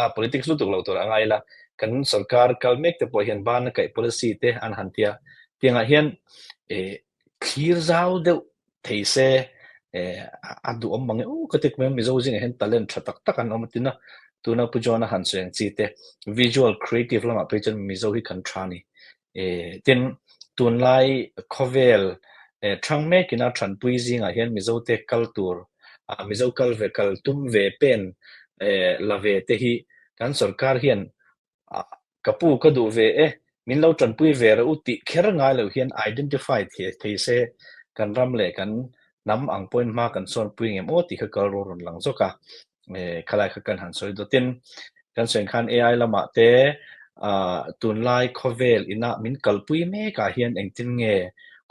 a politics lutuk lo tur a ngai la, kan sorkar kal mek te pawh hian bana kaih policy te an han tia, tiangah hian thlir zau deuh thei se a duhawm mang e aw ka ti mai a, Mizo zingah hian talent tha tak tak an awm a tin a, tuna Pu John-a han sawi ang chi te visual creative lamah phei chuan Mizo hi kan tha a ni. Tin, tunlai khawvel thang mekin a thanpui zingah hian Mizote kal tur, Mizo kal ve kal tum ve pen la ve te hi kan sorkar hian ka pu ka duh ve e, min lo tanpui ve rawh u tih kher ngai loh hian identify thei se kan ram leh kan hnam ang pawhin hma kan sawnpui ngem aw tih kha kal rawh rawn lang zawk a. Khalai kha kan han sawi dawtin kan sawi khan AI lamah te tunlai khawvel ina min kalpui mekah hian engtin nge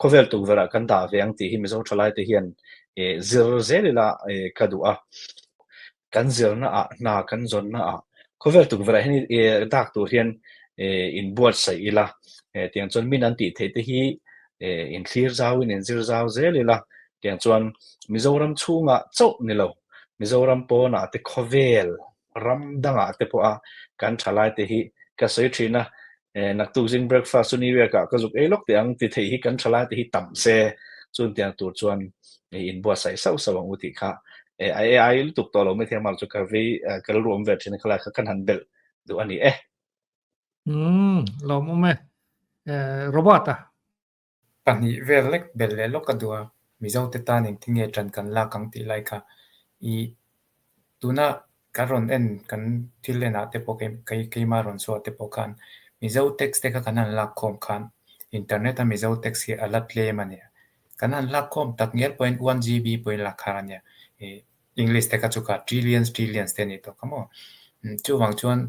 khawvel tukverhah kan dah ve ang tih hi Mizo thalai te hian zir zel ila ka duh a. Kan zirna ah hna kan zawnna ah khawvel tukverhah hian dak tur hian inbuatsaih ila tiang chuan min an tih theih te hi inthlir zauin inzir zau zel ila tiang chuan Mizoram chhungah chauh ni lo Mizoram pawnah te khawvel ram dangah te pawha kan thalai te hi ka sawi thin a, naktuk zing breakfast chu New York ah ka zuk ei lawk teh ang ti theih hi kan thalai te hi tam se chuntiang tur chuan inbuatsaih sauh sauh ang u tih kha a AI lutuk tawh lo mai thei a, mahse chu ka vei ka rilru awm ve thin a khalai kha kan han belh duh a ni e. Umm lawmawm e. Robert-a. Pahnih vel lek belh leh lawk a duh a, Mizote tan engtin nge ṭan kan lak ang tih lai kha i tuna kan rawn en kan thil enah te pawh kei keima rawn chhuah te pawh khan Mizo text te kha kan han lak khawm khan internet a Mizo text hi a la tlem a nia. Kan han lak khawm tak ngial pawhin one GB pawhin lak har a nia. I English te kha chu kha trillions trillions te a nih tawh kha maw. Chuvang chuan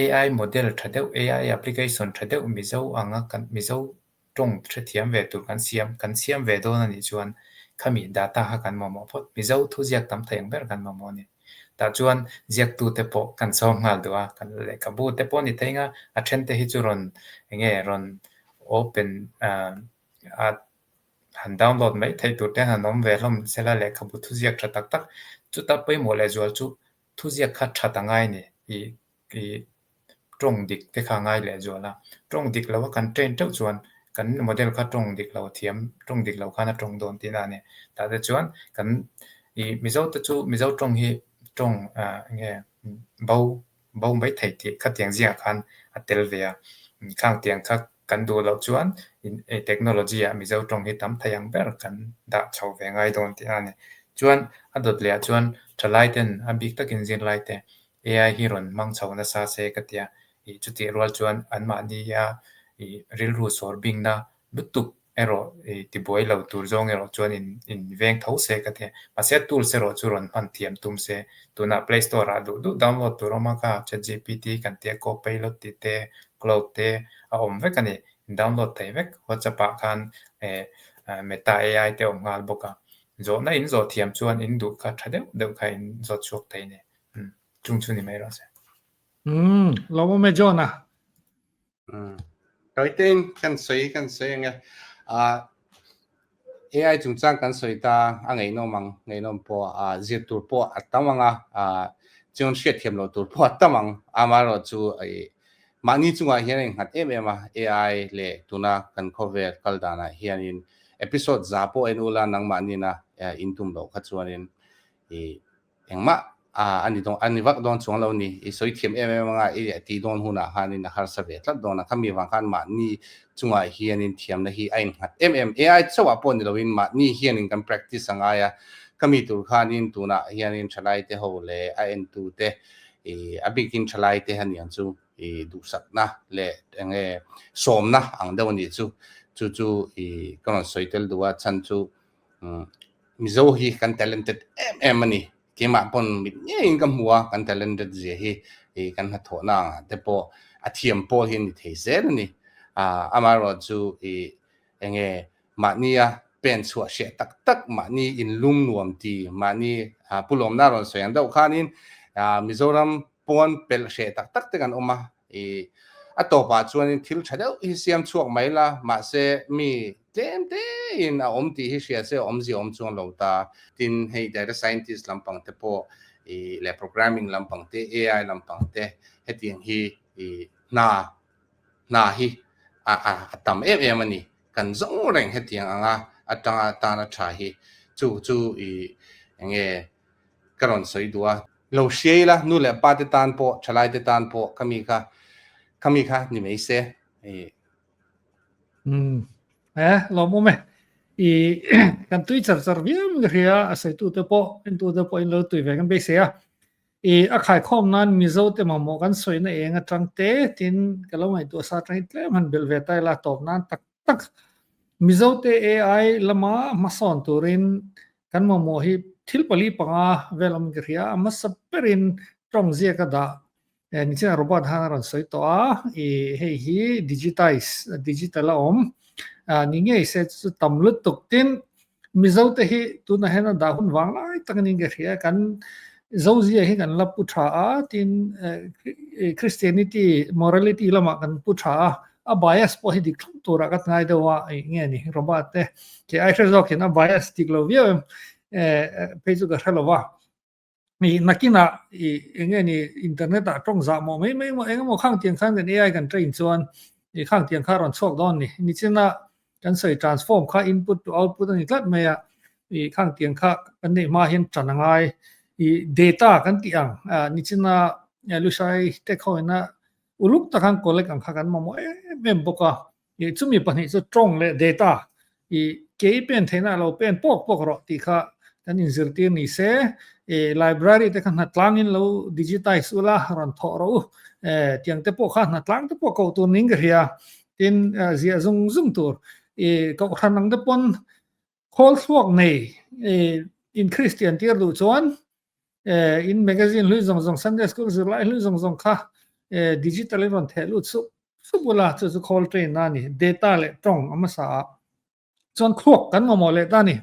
AI model tha deuh, AI application tha deuh Mizo anga kan Mizo tawng hrethiam ve tur kan siam kan siam ve dawn a nih chuan khami data kha kan mamawh phawt. Mizo thuziak tam thei ang ber kan mamawh a ni. Tah chuan ziaktute pawh kan sawm nghal duh a, kan lehkhabu te pawh a ni thei ang a, a then te hi chu rawn eng nge rawn open a han download mai theih tur te han awm ve hlawm sela lehkhabu thuziak tha tak tak chuta pawimawh lehzual chu Thuziak kha that a ngai ni i i tawng dik te kha a ngai leh zual a. Tawng dik lo a kan train teuh chuan kan model kha tawng dik lo a thiam, tawng dik lo khan a tawng dawn tihna a ni. Tah te chuan kan i Mizo te chu Mizo tawng hi tawng ah nge bo bo mai thei tih khatiang zingah khan a tel ve a. Khang tiang kha Kan duh loh chuan technology ah Mizo tawng hi tam thei ang ber kan dah chho ve ngai dawn tih a ni. Chuan a dawt leh ah chuan thalai ten a bik takin zirlai te AI hi rawn hmang chho nasa se ka tia. Ih chutih rual chuan anmahni a ih rilru sawr bingna lutuk erawh ih tibuai lo tur zawng erawh chuan in in veng tho se ka tia. Mahse tools erawh chu rawn hman thiam tum se. Tunah play store ah duh duh download tur awm a kha chatgpt kan tia copilot tih te Cloud te a awm vek a ni. Download thei vek. WhatsApp ah khan eh Meta AI te awm nghal bawk a. Zawhna in zawh thiam chuan in duh kha tha deuh deuh kha in zawt chhuak thei a ni. Umm chung chu ni mai rawh se. Umm lawmawm e John a. Umm Tawitein kan sawi kan sawi ang e. Ah AI chungchang kan sawi ta a ngaihnawm ang, ngaihnawm pawh a zir tur pawh a tam ang a, ah chuan hriatthiam loh tur pawh a tam ang. Amaherawhchu mahni chungah hian a innghat em em a, AI leh tuna kan khawvel kal danah hianin episode za pawh en ula nangmahnina in tum loh kha chuanin ih Engmah a ni dawn, a ni vak dawn chuang lo ni. I sawi thiam em em anga i tih dawn hunah khanin a harsa ve tlat dawn a. Khami vang khan mahni chungah hianin thiamna hi a innghat em em. AI chauhah pawh ni loin mahni hianin kan practice a ngai a. Khami tur khanin tunah hianin thalaite ho leh a entute ih a bikin thalaite aniang chu ih duhsakna leh eng nge sawmna ang deuh a nih chu. Chu chu ih ka rawn sawi tel duh a chhan chu umm Mizo hi kan talented em em a ni. Keimah pawn mit ngeiin ka hmu a, kan talented zia hi ih kan hnathawhna angah te pawh a thiam pawl hi a ni thei zel a ni. Ah amaherawhchu ih eng nge mahnia pen chhuah hreh tak tak, mahni inlum nuam ti, mahni Pu Lawmna rawn sawi ang deuh khanin Mizoram pawn pelh hreh tak tak te kan awm a, ih a tawpah chuanin thil tha deuh hi siam chhuak mai la, mahse mi tlem tein a awm tih hi hria se awmzia awm chuang lo ta. Tin, hei data scientist lampang te pawh ih leh programming lampang te, AI lampang te hetiang hi ih hna hna hi a a a tam em em a ni. Kan zawng reng hetiang anga atanga tana tha hi chu chu i eng nge ka rawn sawi duh a. Lo hria ila nu leh pa te tan pawh thalai te tan pawh ka mi kha ka mi kha ni mai se i. Umm e lawmawm e. I kan tui char char viau ka hria a sawitu te pawh entu te pawh in lo tui ve kan beisei a. I a khaikhawm nan Mizo te mamawh kan sawina eng atang te tin ka lo ngaihtuah sa atangin tlem han belh ve ta ila tawp nan tak tak. Mizo te AI lama hmasawn turin kan mamawh hi thil pali panga vel awmin ka hria a, hmasa berin tawng ziak a dah nichinah Robert han a rawn sawi tawh a, i hei hi digitize digital a awm ni ngei se chu tam lutuk tin Mizo te hi tunah hian a dah hun vang lai tak anin ka hria kan Zozia hi kan la pu tha a tin Christianity morality lamah kan pu tha a a bias pawh hi dik thlap turah ka ngai deuh a ih nge ni Robert te ke ai hre zawkin a bias dik lo viau em phei chu ka hre lo va. I nakinah i eng nge ni internet ah tawng zah mawh mai mai maw eng emaw khang tiang khan kan AI kan train chuan i khang tiang kha a rawn chhuak dawn ni. Nichina kan sawi transform kha input to output a ni tlat mai a, i khang tiang kha kan neih hma hian tan a ngai. I data kan tih ang nichina Lushai tech ho ina uluk tak khan collect ang kha kan mamawh em em bawk a. I chumi pahnih chu tawng leh data i kei pen theihna a lo pen pawk pawk rawh tih kha kan inzirtir ni se. I library te kha hnatlangin lo digitize ula rawn thawh rawh u. Tiang te pawh kha hnatlang te pawh koh tur ning ka hria. Tin ziah zung zung tur i kohhran ang te pawn khawl thluak nei i in Kristian tir duh chuan in magazine hlui zawng zawng Sunday school zirlai hlui zawng zawng kha digital in rawn theh lut sup sup ula chu chu khawl train na a ni data leh tawng a hmasa ah chuan thluak kan mamawh leh ta a ni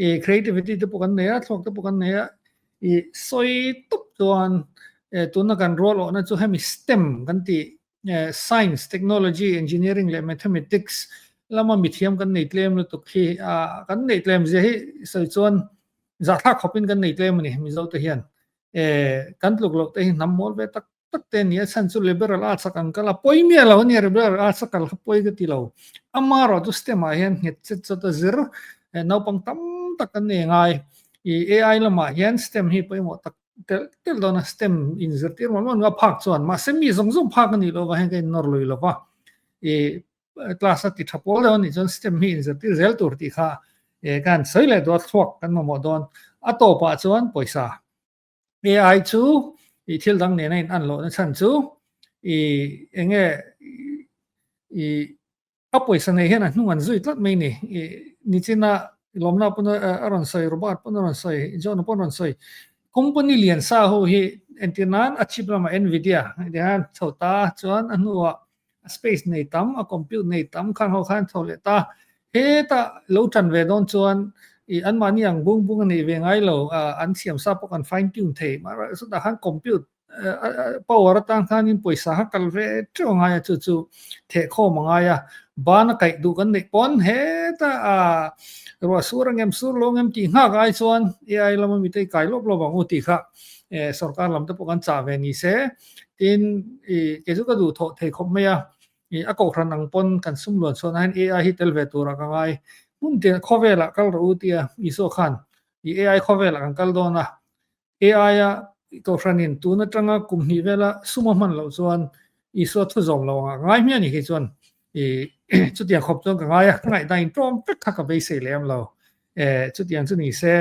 i creativity te pawh kan nei a thluak te pawh kan nei a i sawi tawp chuan tuna kan rual awhna chu hemi stem kan tih science technology engineering leh mathematics lama mithiam kan nei tlem lutuk hi kan neih tlem zia hi sawi chuan zahthlak khawpin kan nei tlem a ni Mizo te hian kan tluk loh te hi hnam mawl ve tak tak te a ni a chhan chu liberal arts a kan kal a pawi miah lo a nia liberal arts a kal kha pawi ka ti lo ama erawh chu stem ah hian nghet chet chawt a zir naupang tam tak kan nei ngai i AI lamah hian stem hi pawimawh tak telh telh dawn a stem in zirtir mual mual a phak chuan mahse mi zawng zawng phak a nih loh avang hian ka innawr lui lo va i class a ti tha pawl deuh a nih chuan stem hi inzirtir zel tur tih kha ka han sawi leh duh a thluak kan mamawh dawn a tawpah chuan pawisa AI chu i thil dang nena in an lohna chhan chu i enge i a pawisa nei hian a hnung an zui tlat mai ni. I nichina lawmna pawn a rawn sawi Robert pawn a rawn sawi John pawn a rawn sawi company lian sa ho hi entir nan a chip lamah Nvidia tihian chho ta chuan a hnuah a space nei tam a compute nei tam khan ho khan chho leh ta heta lo tan ve dawn chuan i anmahni ang bung bung a neih ve ngai lo an siam sa pawh kan fine tune thei mahse chutah khan compute power atang khanin pawisa kha kal ve teuh a ngai a chu chu thehkhawm a ngai a ban a kaih duh kan neih pawn heta a ruah sur ang em sur lo ang em tih nghak ai chuan AI lama mite i kai lawp lawp ang u tih kha sorkar lam te pawh kan chah ve ni se. Tin, i kei chu ka duh thawh thei khawp mai a, i a kohhran ang pawn kan sum luan chhuahna hian AI hi tel ve turah ka ngai. Hmun tin khawvelah kal rawh u tia Isua khan i AI khawvelah kan kal dawn a, AI a kohhranin tun atanga kum hnih vela sum a hman loh chuan Isua thu zawm lo angah ka ngai hmiah ni khi chuan i chutiang khawp chuan ka ngai a, ka ngaihdan in tlawm vek kha ka beisei lem lo. Chutiang chu ni se.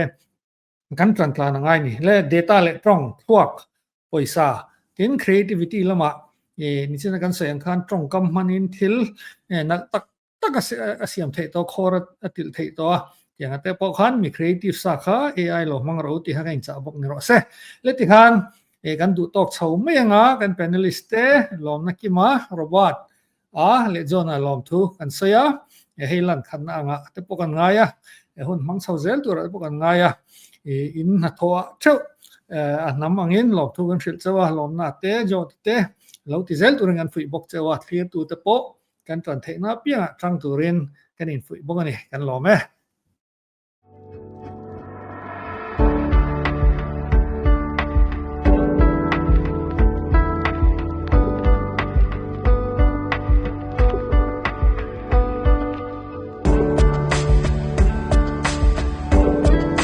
Kan tan tlan a ngai ni. Le data leh tawng, thluak, pawisa, tin creativity lamah nichina kan sawi ang khan tawngkam hmanin thil nalh tak tak a siam theih tawh, khawr a tilh theih tawh a, tiang ate pawh khan mi creative sa kha AI lo hmang ro tih kha ka inchah bawk ni rawh se. Le tikhan kan duh tawk chho mai anga kan panelist te lawmna kima Robert a leh John-a lawmthu kan sawi a, hei lan khatna anga te pawh kan ngai a, hun hmang chho zel turah te pawh kan ngai a, in hnathawh ah theuh a hnam angin lawmthu kan hrilh chauh a, lawmna te John te lo ti zel turin kan fuih bawk chauh a, thlirtu te pawh kan tan theihna apiangah tang turin kan infuih bawk a ni, kan lawm e.